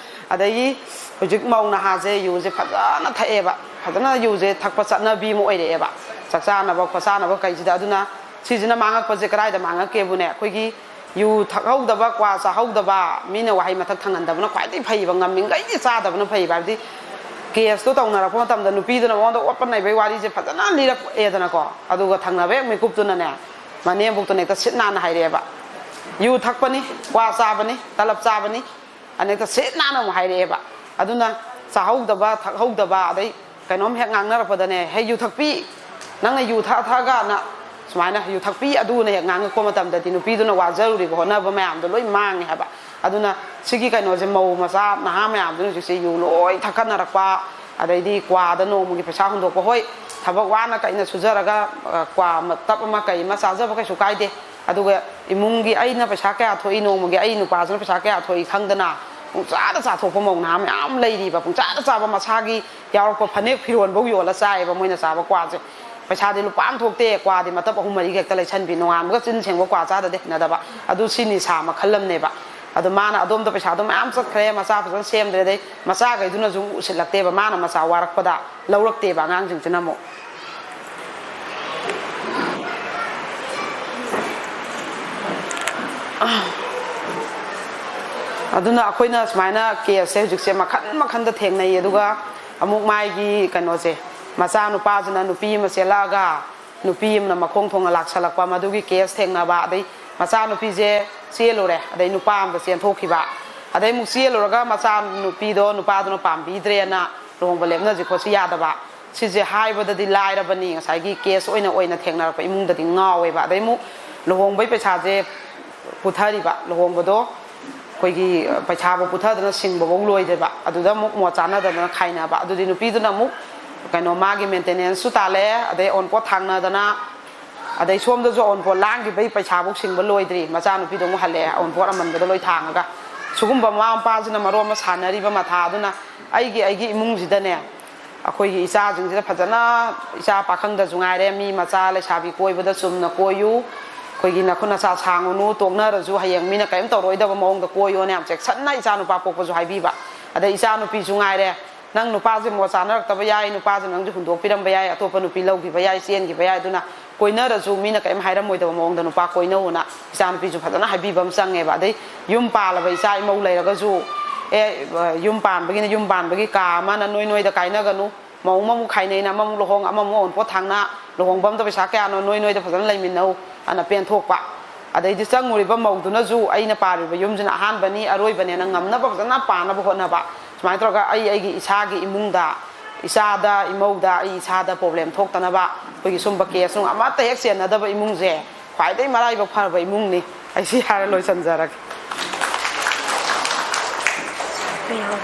ꯑꯗꯒꯤ ꯍꯧꯖꯤꯛ ꯃꯧ ꯅꯍꯥꯁꯦ ꯌꯨꯁꯦ ꯐꯖꯅ ꯊꯛꯑꯦꯕ, ꯐꯖꯅ ꯌꯨꯁꯦ ꯊꯛꯄ ꯆꯠꯅꯕꯤ ꯑꯃ ꯑꯣꯏꯔꯛꯑꯦꯕ, ꯆꯥꯛ ꯆꯥꯅꯕ ꯈꯣꯠꯆꯥꯅꯕ ꯀꯩꯁꯤꯗ꯫ ꯑꯗꯨꯅ ꯁꯤꯁꯤꯅ ꯃꯥꯡꯉꯛꯄꯁꯦ ꯀꯗꯥꯏꯗ ꯃꯥꯡꯉꯛꯀꯦꯕꯨꯅꯦ, ꯑꯩꯈꯣꯏꯒꯤ ꯌꯨ ꯊꯛꯍꯧꯗꯕ, ꯀ꯭ꯋꯥ ꯆꯥꯍꯧꯗꯕ, ꯃꯤꯅ ꯋꯥꯍꯩ ꯃꯊꯛ ꯊꯪꯍꯟꯗꯕꯅ ꯈ꯭ꯋꯥꯏꯗꯒꯤ ꯐꯩꯌꯦꯕ, ꯉꯝꯃꯤꯉꯩꯗꯤ ꯆꯥꯗꯕꯅ ꯐꯩꯌꯦꯕ꯫ ꯍꯥꯏꯕꯗꯤ ꯀꯦꯁꯇꯣ ꯇꯧꯅꯔꯛꯄ ꯃꯇꯝꯗ ꯅꯨꯄꯤꯗꯨꯅ ꯃꯉꯣꯟꯗ ꯑꯣꯠꯄ ꯅꯩꯕꯩ ꯋꯥꯔꯤꯁꯦ ꯐꯖꯅ ꯂꯤꯔꯛꯑꯦꯗꯅꯀꯣ, ꯑꯗꯨꯒ ꯊꯪꯅꯕ ꯍꯦꯛ ꯃꯤꯀꯨꯞꯇꯨꯅꯅꯦ, ꯃꯅꯦꯝꯕꯣꯛꯇꯨꯅ ꯍꯦꯛꯇ ꯁꯤꯠ ꯅꯥꯟꯅ ꯍꯥꯏꯔꯛꯑꯦꯕ, "ꯌꯨ ꯊꯛꯄꯅꯤ, ꯀ꯭ꯋꯥ ꯆꯥꯕꯅꯤ, ꯇꯂꯞ ꯆꯥꯕꯅꯤ", ꯑꯅ ꯍꯦꯛꯇ ꯁꯤꯠ ꯅꯥꯟꯅ ꯑꯃꯨꯛ ꯍꯥꯏꯔꯛꯑꯦꯕ꯫ ꯑꯗꯨꯅ ꯆꯥꯍꯧꯗꯕ, ꯊꯛꯍꯧꯗꯕ, ꯑꯗꯩ ꯀꯩꯅꯣꯝ ꯍꯦꯛ ꯉꯥꯡꯅꯔꯛꯄꯗꯅꯦ, "ꯍꯦ, ꯌꯨ ꯊꯛꯄꯤ, ꯅꯪꯅ ꯌꯨ ꯊꯛꯑ ꯊꯛꯑꯒꯅ", ꯁꯨꯃꯥꯏꯅ ꯌꯨ ꯊꯛꯄꯤ ꯑꯗꯨꯅ ꯍꯦꯛ ꯉꯥꯡꯉꯛꯄ ꯃꯇꯝꯗꯗꯤ ꯅꯨꯄꯤꯗꯨꯅ ꯋꯥꯖꯔꯨꯔꯤꯕ ꯍꯣꯠꯅꯕ ꯃꯌꯥꯝꯗꯣ ꯂꯣꯏ ꯃꯥꯡꯉꯦ ꯍꯥꯏꯕ꯫ ꯑꯗꯨꯅ ꯁꯤꯒꯤ ꯀꯩꯅꯣꯁꯦ, ꯃꯧ ꯃꯆꯥ ꯅꯍꯥ ꯃꯌꯥꯝꯗꯨꯅ ꯍꯧꯖꯤꯛꯁꯦ ꯌꯨ ꯂꯣꯏ ꯊꯛꯀꯠꯅꯔꯛꯄ, ꯑꯗꯩꯗꯤ ꯀ꯭ꯋꯥꯗ ꯅꯣꯡꯃꯒꯤ ꯄꯩꯁꯥ ꯍꯨꯟꯗꯣꯛꯄ꯫ ꯍꯣꯏ, ꯊꯕꯛ ꯋꯥꯅ ꯀꯩꯅ ꯁꯨꯖꯔꯒ, ꯑ, ꯀ꯭ꯋꯥ ꯑꯃ, ꯇꯞ ꯑꯃ ꯀꯩ ꯑꯃ ꯆꯥꯖꯕ ꯀꯩꯁꯨ ꯀꯥꯏꯗꯦ꯫ ꯑꯗꯨꯒ ꯏꯃꯨꯡꯒꯤ ꯑꯩꯅ ꯄꯩꯁꯥ ꯀꯌꯥ ꯊꯣꯛꯏ, ꯅꯣꯡꯃꯒꯤ ꯑꯩ ꯅꯨꯄꯥꯁꯤꯅ ꯄꯩꯁꯥ ꯀꯌꯥ ꯊꯣꯛꯏ ꯈꯪꯗꯅ ꯄꯨꯡꯆꯥꯗ ꯆꯥꯊꯣꯛꯄ ꯃꯧ ꯅꯍꯥ ꯃꯌꯥꯝ ꯂꯩꯔꯤꯕ, ꯄꯨꯡꯆꯥꯗ ꯆꯥꯕ, ꯃꯁꯥꯒꯤ ꯌꯥꯎꯔꯛꯄ ꯐꯅꯦꯛ ꯐꯤꯔꯣꯟꯐꯧ ꯌꯣꯜꯂ ꯆꯥꯏꯌꯦꯕ ꯃꯣꯏꯅ ꯆꯥꯕ ꯀ꯭ꯋꯥꯁꯦ꯫ ꯄꯩꯁꯥꯗꯤ ꯂꯨꯄꯥ ꯑꯃ ꯊꯣꯛꯇꯦ, ꯀ꯭ꯋꯥꯗꯤ ꯃꯇꯞ ꯑꯍꯨꯝ ꯃꯔꯤ ꯍꯦꯛꯇ ꯂꯩꯁꯟꯕꯤ, ꯅꯣꯡꯉꯥꯟꯕꯒ ꯆꯤꯟ ꯁꯦꯡꯕ ꯀ꯭ꯋꯥ ꯆꯥꯗꯗꯤ ꯍꯩꯅꯗꯕ꯫ ꯑꯗꯨ ꯁꯤ ꯅꯤꯁꯥ ꯃꯈꯜ ꯑꯃꯅꯦꯕ꯫ ꯑꯗꯣ ꯃꯥꯅ ꯑꯗꯣꯝꯗ ꯄꯩꯁꯥꯗꯣ ꯃꯌꯥꯝ ꯆꯠꯈ꯭ꯔꯦ, ꯃꯆꯥ ꯐꯖꯅ ꯁꯦꯝꯗ꯭ꯔꯦ, ꯑꯗꯩ ꯃꯆꯥꯈꯩꯗꯨꯅꯁꯨ ꯑꯃꯨꯛ ꯎꯁꯤꯜꯂꯛꯇꯦꯕ, ꯃꯥꯅ ꯃꯆꯥ ꯋꯥꯔꯛꯄꯗ ꯂꯧꯔꯛꯇꯦꯕ ꯑꯉꯥꯡꯁꯤꯡꯁꯤꯅ ꯑꯃꯨꯛ꯫ ꯑꯗꯨꯅ ꯑꯩꯈꯣꯏꯅ ꯁꯨꯃꯥꯏꯅ ꯀꯦꯁꯁꯦ ꯍꯧꯖꯤꯛꯁꯦ ꯃꯈꯟ ꯃꯈꯟꯗ ꯊꯦꯡꯅꯩ꯫ ꯑꯗꯨꯒ ꯑꯃꯨꯛ ꯃꯥꯒꯤ ꯀꯩꯅꯣꯁꯦ, ꯃꯆꯥꯅꯨꯄꯥꯁꯤꯅ ꯅꯨꯄꯤ ꯑꯃ ꯆꯦꯜꯂꯛꯑꯒ ꯅꯨꯄꯤ ꯑꯃꯅ ꯃꯈꯣꯡ ꯊꯣꯡꯅ ꯂꯥꯛꯁꯜꯂꯛꯄ, ꯃꯗꯨꯒꯤ ꯀꯦꯁ ꯊꯦꯡꯅꯕ, ꯑꯗꯩ ꯃꯆꯥꯅꯨꯄꯤꯁꯦ ꯆꯦꯜꯂꯨꯔꯦ, ꯑꯗꯩ ꯅꯨꯄꯥ ꯑꯃꯗ ꯆꯦꯟꯊꯣꯛꯈꯤꯕ, ꯑꯗꯩ ꯑꯃꯨꯛ ꯆꯦꯜꯂꯨꯔꯒ ꯃꯆꯥꯅꯨꯄꯤꯗꯣ ꯅꯨꯄꯥꯗꯨꯅ ꯄꯥꯝꯕꯤꯗ꯭ꯔꯦꯅ ꯂꯨꯍꯣꯡꯕ ꯂꯦꯞꯅꯁꯤ ꯈꯣꯠꯁꯤ ꯌꯥꯗꯕ꯫ ꯁꯤꯁꯦ ꯍꯥꯏꯕꯗꯗꯤ ꯂꯥꯏꯔꯕꯅꯤ, ꯉꯁꯥꯏꯒꯤ ꯀꯦꯁ ꯑꯣꯏꯅ ꯑꯣꯏꯅ ꯊꯦꯡꯅꯔꯛꯄ ꯏꯃꯨꯡꯗꯗꯤ ꯉꯥꯎꯋꯦꯕ꯫ ꯑꯗꯩ ꯑꯃꯨꯛ ꯂꯨꯍꯣꯡꯕꯩ ꯄꯩꯁꯥꯁꯦ ꯄꯨꯊꯔꯤꯕ, ꯂꯨꯍꯣꯡꯕꯗꯣ ꯑꯩꯈꯣꯏꯒꯤ ꯄꯩꯁꯥꯕꯨ ꯄꯨꯊꯗꯅ ꯁꯤꯡꯕꯐꯧ ꯂꯣꯏꯗꯦꯕ꯫ ꯑꯗꯨꯗ ꯑꯃꯨꯛ ꯃꯣꯠ ꯆꯥꯅꯗꯅ ꯈꯥꯏꯅꯕ꯫ ꯑꯗꯨꯗꯤ ꯅꯨꯄꯤꯗꯨꯅ ꯑꯃꯨꯛ ꯀꯩꯅꯣ, ꯃꯥꯒꯤ ꯃꯦꯟꯇꯦꯅꯦꯟꯁꯁꯨ ꯇꯥꯜꯂꯛꯑꯦ, ꯑꯗꯩ ꯑꯎꯟꯄꯣꯠ ꯊꯥꯡꯅꯗꯅ, ꯑꯗꯩ ꯁꯣꯝꯗꯁꯨ ꯑꯎꯟꯄꯣꯠ ꯂꯥꯡꯈꯤꯕꯩ ꯄꯩꯁꯥꯐꯧ ꯁꯤꯡꯕ ꯂꯣꯏꯗ꯭ꯔꯤ꯫ ꯃꯆꯥꯅꯨꯄꯤꯗꯣ ꯑꯃꯨꯛ ꯍꯜꯂꯛꯑꯦ, ꯑꯎꯟꯄꯣꯠ ꯑꯃꯟꯕꯗꯣ ꯂꯣꯏ ꯊꯥꯡꯉꯒ꯫ ꯁꯤꯒꯨꯝꯕ ꯃꯃꯥ ꯃꯄꯥꯁꯤꯅ ꯃꯔꯣꯟ ꯑꯃ ꯁꯥꯟꯅꯔꯤꯕ ꯃꯊꯥ ꯑꯗꯨꯅ, ꯑꯩꯒꯤ, ꯑꯩꯒꯤ ꯏꯃꯨꯡꯁꯤꯗꯅꯦ, ꯑꯩꯈꯣꯏꯒꯤ ꯏꯆꯥꯁꯤꯡꯁꯤꯗ ꯐꯖꯅ, ꯏꯆꯥ ꯄꯥꯈꯪꯗꯁꯨ ꯉꯥꯏꯔꯦ, ꯃꯤ ꯃꯆꯥ ꯂꯩꯁꯥꯕꯤ ꯀꯣꯏꯕꯗ ꯆꯨꯝꯅ ꯀꯣꯏꯌꯨ, ꯑꯩꯈꯣꯏꯒꯤ ꯅꯈꯨꯠ ꯅꯁꯥ ꯁꯥꯡꯉꯨꯅꯨ, ꯇꯣꯛꯅꯔꯁꯨ ꯍꯌꯦꯡ ꯃꯤꯅ ꯀꯔꯤꯝ ꯇꯧꯔꯣꯏꯗꯕ ꯃꯑꯣꯡꯗ ꯀꯣꯏꯌꯣꯅ ꯌꯥꯝ ꯆꯦꯛꯁꯤꯟꯅ ꯏꯆꯥ ꯅꯨꯄꯥ ꯄꯣꯛꯄꯁꯨ ꯍꯥꯏꯕꯤꯕ꯫ ꯑꯗꯩ ꯏꯆꯥ ꯅꯨꯄꯤꯁꯨ ꯉꯥꯏꯔꯦ, ꯅꯪ ꯅꯨꯄꯥꯁꯦ ꯃꯣꯠ ꯆꯥꯅꯔꯛꯇꯕ ꯌꯥꯏ, ꯅꯨꯄꯥꯁꯦ ꯅꯪꯁꯦ ꯍꯨꯟꯗꯣꯛꯄꯤꯔꯝꯕ ꯌꯥꯏ, ꯑꯇꯣꯞꯄ ꯅꯨꯄꯤ ꯂꯧꯈꯤꯕ ꯌꯥꯏ, ꯆꯦꯟꯈꯤꯕ ꯌꯥꯏ, ꯑꯗꯨꯅ ꯀꯣꯏꯅꯔꯁꯨ ꯃꯤꯅ ꯀꯔꯤꯝ ꯍꯥꯏꯔꯝꯃꯣꯏꯗꯕ ꯃꯑꯣꯡꯗ ꯅꯨꯄꯥ ꯀꯣꯏꯅꯧꯅ ꯏꯆꯥ ꯅꯨꯄꯤꯁꯨ ꯐꯖꯅ ꯍꯥꯏꯕꯤꯕ ꯑꯃ ꯆꯪꯉꯦꯕ꯫ ꯑꯗꯩ ꯌꯨꯝ ꯄꯥꯜꯂꯕ ꯏꯆꯥ ꯏꯃꯧ ꯂꯩꯔꯒꯁꯨ, ꯑꯦ, ꯌꯨꯝ ꯄꯥꯟꯕꯒꯤꯅ ꯌꯨꯝ ꯄꯥꯟꯕꯒꯤ ꯀꯥ ꯑꯃꯅ ꯅꯣꯏ ꯅꯣꯏꯗ ꯀꯥꯏꯅꯒꯅꯨ, ꯃꯧ ꯑꯃꯃꯨꯛ ꯈꯥꯏꯅꯩꯅ ꯑꯃꯃꯨꯛ ꯂꯨꯍꯣꯡ, ꯑꯃꯃꯨꯛ ꯑꯎꯟꯄꯣꯠ ꯊꯥꯡꯅ, ꯂꯨꯍꯣꯡꯕ ꯑꯝꯗ ꯄꯩꯁꯥ ꯀꯌꯥꯅꯣ, ꯅꯣꯏ ꯅꯣꯏꯗ ꯐꯖꯅ ꯂꯩꯃꯤꯟꯅꯧ ꯑꯅ ꯄꯦꯟꯊꯣꯛꯄ꯫ ꯑꯗꯩꯗꯤ ꯆꯪꯉꯨꯔꯤꯕ ꯃꯧꯗꯨꯅꯁꯨ ꯑꯩꯅ ꯄꯥꯜꯂꯤꯕ ꯌꯨꯝꯁꯤꯅ ꯑꯍꯥꯟꯕꯅꯤ, ꯑꯔꯣꯏꯕꯅꯦꯅ ꯉꯝꯅꯕ ꯐꯖꯅ ꯄꯥꯅꯕ ꯍꯣꯠꯅꯕ꯫ ꯁꯨꯃꯥꯏꯅ ꯇꯧꯔꯒ ꯑꯩ ꯑꯩꯒꯤ ꯏꯁꯥꯒꯤ ꯏꯃꯨꯡꯗ, ꯏꯆꯥꯗ, ꯏꯃꯧꯗ, ꯑꯩ ꯏꯁꯥꯗ ꯄ꯭ꯔꯣꯕ꯭ꯂꯦꯝ ꯊꯣꯛꯇꯅꯕ ꯑꯩꯈꯣꯏꯒꯤ ꯁꯨꯝꯕ ꯀꯦꯁ ꯅꯨꯡ ꯑꯃꯠꯇ ꯍꯦꯛ ꯆꯦꯟꯅꯗꯕ ꯏꯃꯨꯡꯁꯦ ꯈ꯭ꯋꯥꯏꯗꯒꯤ ꯃꯔꯥꯏꯕꯛ ꯐꯔꯕ ꯏꯃꯨꯡꯅꯤ꯫ ꯑꯩ ꯁꯤ ꯍꯥꯏꯔ ꯂꯣꯏꯁꯤꯟꯖꯔꯒꯦ꯫ ꯀꯩ ꯍꯥꯏꯕ?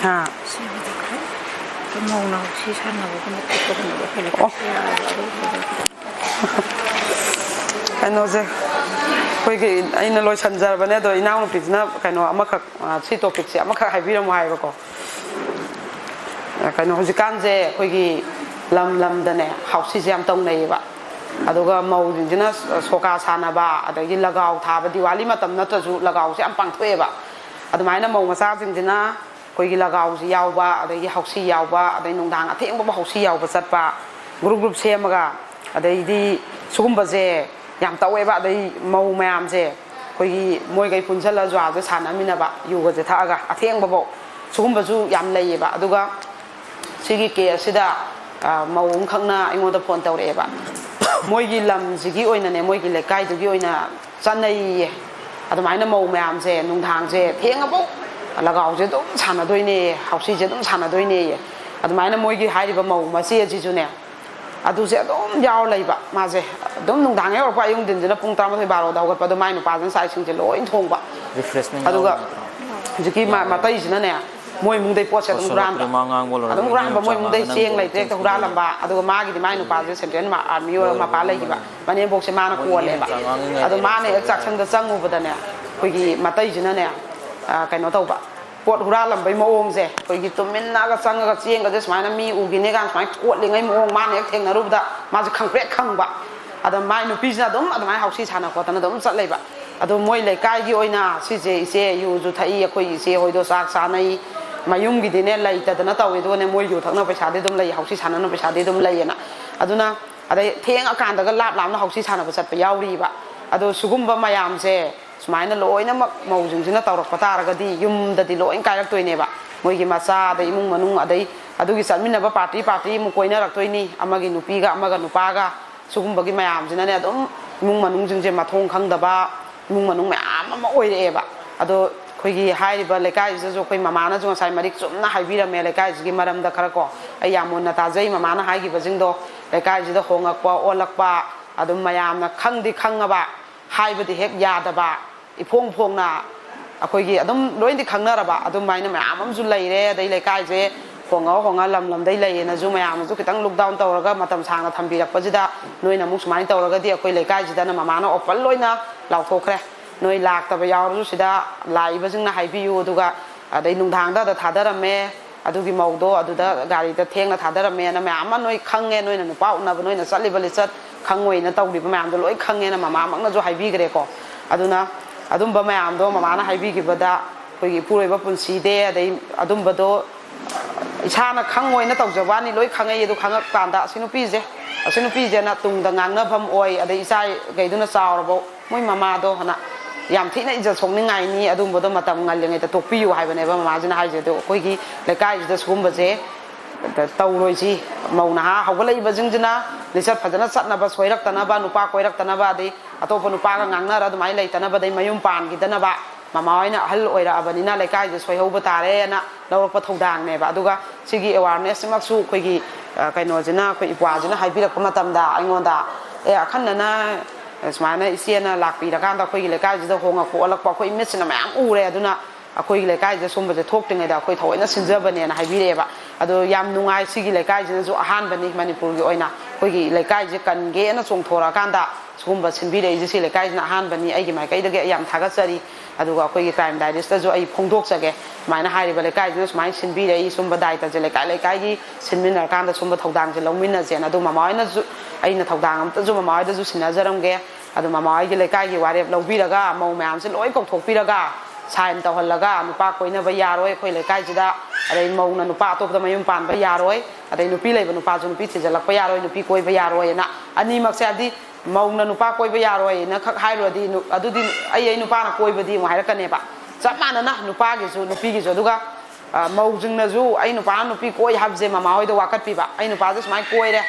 ꯍꯥ꯫ ꯁꯤꯒꯤꯗꯤ ꯈꯔ ꯃꯧ ꯅꯥꯎꯁꯤ ꯁꯥꯟꯅꯕꯒꯨꯝꯕ ꯈꯣꯠꯄꯒꯨꯝꯕꯗꯣ ꯑꯩꯈꯣꯏ ꯑꯣ꯫ ꯂꯩꯀꯥꯏ ꯌꯥꯔꯒ ꯑꯗꯨꯒꯨꯝꯕꯗꯣ ꯈꯤꯇꯪ ꯀꯩꯅꯣꯁꯦ, ꯑꯩꯈꯣꯏꯒꯤ, ꯑꯩꯅ ꯂꯣꯏꯁꯤꯟꯖꯔꯕꯅꯦ, ꯑꯗꯣ ꯏꯅꯥꯎꯅꯨꯄꯤꯁꯤꯅ ꯀꯩꯅꯣ ꯑꯃꯈꯛ, ꯑ, ꯁꯤ ꯇꯣꯄꯤꯛꯁꯦ ꯑꯃꯈꯛ ꯍꯥꯏꯕꯤꯔꯝꯃꯣ ꯍꯥꯏꯕꯀꯣ꯫ ꯑ, ꯀꯩꯅꯣ, ꯍꯧꯖꯤꯛꯀꯥꯟꯁꯦ ꯑꯩꯈꯣꯏꯒꯤ ꯂꯝ ꯂꯝꯗꯅꯦ ꯍꯥꯎꯁꯤꯁꯦ ꯌꯥꯝ ꯇꯧꯅꯩꯌꯦꯕ꯫ ꯑꯗꯨꯒ ꯃꯧꯁꯤꯡꯁꯤꯅ ꯁꯣꯀꯥ ꯁꯥꯟꯅꯕ, ꯑꯗꯒꯤ ꯂꯒꯥꯎ ꯊꯥꯕ, ꯗꯤꯋꯥꯂꯤ ꯃꯇꯝ ꯅꯠꯇ꯭ꯔꯁꯨ ꯂꯒꯥꯎꯁꯦ ꯌꯥꯝ ꯄꯥꯡꯊꯣꯛꯑꯦꯕ꯫ ꯑꯗꯨꯃꯥꯏꯅ ꯃꯧ ꯃꯆꯥꯁꯤꯡꯁꯤꯅ ꯑꯩꯈꯣꯏꯒꯤ ꯂꯒꯥꯎꯁꯤ ꯌꯥꯎꯕ, ꯑꯗꯒꯤ ꯍꯥꯎꯁꯤ ꯌꯥꯎꯕ, ꯑꯗꯩ ꯅꯨꯡꯗꯥꯡ ꯑꯊꯦꯡꯕꯕꯨ ꯍꯥꯎꯁꯤ ꯌꯥꯎꯕ ꯆꯠꯄ, ꯒ꯭ꯔꯨꯞ ꯒ꯭ꯔꯨꯞ ꯁꯦꯝꯃꯒ, ꯑꯗꯩꯗꯤ ꯁꯤꯒꯨꯝꯕꯁꯦ ꯌꯥꯝ ꯇꯧꯋꯦꯕ꯫ ꯑꯗꯩ ꯃꯧ ꯃꯌꯥꯝꯁꯦ ꯑꯩꯈꯣꯏꯒꯤ ꯃꯣꯏꯈꯩ ꯄꯨꯟꯁꯤꯜꯂ ꯖꯨꯋꯥꯁꯦ ꯁꯥꯟꯅꯃꯤꯟꯅꯕ, ꯌꯨꯒꯁꯦ ꯊꯛꯑꯒ ꯑꯊꯦꯡꯕꯐꯧ, ꯁꯤꯒꯨꯝꯕꯁꯨ ꯌꯥꯝ ꯂꯩꯌꯦꯕ꯫ ꯑꯗꯨꯒ ꯁꯤꯒꯤ ꯀꯦꯁꯁꯤꯗ, ꯑ, ꯃꯧ ꯑꯃꯈꯛꯅ ꯑꯩꯉꯣꯟꯗ ꯐꯣꯟ ꯇꯧꯔꯛꯑꯦꯕ꯫ ꯃꯣꯏꯒꯤ ꯂꯝꯁꯤꯒꯤ ꯑꯣꯏꯅꯅꯦ, ꯃꯣꯏꯒꯤ ꯂꯩꯀꯥꯏꯗꯨꯒꯤ ꯑꯣꯏꯅ ꯆꯠꯅꯩꯌꯦ꯫ ꯑꯗꯨꯃꯥꯏꯅ ꯃꯧ ꯃꯌꯥꯝꯁꯦ ꯅꯨꯡꯗꯥꯡꯁꯦ ꯊꯦꯡꯉꯐꯧ ꯂꯒꯥꯎꯁꯦ ꯑꯗꯨꯝ ꯁꯥꯟꯅꯗꯣꯏꯅꯦ, ꯍꯥꯎꯁꯤꯁꯦ ꯑꯗꯨꯝ ꯁꯥꯟꯅꯗꯣꯏꯅꯦꯌꯦ꯫ ꯑꯗꯨꯃꯥꯏꯅ ꯃꯣꯏꯒꯤ ꯍꯥꯏꯔꯤꯕ ꯃꯧ ꯃꯆꯦ ꯑꯁꯤꯁꯨꯅꯦ, ꯑꯗꯨꯁꯦ ꯑꯗꯨꯝ ꯌꯥꯎꯔ ꯂꯩꯕ꯫ ꯃꯥꯁꯦ ꯑꯗꯨꯝ ꯅꯨꯡꯗꯥꯡ ꯌꯧꯔꯛꯄ, ꯑꯌꯨꯛ ꯅꯨꯡꯊꯤꯟꯁꯤꯅ ꯄꯨꯡ ꯇꯔꯥꯃꯥꯊꯣꯏ ꯕꯥꯔꯣꯗ ꯍꯧꯒꯠꯄ, ꯑꯗꯨ ꯃꯥꯏ ꯅꯨꯄꯥꯁꯤꯅ ꯆꯥꯛ ꯏꯁꯤꯡꯁꯦ ꯂꯣꯏ ꯊꯣꯡꯕ꯫ ꯔꯤꯐ꯭ꯔꯦꯁꯃꯦꯟ ꯑꯗꯨꯒ ꯌꯥꯎꯕ ꯅꯠꯇ꯭ꯔꯣ? ꯍꯧꯖꯤꯛꯀꯤ ꯃꯥ- ꯌꯥꯎꯋꯦ꯫ ꯃꯇꯩꯁꯤꯅꯅꯦ, ꯃꯣꯏ ꯏꯃꯨꯡꯗꯩ ꯄꯣꯠꯁꯦ ꯑꯗꯨꯝ ꯄꯣꯠꯁꯣ ꯍꯨꯔꯥꯟꯕ꯫ ꯋꯥ ꯉꯥꯡꯕ ꯂꯣꯏꯔ ꯑꯗꯨꯝ ꯍꯨꯔꯥꯟꯕ, ꯃꯣꯏ ꯏꯃꯨꯡꯗꯩ ꯆꯥꯉꯥꯡꯅ ꯆꯦꯡ ꯃꯣꯏ ꯂꯩꯇ꯭ꯔꯦ ꯍꯦꯛꯇ ꯆꯦꯡ ꯍꯨꯔꯥꯜꯂꯝꯕ꯫ ꯑꯗꯨꯒ ꯃꯥꯒꯤꯗꯤ ꯃꯥꯏ ꯅꯨꯄꯥꯁꯦ ꯁꯦꯟꯇ꯭ꯔꯦꯜ ꯑꯥꯔꯃꯤ ꯑꯣꯏꯔꯒ ꯃꯄꯥ ꯂꯩꯈꯤꯕ꯫ ꯃꯅꯦꯝꯕꯣꯛꯁꯦ ꯃꯥꯅ ꯃꯣꯏ ꯀꯣꯜꯂꯦꯕ꯫ ꯆꯥꯉꯥꯡ ꯉꯥꯏ ꯑꯗꯣ ꯃꯥꯅ ꯍꯦꯛ ꯆꯥꯛꯁꯪꯗ ꯆꯪꯉꯨꯕꯗꯅꯦ, ꯑꯩꯈꯣꯏꯒꯤ ꯃꯇꯩꯁꯤꯅꯅꯦ, ꯑ, ꯀꯩꯅꯣ ꯇꯧꯕ, ꯄꯣꯠ ꯍꯨꯔꯥꯜꯂꯝꯕꯩ ꯃꯑꯣꯡꯁꯦ, ꯑꯩꯈꯣꯏꯒꯤ ꯇꯨꯃꯤꯟꯅꯒ ꯆꯪꯉꯒ ꯆꯦꯡꯒꯁꯦ ꯁꯨꯃꯥꯏꯅ ꯃꯤ ꯎꯈꯤꯅꯦ ꯀꯥꯏꯅ ꯁꯨꯃꯥꯏꯅ ꯀꯣꯠꯂꯤꯉꯩ ꯃꯑꯣꯡ ꯃꯥꯅ ꯍꯦꯛ ꯊꯦꯡꯅꯔꯨꯕꯗ ꯃꯥꯁꯦ ꯈꯪꯄ꯭ꯔꯦꯛ ꯈꯪꯕ꯫ ꯑꯗ ꯃꯥꯏ ꯅꯨꯄꯤꯁꯤꯅ ꯑꯗꯨꯝ ꯑꯗꯨꯃꯥꯏꯅ ꯍꯧꯁꯤ ꯁꯥꯟꯅ ꯈꯣꯠꯇꯅ ꯑꯗꯨꯝ ꯆꯠ ꯂꯩꯕ꯫ ꯑꯗꯣ ꯃꯣꯏ ꯂꯩꯀꯥꯏꯒꯤ ꯑꯣꯏꯅ ꯁꯤꯁꯦ, ꯏꯆꯦ ꯌꯨꯁꯨ ꯊꯛꯏ, ꯑꯩꯈꯣꯏ ꯏꯆꯦ ꯍꯣꯏꯗꯣ ꯆꯥꯛ ꯆꯥꯅꯩ, ꯃꯌꯨꯝꯒꯤꯗꯤꯅꯦ ꯂꯩꯇꯗꯅ ꯇꯧꯋꯦ, ꯑꯗꯨꯒꯅꯦ ꯃꯣꯏ ꯌꯨ ꯊꯛꯅꯕ ꯄꯩꯁꯥꯗꯤ ꯑꯗꯨꯝ ꯂꯩ, ꯍꯧꯁꯤ ꯁꯥꯟꯅꯅꯕ ꯄꯩꯁꯥꯗꯤ ꯑꯗꯨꯝ ꯂꯩꯌꯦꯅ꯫ ꯑꯗꯨꯅ ꯑꯗꯩ ꯊꯦꯡꯉꯀꯥꯟꯗꯒ ꯂꯥꯞ ꯂꯥꯞꯅ ꯍꯧꯁꯤ ꯁꯥꯟꯅꯕ ꯆꯠꯄ ꯌꯥꯎꯔꯤꯕ꯫ ꯑꯗꯣ ꯁꯤꯒꯨꯝꯕ ꯃꯌꯥꯝꯁꯦ ꯁꯨꯃꯥꯏꯅ ꯂꯣꯏꯅꯃꯛ ꯃꯧꯁꯤꯡꯁꯤꯅ ꯇꯧꯔꯛꯄ ꯇꯥꯔꯒꯗꯤ ꯌꯨꯝꯗꯗꯤ ꯂꯣꯏ ꯀꯥꯏꯔꯛꯇꯣꯏꯅꯦꯕ꯫ ꯃꯣꯏꯒꯤ ꯃꯆꯥ, ꯑꯗꯩ ꯏꯃꯨꯡ ꯃꯅꯨꯡ, ꯑꯗꯩ ꯑꯗꯨꯒꯤ ꯆꯠꯃꯤꯟꯅꯕ ꯄꯥꯔꯇꯤ ꯄꯥꯔꯇꯤ ꯑꯃꯨꯛ ꯀꯣꯏꯅꯔꯛꯇꯣꯏꯅꯤ, ꯑꯃꯒꯤ ꯅꯨꯄꯤꯒ ꯑꯃꯒ ꯅꯨꯄꯥꯒ꯫ ꯁꯤꯒꯨꯝꯕꯒꯤ ꯃꯌꯥꯝꯁꯤꯅꯅꯦ ꯑꯗꯨꯝ ꯏꯃꯨꯡ ꯃꯅꯨꯡꯁꯤꯡꯁꯦ ꯃꯊꯣꯡ ꯈꯪꯗꯕ ꯏꯃꯨꯡ ꯃꯅꯨꯡ ꯃꯌꯥꯝ ꯑꯃ ꯑꯣꯏꯔꯛꯑꯦꯕ꯫ ꯑꯗꯣ ꯑꯩꯈꯣꯏꯒꯤ ꯍꯥꯏꯔꯤꯕ ꯂꯩꯀꯥꯏꯁꯤꯗꯁꯨ ꯑꯩꯈꯣꯏ ꯃꯃꯥꯅꯁꯨ ꯉꯁꯥꯏ ꯃꯔꯤꯛ ꯆꯨꯝꯅ ꯍꯥꯏꯕꯤꯔꯝꯃꯦ ꯂꯩꯀꯥꯏꯁꯤꯒꯤ ꯃꯔꯝꯗ ꯈꯔ ꯀꯣ꯫ ꯑꯩ ꯌꯥꯝ ꯃꯨꯟꯅ ꯇꯥꯖꯩ ꯃꯃꯥꯅ ꯍꯥꯏꯈꯤꯕꯁꯤꯡꯗꯣ꯫ ꯂꯩꯀꯥꯏꯁꯤꯗ ꯍꯣꯉꯛꯄ ꯑꯣꯜꯂꯛꯄ ꯑꯗꯨꯝ ꯃꯌꯥꯝꯅ ꯈꯪꯗꯤ ꯈꯪꯉꯕ, ꯍꯥꯏꯕꯗꯤ ꯍꯦꯛ ꯌꯥꯗꯕ, ꯏꯐꯣꯡ ꯐꯣꯡꯅ ꯑꯩꯈꯣꯏꯒꯤ ꯑꯗꯨꯝ ꯂꯣꯏꯅꯗꯤ ꯈꯪꯅꯔꯕ ꯑꯗꯨꯃꯥꯏꯅ ꯃꯌꯥꯝ ꯑꯃꯁꯨ ꯂꯩꯔꯦ꯫ ꯑꯗꯩ ꯂꯩꯀꯥꯏꯁꯦ ꯍꯣꯡꯉ ꯍꯣꯡꯉ ꯂꯝ ꯂꯝꯗꯩ ꯂꯩꯌꯦꯅꯁꯨ ꯃꯌꯥꯝꯅꯁꯨ ꯈꯤꯇꯪ ꯂꯨꯛ ꯗꯥꯎꯟ ꯇꯧꯔꯒ ꯃꯇꯝ ꯁꯥꯡꯅ ꯊꯝꯕꯤꯔꯛꯄꯁꯤꯗ ꯅꯣꯏꯅ ꯑꯃꯨꯛ ꯁꯨꯃꯥꯏꯅ ꯇꯧꯔꯒꯗꯤ ꯑꯩꯈꯣꯏ ꯂꯩꯀꯥꯏꯁꯤꯗꯅ ꯃꯃꯥꯅ ꯑꯣꯄꯟ ꯂꯣꯏꯅ ꯂꯥꯎꯊꯣꯛꯈ꯭ꯔꯦ꯫ ꯅꯣꯏ ꯂꯥꯛꯇꯕ ꯌꯥꯎꯔꯁꯨ ꯁꯤꯗ ꯂꯥꯛꯏꯕꯁꯤꯡꯅ ꯍꯥꯏꯕꯤꯌꯨ, ꯑꯗꯨꯒ ꯑꯗꯩ ꯅꯨꯡꯗꯥꯡꯗ ꯑꯗ ꯊꯥꯗꯔꯝꯃꯦ, ꯑꯗꯨꯒꯤ ꯃꯧꯗꯣ ꯑꯗꯨꯗ ꯒꯥꯔꯤꯗ ꯊꯦꯡꯅ ꯊꯥꯗꯔꯝꯃꯦꯅ ꯃꯌꯥꯝ ꯑꯃ ꯅꯣꯏ ꯈꯪꯉꯦ, ꯅꯣꯏꯅ ꯅꯨꯄꯥ ꯎꯅꯕ ꯅꯣꯏꯅ ꯆꯠꯂꯤꯕ ꯂꯤꯆꯠ ꯈꯪꯉꯣꯏꯅ ꯇꯧꯔꯤꯕ ꯃꯌꯥꯝꯗꯣ ꯂꯣꯏ ꯈꯪꯉꯦꯅ ꯃꯃꯥꯃꯛꯅꯁꯨ ꯍꯥꯏꯕꯤꯈ꯭ꯔꯦꯀꯣ꯫ ꯑꯗꯨꯅ ꯑꯗꯨꯝꯕ ꯃꯌꯥꯝꯗꯣ ꯃꯃꯥꯅ ꯍꯥꯏꯕꯤꯈꯤꯕꯗ ꯑꯩꯈꯣꯏꯒꯤ ꯏꯄꯨꯔꯣꯏꯕ ꯄꯨꯟꯁꯤꯗꯦ, ꯑꯗꯩ ꯑꯗꯨꯝꯕꯗꯣ ꯏꯁꯥꯅ ꯈꯪꯉꯣꯏꯅ ꯇꯧꯖꯕ ꯋꯥꯅꯤ, ꯂꯣꯏ ꯈꯪꯉꯛꯏ꯫ ꯑꯗꯨ ꯈꯪꯉꯛꯀꯥꯟꯗ ꯑꯁꯤ ꯅꯨꯄꯤꯁꯦ, ꯑꯁꯤ ꯅꯨꯄꯤꯁꯦꯅ ꯇꯨꯡꯗ ꯉꯥꯡꯅꯐꯝ ꯑꯣꯏ, ꯑꯗꯩ ꯏꯆꯥꯈꯩꯗꯨꯅ ꯆꯥꯎꯔꯕ ꯃꯣꯏ ꯃꯃꯥꯗꯣ ꯍꯅ ꯌꯥꯝ ꯊꯤꯅ ꯏꯖꯠ ꯁꯣꯛꯅꯤꯡꯉꯥꯏꯅꯤ, ꯑꯗꯨꯒꯨꯝꯕꯗꯣ ꯃꯇꯝ ꯉꯜꯂꯤꯉꯩꯗ ꯇꯣꯛꯄꯤꯌꯨ ꯍꯥꯏꯕꯅꯦꯕ ꯃꯃꯥꯁꯤꯅ ꯍꯥꯏꯁꯦ꯫ ꯑꯗꯣ ꯑꯩꯈꯣꯏꯒꯤ ꯂꯩꯀꯥꯏꯁꯤꯗ ꯁꯤꯒꯨꯝꯕꯁꯦ ꯇꯧꯔꯣꯏꯁꯤ꯫ ꯃꯧ ꯅꯍꯥ ꯍꯧꯒꯠꯂꯛꯏꯕꯁꯤꯡꯁꯤꯅ ꯂꯤꯆꯠ ꯐꯖꯅ ꯆꯠꯅꯕ, ꯁꯣꯏꯔꯛꯇꯅꯕ, ꯅꯨꯄꯥ ꯀꯣꯏꯔꯛꯇꯅꯕ, ꯑꯗꯩ ꯑꯇꯣꯞꯄ ꯅꯨꯄꯥꯒ ꯉꯥꯡꯅꯔ ꯑꯗꯨꯃꯥꯏꯅ ꯂꯩꯇꯅꯕ, ꯑꯗꯩ ꯃꯌꯨꯝ ꯄꯥꯟꯈꯤꯗꯅꯕ꯫ ꯃꯃꯥ ꯍꯣꯏꯅ ꯑꯍꯜ ꯑꯣꯏꯔꯛꯑꯕꯅꯤꯅ ꯂꯩꯀꯥꯏꯁꯦ ꯁꯣꯏꯍꯧꯕ ꯇꯥꯔꯦꯅ ꯂꯧꯔꯛꯄ ꯊꯧꯗꯥꯡꯅꯦꯕ꯫ ꯑꯗꯨꯒ ꯁꯤꯒꯤ ꯑꯦꯋꯥꯔꯅꯦꯁꯁꯤꯃꯛꯁꯨ ꯑꯩꯈꯣꯏꯒꯤ, ꯑ, ꯀꯩꯅꯣꯁꯤꯅ, ꯑꯩꯈꯣꯏ ꯏꯄ꯭ꯋꯥꯁꯤꯅ ꯍꯥꯏꯕꯤꯔꯛꯄ ꯃꯇꯝꯗ ꯑꯩꯉꯣꯟꯗ, "ꯑꯦ, ꯑꯈꯟꯅꯅ ꯁꯨꯃꯥꯏꯅ ꯏꯆꯦꯅ ꯂꯥꯛꯄꯤꯔꯀꯥꯟꯗ ꯑꯩꯈꯣꯏꯒꯤ ꯂꯩꯀꯥꯏꯁꯤꯗ ꯍꯣꯡꯉꯛꯄ ꯑꯣꯜꯂꯛꯄ ꯑꯩꯈꯣꯏ ꯏꯃꯤꯠꯁꯤꯅ ꯃꯌꯥꯝ ꯎꯔꯦ, ꯑꯗꯨꯅ ꯑꯩꯈꯣꯏꯒꯤ ꯂꯩꯀꯥꯏꯁꯤꯗ ꯁꯨꯝꯕꯁꯦ ꯊꯣꯛꯇ꯭ꯔꯤꯉꯩꯗ ꯑꯩꯈꯣꯏ ꯊꯑꯣꯏꯅ ꯁꯤꯟꯖꯕꯅꯦꯅ" ꯍꯥꯏꯕꯤꯔꯛꯑꯦꯕ꯫ ꯑꯗꯣ ꯌꯥꯝ ꯅꯨꯡꯉꯥꯏ, ꯁꯤꯒꯤ ꯂꯩꯀꯥꯏꯁꯤꯅꯁꯨ ꯑꯍꯥꯟꯕꯅꯤ ꯃꯅꯤꯄꯨꯔꯒꯤ ꯑꯣꯏꯅ, ꯑꯩꯈꯣꯏꯒꯤ ꯂꯩꯀꯥꯏꯁꯦ ꯀꯟꯒꯦꯅ ꯆꯣꯡꯊꯣꯔꯛꯑꯀꯥꯟꯗ ꯁꯤꯒꯨꯝꯕ ꯁꯤꯟꯕꯤꯔꯛꯏꯁꯦ, ꯁꯤ ꯂꯩꯀꯥꯏꯁꯤꯅ ꯑꯍꯥꯟꯕꯅꯤ꯫ ꯑꯩꯒꯤ ꯃꯥꯏꯀꯩꯗꯒꯤ ꯑꯩ ꯌꯥꯝ ꯊꯥꯒꯠꯆꯔꯤ꯫ ꯑꯗꯨꯒ ꯑꯩꯈꯣꯏꯒꯤ ꯀ꯭ꯔꯥꯏꯝ ꯗꯥꯏꯔꯤꯁꯇꯁꯨ ꯑꯩ ꯐꯣꯡꯗꯣꯛꯆꯒꯦ, ꯁꯨꯃꯥꯏꯅ ꯍꯥꯏꯔꯤꯕ ꯂꯩꯀꯥꯏꯁꯤꯅ ꯁꯨꯃꯥꯏꯅ ꯁꯤꯟꯕꯤꯔꯛꯏ, ꯁꯨꯝꯕ ꯗꯥꯏꯇꯁꯦ ꯂꯩꯀꯥꯏ ꯂꯩꯀꯥꯏꯒꯤ ꯁꯤꯟꯃꯤꯟꯅꯔꯀꯥꯟꯗ ꯁꯨꯝꯕ ꯊꯧꯗꯥꯡꯁꯦ ꯂꯧꯃꯤꯟꯅꯁꯦꯅ꯫ ꯑꯗꯨ ꯃꯃꯥ ꯍꯣꯏꯅꯁꯨ, ꯑꯩꯅ ꯊꯧꯗꯥꯡ ꯑꯝꯇꯁꯨ ꯃꯃꯥ ꯍꯣꯏꯗꯁꯨ ꯁꯤꯟꯅꯖꯔꯝꯒꯦ꯫ ꯑꯗꯨ ꯃꯃꯥ ꯍꯣꯏꯒꯤ ꯂꯩꯀꯥꯏꯒꯤ ꯋꯥꯔꯦꯞ ꯂꯧꯕꯤꯔꯒ, ꯃꯧ ꯃꯌꯥꯝꯁꯦ ꯂꯣꯏ ꯀꯧꯊꯣꯛꯄꯤꯔꯒ, ꯁꯥꯏꯟ ꯇꯧꯍꯜꯂꯒ, ꯅꯨꯄꯥ ꯀꯣꯏꯅꯕ ꯌꯥꯔꯣꯏ ꯑꯩꯈꯣꯏ ꯂꯩꯀꯥꯏꯁꯤꯗ, ꯑꯗꯩ ꯃꯧꯅ ꯅꯨꯄꯥ ꯑꯇꯣꯞꯄꯗ ꯃꯌꯨꯝ ꯄꯥꯟꯕ ꯌꯥꯔꯣꯏ, ꯑꯗꯩ ꯅꯨꯄꯤ ꯂꯩꯕ ꯅꯨꯄꯥꯁꯨ ꯅꯨꯄꯤ ꯊꯤꯖꯤꯜꯂꯛꯄ ꯌꯥꯔꯣꯏ, ꯅꯨꯄꯤ ꯀꯣꯏꯕ ꯌꯥꯔꯣꯏꯅ꯫ ꯑꯅꯤꯃꯛꯁꯦ, ꯍꯥꯏꯕꯗꯤ ꯃꯧꯅ ꯅꯨꯄꯥ ꯀꯣꯏꯕ ꯌꯥꯔꯣꯏꯅ ꯈꯛ ꯍꯥꯏꯔꯨꯔꯗꯤ, ꯅꯨ-, ꯑꯗꯨꯗꯤ "ꯑꯩ, ꯑꯩ ꯅꯨꯄꯥꯅ ꯀꯣꯏꯕꯗꯤ" ꯑꯃꯨꯛ ꯍꯥꯏꯔꯛꯀꯅꯦꯕ꯫ ꯆꯞ ꯃꯥꯟꯅꯅ ꯅꯨꯄꯥꯒꯤꯁꯨ ꯅꯨꯄꯤꯒꯤꯁꯨ꯫ ꯑꯗꯨꯒ, ꯑ, ꯃꯧꯁꯤꯡꯅꯁꯨ "ꯑꯩ ꯅꯨꯄꯥꯅ ꯅꯨꯄꯤ ꯀꯣꯏ" ꯍꯥꯏꯕꯁꯦ ꯃꯃꯥ ꯍꯣꯏꯗ ꯋꯥꯀꯠꯄꯤꯕ, "ꯑꯩ ꯅꯨꯄꯥꯁꯦ ꯁꯨꯃꯥꯏꯅ ꯀꯣꯏꯔꯦ",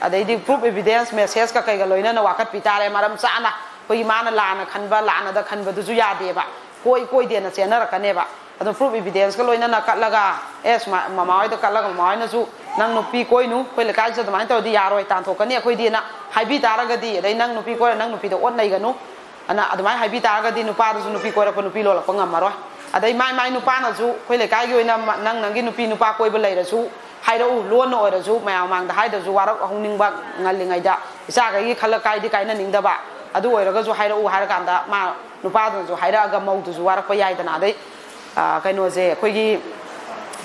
ꯑꯗꯩꯗꯤ proof evidence, messageꯀ ꯀꯩꯒ ꯂꯣꯏꯅꯅ ꯋꯥꯀꯠꯄꯤ ꯇꯥꯔꯦ, ꯃꯔꯝ ꯆꯥꯅ꯫ ꯑꯩꯈꯣꯏꯒꯤ ꯃꯥꯅ ꯂꯥꯟꯅ ꯈꯟꯕ, ꯂꯥꯟꯅꯗ ꯈꯟꯕꯗꯨꯁꯨ ꯌꯥꯗꯦꯕ, ꯀꯣꯏ ꯀꯣꯏꯗꯦꯅ ꯆꯦꯟꯅꯔꯛꯀꯅꯦꯕ꯫ ꯑꯗꯣ proof evidenceꯀ ꯂꯣꯏꯅꯅ ꯀꯠꯂꯒ, ꯑꯦ, ꯁꯨꯃꯥꯏ-, ꯃꯃꯥ ꯍꯣꯏꯗ ꯀꯠꯂꯒ, ꯃꯃꯥ ꯍꯣꯏꯅꯁꯨ "ꯅꯪ ꯅꯨꯄꯤ ꯀꯣꯏꯅꯨ, ꯑꯩꯈꯣꯏ ꯂꯩꯀꯥꯏꯁꯤꯗ ꯑꯗꯨꯃꯥꯏꯅ ꯇꯧꯔꯗꯤ ꯌꯥꯔꯣꯏ, ꯇꯥꯟꯊꯣꯛꯀꯅꯤ ꯑꯩꯈꯣꯏꯗꯤꯅ" ꯍꯥꯏꯕꯤ ꯇꯥꯔꯒꯗꯤ, ꯑꯗꯩ "ꯅꯪ ꯅꯨꯄꯤ ꯀꯣꯏꯔ ꯅꯪ ꯅꯨꯄꯤꯗ ꯑꯣꯠ ꯅꯩꯒꯅꯨ" ꯑꯅ ꯑꯗꯨꯃꯥꯏꯅ ꯍꯥꯏꯕꯤ ꯇꯥꯔꯒꯗꯤ, ꯅꯨꯄꯥꯗꯨꯁꯨ ꯅꯨꯄꯤ ꯀꯣꯏꯔꯛꯄ, ꯅꯨꯄꯤ ꯂꯣꯜꯂꯛꯄ ꯉꯝꯃꯔꯣꯏ꯫ ꯑꯗꯩ ꯃꯥꯏ ꯃꯥꯏ ꯅꯨꯄꯥꯅꯁꯨ, ꯑꯩꯈꯣꯏ ꯂꯩꯀꯥꯏꯒꯤ ꯑꯣꯏꯅ ꯃ-, "ꯅꯪ ꯅꯪꯒꯤ ꯅꯨꯄꯤ ꯅꯨꯄꯥ ꯀꯣꯏꯕ ꯂꯩꯔꯁꯨ ꯍꯥꯏꯔꯛꯎ, ꯂꯣꯟꯅ ꯑꯣꯏꯔꯁꯨ, ꯃꯌꯥꯝ ꯃꯃꯥꯡꯗ ꯍꯥꯏꯗ꯭ꯔꯁꯨ, ꯋꯥꯔꯛ ꯍꯧꯅꯤꯡꯕ ꯉꯜꯂꯤꯉꯩꯗ, ꯏꯆꯥꯈꯩꯒꯤ ꯈꯜꯂ ꯀꯥꯏꯗꯤ ꯀꯥꯏꯅꯅꯤꯡꯗꯕ, ꯑꯗꯨ ꯑꯣꯏꯔꯒꯁꯨ ꯍꯥꯏꯔꯛꯎ" ꯍꯥꯏꯔꯀꯥꯟꯗ, ꯃꯥ ꯅꯨꯄꯥꯗꯨꯅꯁꯨ ꯍꯥꯏꯔꯛꯑꯒ ꯃꯧꯗꯨꯁꯨ ꯋꯥꯔꯛꯄ ꯌꯥꯏꯗꯅ꯫ ꯑꯗꯩ, ꯑ, ꯀꯩꯅꯣꯁꯦ, ꯑꯩꯈꯣꯏꯒꯤ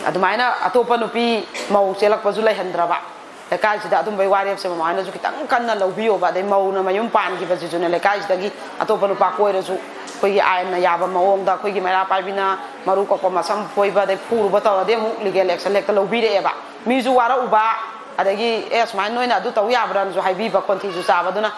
ꯑꯗꯨꯃꯥꯏꯅ ꯑꯇꯣꯞꯄ ꯅꯨꯄꯤ ꯃꯧ ꯆꯦꯜꯂꯛꯄꯁꯨ ꯂꯩꯍꯟꯗ꯭ꯔꯕ꯫ ꯂꯩꯀꯥꯏꯁꯤꯗ ꯑꯗꯨꯝꯕꯩ ꯋꯥꯔꯦꯞꯁꯦ ꯃꯃꯥ ꯍꯣꯏꯅꯁꯨ ꯈꯤꯇꯪ ꯀꯟꯅ ꯂꯧꯕꯤꯌꯣꯕ꯫ ꯑꯗꯩ ꯃꯧꯅ ꯃꯌꯨꯝ ꯄꯥꯟꯈꯤꯕꯁꯤꯁꯨꯅꯦ, ꯂꯩꯀꯥꯏꯁꯤꯗꯒꯤ ꯑꯇꯣꯞꯄ ꯅꯨꯄꯥ ꯀꯣꯏꯔꯁꯨ, ꯑꯩꯈꯣꯏꯒꯤ ꯑꯥꯏꯟꯅ ꯌꯥꯕ ꯃꯑꯣꯡꯗ, ꯑꯩꯈꯣꯏꯒꯤ ꯃꯩꯔꯥ ꯄꯥꯏꯕꯤꯅ ꯃꯔꯨ ꯀꯣꯛꯄ ꯃꯁꯝ ꯐꯣꯏꯕ, ꯑꯗꯩ ꯐꯨꯔꯨꯕ ꯇꯧꯔꯗꯤ ꯑꯃꯨꯛ legal action ꯍꯦꯛꯇ ꯂꯧꯕꯤꯔꯛꯑꯦꯕ꯫ ꯃꯤꯁꯨ ꯋꯥꯔꯛꯎꯕ, ꯑꯗꯒꯤ "ꯑꯦ, ꯁꯨꯃꯥꯏꯅ ꯅꯣꯏꯅ ꯑꯗꯨ ꯇꯧ ꯌꯥꯕ꯭ꯔꯥꯅꯁꯨ" ꯍꯥꯏꯕꯤꯕ, ꯈꯣꯟꯊꯤꯁꯨ ꯆꯥꯕ꯫ ꯑꯗꯨꯅ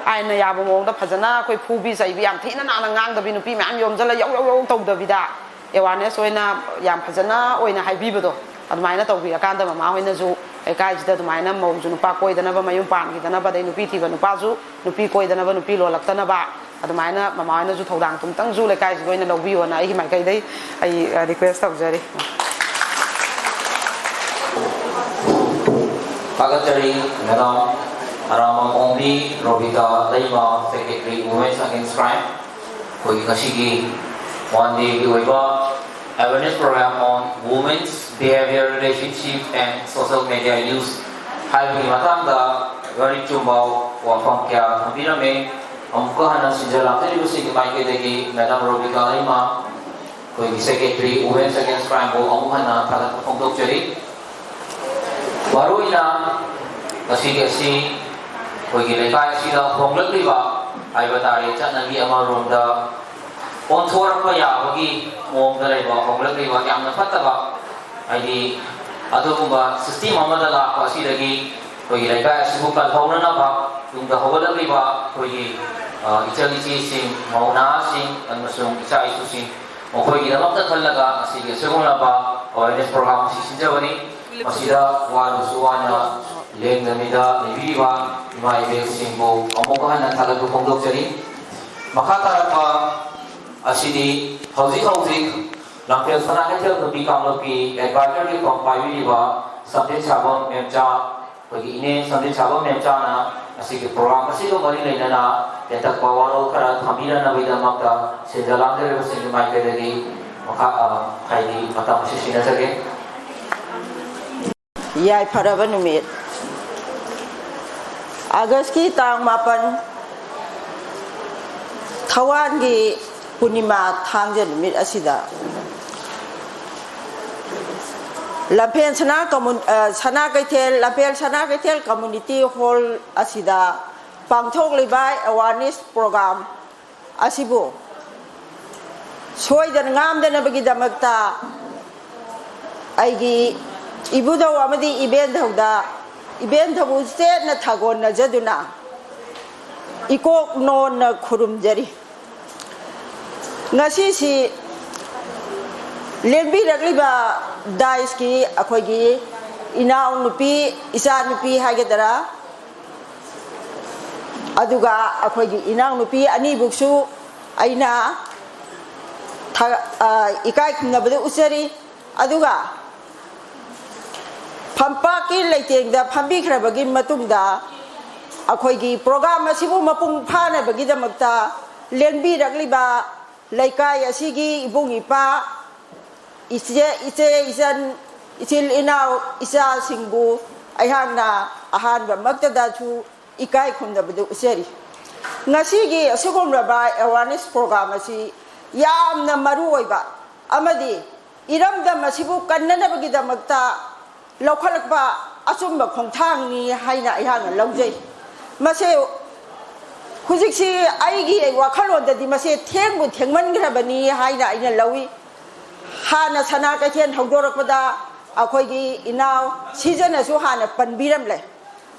ꯑꯥꯏꯟꯅ ꯌꯥꯕ ꯃꯑꯣꯡꯗ ꯐꯖꯅ ꯑꯩꯈꯣꯏ ꯐꯨꯕꯤ ꯆꯩꯕꯤ ꯌꯥꯝ ꯊꯤꯅ ꯅꯥꯟꯅ ꯉꯥꯡꯗꯕꯤ, ꯅꯨꯄꯤ ꯃꯌꯥꯝ ꯌꯣꯝꯁꯤꯜꯂ ꯌꯧ ꯌꯧ ꯌꯧ ꯇꯧꯗꯕꯤꯗ, awareness ꯑꯣꯏꯅ ꯌꯥꯝ ꯐꯖꯅ ꯑꯣꯏꯅ ꯍꯥꯏꯕꯤꯕꯗꯣ, ꯑꯗꯨꯃꯥꯏꯅ ꯇꯧꯕꯤꯔꯀꯥꯟꯗ ꯃꯃꯥ ꯍꯣꯏꯅꯁꯨ ꯂꯩꯀꯥꯏꯁꯤꯗ ꯑꯗꯨꯃꯥꯏꯅ ꯃꯧꯁꯨ ꯅꯨꯄꯥ ꯀꯣꯏꯗꯅꯕ, ꯃꯌꯨꯝ ꯄꯥꯟꯈꯤꯗꯅꯕ, ꯑꯗꯩ ꯅꯨꯄꯤ ꯊꯤꯕ ꯅꯨꯄꯥꯁꯨ ꯅꯨꯄꯤ ꯀꯣꯏꯗꯅꯕ, ꯅꯨꯄꯤ ꯂꯣꯜꯂꯛꯇꯅꯕ, ꯑꯗꯨꯃꯥꯏꯅ ꯃꯃꯥ ꯍꯣꯏꯅꯁꯨ ꯊꯧꯗꯥꯡ ꯑꯃꯨꯛꯇꯪꯁꯨ ꯂꯩꯀꯥꯏꯁꯤꯒꯤ ꯑꯣꯏꯅ ꯂꯧꯕꯤꯌꯣꯅ ꯑꯩꯒꯤ ꯃꯥꯏꯀꯩꯗꯩ ꯑꯩ ꯔꯤꯀ꯭ꯋꯦꯁ ꯇꯧꯖꯔꯤ꯫ ꯊꯥꯒꯠꯆꯔꯤ ꯃꯦꯗꯥꯝ ꯑꯔꯥꯃꯝ ꯑꯣꯡꯕꯤ ꯔꯣꯕꯤꯇꯥ ꯂꯩꯃ, Secretary Women's Against Crime꯫ ꯑꯩꯈꯣꯏꯒꯤ ꯉꯁꯤꯒꯤ one day ꯒꯤ ꯑꯣꯏꯕ awareness program on women's behavior, relationship and social media use ꯍꯥꯏꯕꯒꯤ ꯃꯇꯥꯡꯗ ꯋꯥꯔꯤ ꯆꯨꯝꯕ ꯋꯥꯐꯝ ꯀꯌꯥ ꯊꯝꯕꯤꯔꯝꯃꯤ꯫ ꯑꯃꯨꯛꯀ ꯍꯟꯅ ꯁꯤꯟꯖ ꯂꯥꯡꯖꯔꯤꯕꯁꯤꯡꯒꯤ ꯃꯥꯏꯀꯩꯗꯒꯤ ꯃꯦꯗꯥꯝ ꯔꯣꯕꯤꯀꯥ ꯂꯩꯃ, ꯑꯩꯈꯣꯏꯒꯤ Secretary Women's Against Crime ꯕꯨ ꯑꯃꯨꯛ ꯍꯟꯅ ꯊꯥꯒꯠꯄ ꯐꯣꯡꯗꯣꯛꯆꯔꯤ꯫ ꯃꯔꯨꯑꯣꯏꯅ ꯉꯁꯤꯒꯤ ꯑꯁꯤ ꯑꯩꯈꯣꯏꯒꯤ ꯂꯩꯀꯥꯏ ꯑꯁꯤꯗ ꯍꯣꯡꯂꯛꯂꯤꯕ ꯍꯥꯏꯕ ꯇꯥꯔꯦ, ꯆꯠꯅꯕꯤ ꯑꯃꯔꯣꯝꯗ ꯑꯣꯟꯊꯣꯔꯛꯄ ꯌꯥꯕꯒꯤ ꯃꯑꯣꯡꯗ ꯂꯩꯕ, ꯍꯣꯡꯂꯛꯂꯤꯕ ꯌꯥꯝꯅ ꯐꯠꯇꯕ, ꯍꯥꯏꯗꯤ ꯑꯗꯨꯒꯨꯝꯕ system ꯑꯃꯗ ꯂꯥꯛꯄ ꯑꯁꯤꯗꯒꯤ ꯑꯩꯈꯣꯏꯒꯤ ꯂꯩꯀꯥꯏ ꯑꯁꯤꯕꯨ ꯀꯜꯍꯧꯅꯅꯕ ꯇꯨꯡꯗ ꯍꯧꯒꯠꯂꯛꯂꯤꯕ ꯑꯩꯈꯣꯏꯒꯤ, ꯑ, ꯏꯆꯜ ꯏꯆꯦꯁꯤꯡ, ꯃꯧ ꯅꯍꯥꯁꯤꯡ ꯑꯃꯁꯨꯡ ꯏꯆꯥ ꯏꯁꯨꯁꯤꯡ ꯃꯈꯣꯏꯒꯤꯗꯃꯛꯇ ꯈꯜꯂꯒ ꯉꯁꯤꯒꯤ ꯑꯁꯤꯒꯨꯝꯂꯕ awareness program ꯑꯁꯤ ꯁꯤꯟꯖꯕꯅꯤ꯫ ꯃꯁꯤꯗ ꯋꯥꯔꯕꯁꯨ ꯋꯥꯅ ꯂꯦꯡꯗꯕꯤꯗ ꯂꯩꯕꯤꯔꯤꯕ ꯏꯃꯥ ꯏꯕꯦꯜꯁꯤꯡꯕꯨ ꯑꯃꯨꯛ ꯍꯟꯅ ꯊꯥꯒꯠꯄ ꯐꯣꯡꯗꯣꯛꯆꯔꯤ꯫ ꯃꯈꯥ ꯇꯥꯔꯛꯄ ꯑꯁꯤꯗꯤ ꯍꯧꯖꯤꯛ ꯍꯧꯖꯤꯛ ꯂꯝꯐꯦꯜ ꯁꯅꯥ ꯀꯩꯊꯦꯜ ꯅꯨꯄꯤ ꯀꯥꯡꯂꯨꯞꯀꯤ advisor ꯒꯤ ꯐꯝ ꯄꯥꯏꯕꯤꯔꯤꯕ ꯁꯝꯖꯦꯠ ꯁꯥꯕꯝ ꯃꯦꯝꯆꯥ, ꯑꯩꯈꯣꯏꯒꯤ ꯏꯅꯦ ꯁꯝꯖꯦꯠ ꯁꯥꯕꯝ ꯃꯦꯝꯆꯥꯅ ꯑꯁꯤꯒꯤ program ꯑꯁꯤꯒ ꯃꯔꯤ ꯂꯩꯅꯅ ꯇꯦꯟꯇꯛꯄ ꯋꯥꯔꯣꯜ ꯈꯔ ꯊꯝꯕꯤꯔꯅꯕꯒꯤꯗꯃꯛꯇ ꯁꯤꯟꯖ ꯂꯥꯡꯖꯔꯤꯕꯁꯤꯡꯒꯤ ꯃꯥꯏꯀꯩꯗꯒꯤ ꯃꯈꯥ, ꯑ, ꯍꯥꯏꯗꯤ ꯃꯇꯝ ꯑꯁꯤ ꯁꯤꯟꯅꯖꯒꯦ꯫ ꯌꯥꯏꯐꯔꯕ ꯅꯨꯃꯤꯠ, ꯑꯥꯒꯁꯀꯤ ꯇꯥꯡ ꯃꯥꯄꯟ, ꯊꯧꯋꯥꯟꯒꯤ ꯄꯨꯔꯅꯤꯃꯥ ꯊꯥꯡꯖ ꯅꯨꯃꯤꯠ ꯑꯁꯤꯗ ꯂꯝꯐꯦꯜ ꯁꯅꯥ ꯀꯃꯨꯟ-, ꯑ, ꯁꯅꯥ ꯀꯩꯊꯦꯜ, ꯂꯝꯐꯦꯜ ꯁꯅꯥ ꯀꯩꯊꯦꯜ community hall ꯑꯁꯤꯗ ꯄꯥꯡꯊꯣꯛꯂꯤꯕ awareness program ꯑꯁꯤꯕꯨ ꯁꯣꯏꯗꯅ ꯉꯥꯝꯗꯅꯕꯒꯤꯗꯃꯛꯇ ꯑꯩꯒꯤ ꯏꯕꯨꯙꯧ ꯑꯃꯗꯤ ꯏꯕꯦꯟꯙꯧꯗ, ꯏꯕꯦꯟꯙꯧꯕꯨ ꯆꯦꯠꯅ ꯊꯥꯒꯣꯟꯅꯖꯗꯨꯅ ꯏꯀꯣꯛ ꯅꯣꯟꯅ ꯈꯨꯔꯨꯝꯖꯔꯤ꯫ ꯉꯁꯤꯁꯤ ꯂꯦꯡꯕꯤꯔꯛꯂꯤꯕ dais ꯀꯤ ꯑꯩꯈꯣꯏꯒꯤ ꯏꯅꯥꯎꯅꯨꯄꯤ, ꯏꯆꯥꯅꯨꯄꯤ ꯍꯥꯏꯒꯗ꯭ꯔꯥ, ꯑꯗꯨꯒ ꯑꯩꯈꯣꯏꯒꯤ ꯏꯅꯥꯎꯅꯨꯄꯤ ꯑꯅꯤꯕꯨꯁꯨ ꯑꯩꯅ ꯊ- ꯑ, ꯏꯀꯥꯏ ꯈꯨꯝꯅꯕꯗ ꯎꯠꯆꯔꯤ꯫ ꯑꯗꯨꯒ ꯐꯝꯄꯥꯛꯀꯤ ꯂꯩꯇꯦꯡꯗ ꯐꯝꯕꯤꯈ꯭ꯔꯕꯒꯤ ꯃꯇꯨꯡꯗ, ꯑꯩꯈꯣꯏꯒꯤ ꯄ꯭ꯔꯣꯒ꯭ꯔꯥꯝ ꯑꯁꯤꯕꯨ ꯃꯄꯨꯡ ꯐꯥꯅꯕꯒꯤꯗꯃꯛꯇ ꯂꯦꯡꯕꯤꯔꯛꯂꯤꯕ ꯂꯩꯀꯥꯏ ꯑꯁꯤꯒꯤ ꯏꯕꯨꯡ ꯏꯄꯥ, ꯏꯆꯦ, ꯏꯆꯦ, ꯏꯆꯟ, ꯏꯆꯤꯜ ꯏꯅꯥꯎ, ꯏꯆꯥꯁꯤꯡꯕꯨ ꯑꯩꯍꯥꯛꯅ ꯑꯍꯥꯟꯕꯃꯛꯇꯗꯁꯨ ꯏꯀꯥꯏ ꯈꯨꯝꯅꯕꯗꯨ ꯎꯠꯆꯔꯤ꯫ ꯉꯁꯤꯒꯤ ꯑꯁꯤꯒꯨꯝꯂꯕ ꯑꯦꯋꯥꯔꯅꯦꯁ ꯄ꯭ꯔꯣꯒ꯭ꯔꯥꯝ ꯑꯁꯤ ꯌꯥꯝꯅ ꯃꯔꯨ ꯑꯣꯏꯕ ꯑꯃꯗꯤ ꯏꯔꯝꯗꯝ ꯑꯁꯤꯕꯨ ꯀꯟꯅꯅꯕꯒꯤꯗꯃꯛꯇ ꯂꯧꯈꯠꯂꯛꯄ ꯑꯆꯨꯝꯕ ꯈꯣꯡꯊꯥꯡꯅꯤ ꯍꯥꯏꯅ ꯑꯩꯍꯥꯛꯅ ꯂꯧꯖꯩ꯫ ꯃꯁꯤ ꯍꯧꯖꯤꯛꯁꯤ ꯑꯩꯒꯤ ꯋꯥꯈꯜꯂꯣꯟꯗꯗꯤ ꯃꯁꯤ ꯊꯦꯡꯕꯨ ꯊꯦꯡꯃꯟꯈ꯭ꯔꯕꯅꯤ ꯍꯥꯏꯅ ꯑꯩꯅ ꯂꯧꯏ꯫ ꯍꯥꯟꯅ ꯁꯅꯥ ꯀꯩꯊꯦꯜ ꯍꯧꯗꯣꯔꯛꯄꯗ ꯑꯩꯈꯣꯏꯒꯤ ꯏꯅꯥꯎ ꯁꯤꯖꯅꯁꯨ ꯍꯥꯟꯅ ꯄꯟꯕꯤꯔꯝꯂꯦ꯫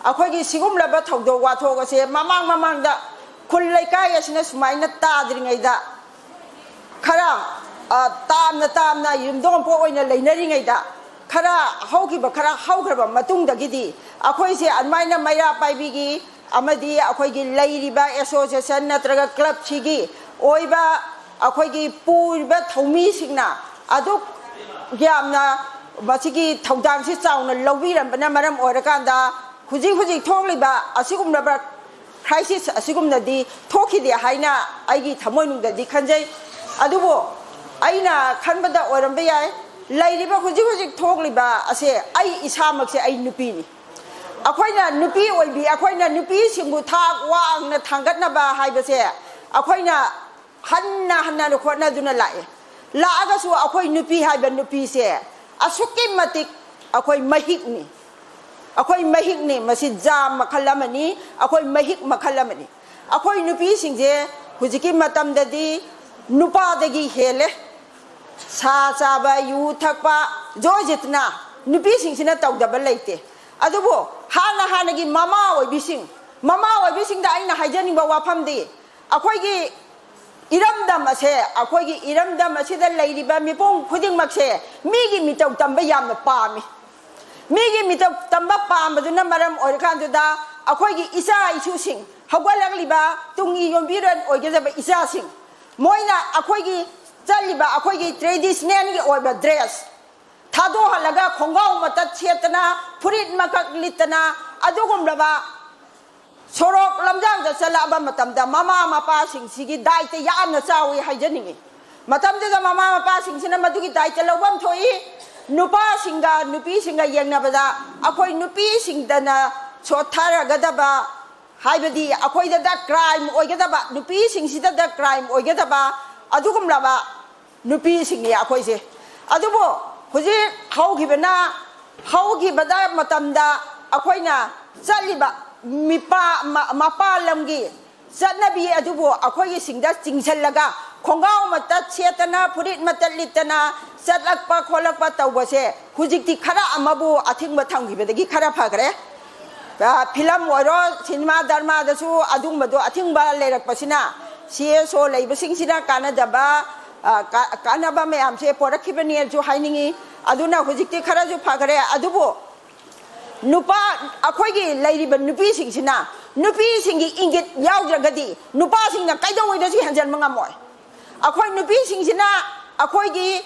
ꯑꯩꯈꯣꯏꯒꯤ ꯁꯤꯒꯨꯝꯂꯕ ꯊꯧꯗꯣꯛ ꯋꯥꯊꯣꯛ ꯑꯁꯦ ꯃꯃꯥꯡ ꯃꯃꯥꯡꯗ ꯈꯨꯜ ꯂꯩꯀꯥꯏ ꯑꯁꯤꯅ ꯁꯨꯃꯥꯏꯅ ꯇꯥꯗ꯭ꯔꯤꯉꯩꯗ ꯈꯔ, ꯑ, ꯇꯥꯝꯅ ꯇꯥꯝꯅ ꯌꯨꯝꯊꯣꯡꯄꯣꯛ ꯑꯣꯏꯅ ꯂꯩꯅꯔꯤꯉꯩꯗ ꯈꯔ ꯍꯧꯈꯤꯕ, ꯈꯔ ꯍꯧꯈ꯭ꯔꯕ ꯃꯇꯨꯡꯗꯒꯤꯗꯤ ꯑꯩꯈꯣꯏꯁꯦ ꯑꯗꯨꯃꯥꯏꯅ ꯃꯩꯔꯥ ꯄꯥꯏꯕꯤꯒꯤ ꯑꯃꯗꯤ ꯑꯩꯈꯣꯏꯒꯤ ꯂꯩꯔꯤꯕ ꯑꯦꯁꯣꯁꯤꯌꯦꯁꯟ ꯅꯠꯇ꯭ꯔꯒ ꯀ꯭ꯂꯕꯁꯤꯒꯤ ꯑꯣꯏꯕ ꯑꯩꯈꯣꯏꯒꯤ ꯄꯨꯔꯤꯕ ꯊꯧꯃꯤꯁꯤꯡꯅ ꯑꯗꯨꯛ ꯌꯥꯝꯅ ꯃꯁꯤꯒꯤ ꯊꯧꯗꯥꯡꯁꯤ ꯆꯥꯎꯅ ꯂꯧꯕꯤꯔꯝꯕꯅ ꯃꯔꯝ ꯑꯣꯏꯔꯀꯥꯟꯗ ꯍꯧꯖꯤꯛ ꯍꯧꯖꯤꯛ ꯊꯣꯛꯂꯤꯕ ꯑꯁꯤꯒꯨꯝꯂꯕ ꯀ꯭ꯔꯥꯏꯁꯤꯁ ꯑꯁꯤꯒꯨꯝꯅꯗꯤ ꯊꯣꯛꯈꯤꯗꯦ ꯍꯥꯏꯅ ꯑꯩꯒꯤ ꯊꯃꯣꯏꯅꯨꯡꯗꯗꯤ ꯈꯟꯖꯩ꯫ ꯑꯗꯨꯕꯨ ꯑꯩꯅ ꯈꯟꯕꯗ ꯑꯣꯏꯔꯝꯕ ꯌꯥꯏ, ꯂꯩꯔꯤꯕ ꯍꯧꯖꯤꯛ ꯍꯧꯖꯤꯛ ꯊꯣꯛꯂꯤꯕ ꯑꯁꯦ ꯑꯩ ꯏꯁꯥꯃꯛꯁꯦ ꯑꯩ ꯅꯨꯄꯤꯅꯤ꯫ ꯑꯩꯈꯣꯏꯅ ꯅꯨꯄꯤ ꯑꯣꯏꯕꯤ, ꯑꯩꯈꯣꯏꯅ ꯅꯨꯄꯤꯁꯤꯡꯕꯨ ꯊꯥꯛ ꯋꯥꯡꯅ ꯊꯥꯡꯒꯠꯅꯕ ꯍꯥꯏꯕꯁꯦ ꯑꯩꯈꯣꯏꯅ ꯍꯟꯅ ꯍꯟꯅ ꯍꯣꯠꯅꯗꯨꯅ ꯂꯥꯛꯑꯦ꯫ ꯂꯥꯛꯑꯒꯁꯨ ꯑꯩꯈꯣꯏ ꯅꯨꯄꯤ ꯍꯥꯏꯕ ꯅꯨꯄꯤꯁꯦ ꯑꯁꯨꯛꯀꯤ ꯃꯇꯤꯛ ꯑꯩꯈꯣꯏ ꯃꯍꯤꯛꯅꯤ꯫ ꯑꯩꯈꯣꯏ ꯃꯍꯤꯛꯅꯤ, ꯃꯁꯤ ꯖꯥꯝ ꯃꯈꯜ ꯑꯃꯅꯤ, ꯑꯩꯈꯣꯏ ꯃꯍꯤꯛ ꯃꯈꯜ ꯑꯃꯅꯤ꯫ ꯑꯩꯈꯣꯏ ꯅꯨꯄꯤꯁꯤꯡꯁꯦ ꯍꯧꯖꯤꯛꯀꯤ ꯃꯇꯝꯗꯗꯤ ꯅꯨꯄꯥꯗꯒꯤ ꯍꯦꯜꯂꯦ꯫ ꯁꯥ ꯆꯥꯕ, ꯌꯨ ꯊꯛꯄ, ꯖꯣꯏ ꯖꯤꯠꯅ ꯅꯨꯄꯤꯁꯤꯡꯁꯤꯅ ꯇꯧꯗꯕ ꯂꯩꯇꯦ꯫ ꯑꯗꯨꯕꯨ ꯍꯥꯟꯅ ꯍꯥꯟꯅꯒꯤ ꯃꯃꯥ ꯑꯣꯏꯕꯤꯁꯤꯡ, ꯃꯃꯥ ꯑꯣꯏꯕꯤꯁꯤꯡꯗ ꯑꯩꯅ ꯍꯥꯏꯖꯅꯤꯡꯕ ꯋꯥꯐꯝꯗꯤ, ꯑꯩꯈꯣꯏꯒꯤ ꯏꯔꯝꯗꯝ ꯑꯁꯦ, ꯑꯩꯈꯣꯏꯒꯤ ꯏꯔꯝꯗꯝ ꯑꯁꯤꯗ ꯂꯩꯔꯤꯕ ꯃꯤꯄꯨꯝ ꯈꯨꯗꯤꯡꯃꯛꯁꯦ ꯃꯤꯒꯤ ꯃꯤꯇꯧ ꯇꯝꯕ ꯌꯥꯝꯅ ꯄꯥꯝꯃꯤ꯫ ꯃꯤꯒꯤ ꯃꯤꯇꯧ ꯇꯝꯕ ꯄꯥꯝꯕꯗꯨꯅ ꯃꯔꯝ ꯑꯣꯏꯔꯀꯥꯟꯗꯨꯗ ꯑꯩꯈꯣꯏꯒꯤ ꯏꯆꯥ ꯏꯁꯨꯁꯤꯡ, ꯍꯧꯒꯠꯂꯛꯂꯤꯕ ꯇꯨꯡꯒꯤ ꯌꯣꯟꯕꯤꯔꯣꯟ ꯑꯣꯏꯒꯗꯕ ꯏꯆꯥꯁꯤꯡ, ꯃꯣꯏꯅ ꯑꯩꯈꯣꯏꯒꯤ ꯆꯠꯂꯤꯕ ꯑꯩꯈꯣꯏꯒꯤ ꯇ꯭ꯔꯦꯗꯤꯁꯅꯦꯜꯒꯤ ꯑꯣꯏꯕ ꯗ꯭ꯔꯦꯁ ꯊꯥꯗꯣꯛꯍꯜꯂꯒ ꯈꯣꯡꯒ꯭ꯔꯥꯎ ꯃꯇꯠ ꯁꯦꯠꯇꯅ, ꯐꯨꯔꯤꯠ ꯃꯀꯛ ꯂꯤꯠꯇꯅ, ꯑꯗꯨꯒꯨꯝꯂꯕ ꯁꯣꯔꯣꯛ ꯂꯝꯖꯥꯡꯗ ꯆꯠꯂꯛꯑꯕ ꯃꯇꯝꯗ ꯃꯃꯥ ꯃꯄꯥꯁꯤꯡꯁꯤꯒꯤ ꯗꯥꯏꯇ ꯌꯥꯝꯅ ꯆꯥꯎꯏ ꯍꯥꯏꯖꯅꯤꯡꯏ꯫ ꯃꯇꯝꯗꯨꯗ ꯃꯃꯥ ꯃꯄꯥꯁꯤꯡꯁꯤꯅ ꯃꯗꯨꯒꯤ ꯗꯥꯏꯇ ꯂꯧꯐꯝ ꯊꯣꯛꯏ꯫ ꯅꯨꯄꯥꯁꯤꯡꯒ ꯅꯨꯄꯤꯁꯤꯡꯒ ꯌꯦꯡꯅꯕꯗ ꯑꯩꯈꯣꯏ ꯅꯨꯄꯤꯁꯤꯡꯗꯅ ꯁꯣꯠꯊꯔꯒꯗꯕ, ꯍꯥꯏꯕꯗꯤ ꯑꯩꯈꯣꯏꯗꯗ ꯀ꯭ꯔꯥꯏꯝ ꯑꯣꯏꯒꯗꯕ, ꯅꯨꯄꯤꯁꯤꯡꯁꯤꯗꯗ ꯀ꯭ꯔꯥꯏꯝ ꯑꯣꯏꯒꯗꯕ ꯑꯗꯨꯒꯨꯝꯂꯕ ꯅꯨꯄꯤꯁꯤꯡꯅꯤ ꯑꯩꯈꯣꯏꯁꯦ꯫ ꯑꯗꯨꯕꯨ ꯍꯧꯖꯤꯛ ꯍꯧꯈꯤꯕꯅ, ꯍꯧꯈꯤꯕꯗ ꯃꯇꯝꯗ ꯑꯩꯈꯣꯏꯅ ꯆꯠꯂꯤꯕ ꯃꯤꯄꯥ-, ꯃ-, ꯃꯄꯥꯟ ꯂꯝꯒꯤ ꯆꯠꯅꯕꯤ ꯑꯗꯨꯕꯨ ꯑꯩꯈꯣꯏꯒꯤ ꯁꯤꯡꯗ ꯆꯤꯡꯁꯤꯜꯂꯒ ꯈꯣꯡꯒ꯭ꯔꯥꯎ ꯃꯇꯠ ꯁꯦꯠꯇꯅ, ꯐꯨꯔꯤꯠ ꯃꯇꯠ ꯂꯤꯠꯇꯅ ꯆꯠꯂꯛꯄ ꯈꯣꯠꯂꯛꯄ ꯇꯧꯕꯁꯦ ꯍꯧꯖꯤꯛꯇꯤ ꯈꯔ ꯑꯃꯕꯨ ꯑꯊꯤꯡꯕ ꯊꯝꯈꯤꯕꯗꯒꯤ ꯈꯔ ꯐꯈ꯭ꯔꯦ꯫ ꯑ, ꯐꯤꯂꯝ ꯑꯣꯏꯔꯣ, ꯁꯤꯅꯦꯃꯥ ꯗꯔꯃꯥꯗꯁꯨ ꯑꯗꯨꯒꯨꯝꯕꯗꯣ ꯑꯊꯤꯡꯕ ꯂꯩꯔꯛꯄꯁꯤꯅ ꯁꯤ ꯑꯦꯁ ꯑꯣ ꯂꯩꯕꯁꯤꯡꯁꯤꯅ ꯀꯥꯟꯅꯗꯕ, ꯑ, ꯀꯥ-, ꯀꯥꯟꯅꯕ ꯃꯌꯥꯝꯁꯦ ꯄꯣꯔꯛꯈꯤꯕꯅꯦꯁꯨ ꯍꯥꯏꯅꯤꯡꯉꯤ꯫ ꯑꯗꯨꯅ ꯍꯧꯖꯤꯛꯇꯤ ꯈꯔꯁꯨ ꯐꯈ꯭ꯔꯦ꯫ ꯑꯗꯨꯕꯨ ꯅꯨꯄꯥ, ꯑꯩꯈꯣꯏꯒꯤ ꯂꯩꯔꯤꯕ ꯅꯨꯄꯤꯁꯤꯡꯁꯤꯅ ꯅꯨꯄꯤꯁꯤꯡꯒꯤ ꯏꯪꯒꯤꯠ ꯌꯥꯎꯗ꯭ꯔꯒꯗꯤ ꯅꯨꯄꯥꯁꯤꯡꯅ ꯀꯩꯗꯧꯉꯩꯗꯁꯨ ꯍꯦꯟꯖꯟꯕ ꯉꯝꯃꯣꯏ꯫ ꯑꯩꯈꯣꯏ ꯅꯨꯄꯤꯁꯤꯡꯁꯤꯅ ꯑꯩꯈꯣꯏꯒꯤ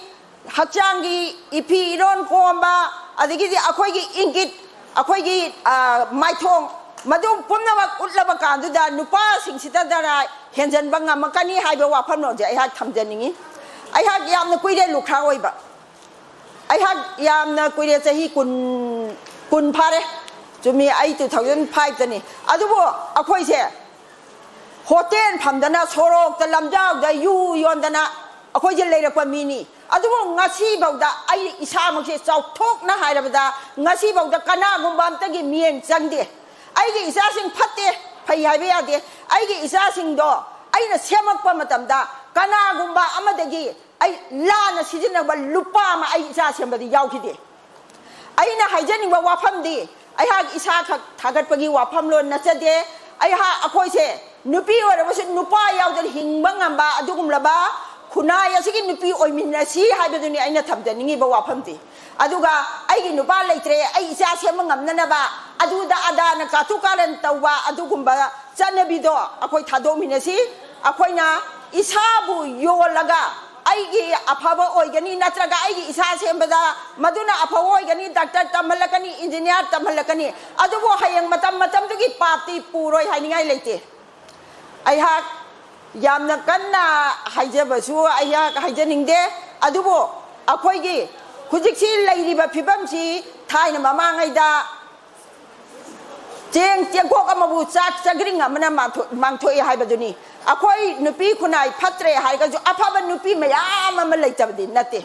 ꯍꯛꯆꯥꯡꯒꯤ ꯏꯐꯤ ꯏꯔꯣꯟ ꯀꯣꯝꯕ, ꯑꯗꯒꯤꯗꯤ ꯑꯩꯈꯣꯏꯒꯤ ꯏꯪꯒꯤꯠ, ꯑꯩꯈꯣꯏꯒꯤ, ꯑ, ꯃꯥꯏꯊꯣꯡ, ꯃꯗꯨ ꯄꯨꯝꯅꯃꯛ ꯎꯠꯂꯕ ꯀꯥꯟꯗꯨꯗ ꯅꯨꯄꯥꯁꯤꯡꯁꯤꯗ ꯗꯔꯥ ꯍꯦꯟꯖꯟꯕ ꯉꯝꯃꯛꯀꯅꯤ ꯍꯥꯏꯕ ꯋꯥꯐꯝꯂꯣꯟꯁꯦ ꯑꯩꯍꯥꯛ ꯊꯝꯖꯅꯤꯡꯉꯤ꯫ ꯑꯩꯍꯥꯛ ꯌꯥꯝꯅ ꯀꯨꯏꯔꯦ ꯂꯨꯈ꯭ꯔꯥ ꯑꯣꯏꯕ꯫ ꯑꯩꯍꯥꯛ ꯌꯥꯝꯅ ꯀꯨꯏꯔꯦ, ꯆꯍꯤ ꯀꯨꯟ, ꯀꯨꯟ ꯐꯥꯔꯦ꯫ ꯆꯨꯝꯃꯤ, ꯑꯩ two thousand five ꯇꯅꯤ꯫ ꯑꯗꯨꯕꯨ ꯑꯩꯈꯣꯏꯁꯦ ꯍꯣꯇꯦꯜ ꯐꯝꯗꯅ, ꯁꯣꯔꯣꯛꯇ, ꯂꯝꯖꯥꯎꯗ ꯌꯨ ꯌꯣꯟꯗꯅ ꯑꯩꯈꯣꯏꯁꯦ ꯂꯩꯔꯛꯄ ꯃꯤꯅꯤ꯫ ꯑꯗꯨꯕꯨ ꯉꯁꯤꯐꯥꯎꯗ ꯑꯩ ꯏꯁꯥꯃꯛꯁꯦ ꯆꯥꯎꯊꯣꯛꯅ ꯍꯥꯏꯔꯕꯗ ꯉꯁꯤꯐꯥꯎꯗ ꯀꯅꯥꯒꯨꯝꯕ ꯑꯝꯇꯒꯤ ꯃꯤꯠꯌꯦꯡ ꯆꯪꯗꯦ꯫ ꯑꯩꯒꯤ ꯏꯆꯥꯁꯤꯡ ꯐꯠꯇꯦ, ꯐꯩ ꯍꯥꯏꯕ ꯌꯥꯗꯦ꯫ ꯑꯩꯒꯤ ꯏꯆꯥꯁꯤꯡꯗꯣ ꯑꯩꯅ ꯁꯦꯝꯃꯛꯄ ꯃꯇꯝꯗ ꯀꯅꯥꯒꯨꯝꯕ ꯑꯃꯗꯒꯤ ꯑꯩ ꯂꯥꯟꯅ ꯁꯤꯖꯤꯟꯅꯕ ꯂꯨꯄꯥ ꯑꯃ ꯑꯩ ꯏꯆꯥ ꯁꯦꯝꯕꯗꯤ ꯌꯥꯎꯈꯤꯗꯦ꯫ ꯑꯩꯅ ꯍꯥꯏꯖꯅꯤꯡꯕ ꯋꯥꯐꯝꯗꯤ, ꯑꯩꯍꯥꯛ ꯏꯁꯥꯈꯛ ꯊꯥꯒꯠꯄꯒꯤ ꯋꯥꯐꯝꯂꯣꯟ ꯅꯠꯆꯗꯦ꯫ ꯑꯩꯍꯥꯛ, ꯑꯩꯈꯣꯏꯁꯦ ꯅꯨꯄꯤ ꯑꯣꯏꯔꯕꯁꯨ ꯅꯨꯄꯥ ꯌꯥꯎꯗꯅ ꯍꯤꯡꯕ ꯉꯝꯕ ꯑꯗꯨꯒꯨꯝꯂꯕ ꯈꯨꯟꯅꯥꯏ ꯑꯁꯤꯒꯤ ꯅꯨꯄꯤ ꯑꯣꯏꯃꯤꯟꯅꯁꯤ ꯍꯥꯏꯕꯗꯨꯅꯤ ꯑꯩꯅ ꯊꯝꯖꯅꯤꯡꯉꯤꯕ ꯋꯥꯐꯝꯗꯤ꯫ ꯑꯗꯨꯒ ꯑꯩꯒꯤ ꯅꯨꯄꯥ ꯂꯩꯇ꯭ꯔꯦ, ꯑꯩ ꯏꯆꯥ ꯁꯦꯝꯕ ꯉꯝꯅꯅꯕ ꯑꯗꯨꯗ ꯑꯗꯥꯅ ꯀꯥꯇꯨ ꯀꯥꯔꯟ ꯇꯧꯕ ꯑꯗꯨꯒꯨꯝꯕ ꯆꯠꯅꯕꯤꯗꯣ ꯑꯩꯈꯣꯏ ꯊꯥꯗꯣꯛꯃꯤꯟꯅꯁꯤ꯫ ꯑꯩꯈꯣꯏꯅ ꯏꯁꯥꯕꯨ ꯌꯣꯜꯂꯒ ꯑꯩꯒꯤ ꯑꯐꯕ ꯑꯣꯏꯒꯅꯤ, ꯅꯠꯇ꯭ꯔꯒ ꯑꯩꯒꯤ ꯏꯁꯥ ꯁꯦꯝꯕꯗ ꯃꯗꯨꯅ ꯑꯐꯕ ꯑꯣꯏꯒꯅꯤ, ꯗꯥꯛꯇꯔ ꯇꯝꯍꯜꯂꯛꯀꯅꯤ, ꯏꯟꯖꯤꯅꯤꯌꯥꯔ ꯇꯝꯍꯜꯂꯛꯀꯅꯤ, ꯑꯗꯨꯕꯨ ꯍꯌꯦꯡ ꯃꯇꯝ ꯃꯇꯝꯗꯨꯒꯤ ꯄꯥꯞꯇꯤ ꯄꯨꯔꯣꯏ ꯍꯥꯏꯅꯤꯡꯉꯥꯏ ꯂꯩꯇꯦ꯫ ꯑꯩꯍꯥꯛ ꯌꯥꯝꯅ ꯀꯟꯅ ꯍꯥꯏꯖꯕꯁꯨ ꯑꯩꯍꯥꯛ ꯍꯥꯏꯖꯅꯤꯡꯗꯦ꯫ ꯑꯗꯨꯕꯨ ꯑꯩꯈꯣꯏꯒꯤ ꯍꯧꯖꯤꯛꯁꯤ ꯂꯩꯔꯤꯕ ꯐꯤꯕꯝꯁꯤ ꯊꯥꯏꯅ ꯃꯃꯥꯡꯉꯩꯗ ꯆꯦꯡ ꯆꯦꯡꯀꯣꯛ ꯑꯃꯕꯨ ꯆꯥꯛ ꯆꯒ꯭ꯔꯤꯡ ꯑꯃꯅ ꯃꯥꯡꯊꯣꯛ- ꯃꯥꯡꯊꯣꯛꯏ ꯍꯥꯏꯕꯗꯨꯅꯤ꯫ ꯑꯩꯈꯣꯏ ꯅꯨꯄꯤ ꯈꯨꯟꯅꯥꯏ ꯐꯠꯇ꯭ꯔꯦ ꯍꯥꯏꯔꯒꯁꯨ ꯑꯐꯕ ꯅꯨꯄꯤ ꯃꯌꯥꯝ ꯑꯃ ꯂꯩꯇꯕꯗꯤ ꯅꯠꯇꯦ꯫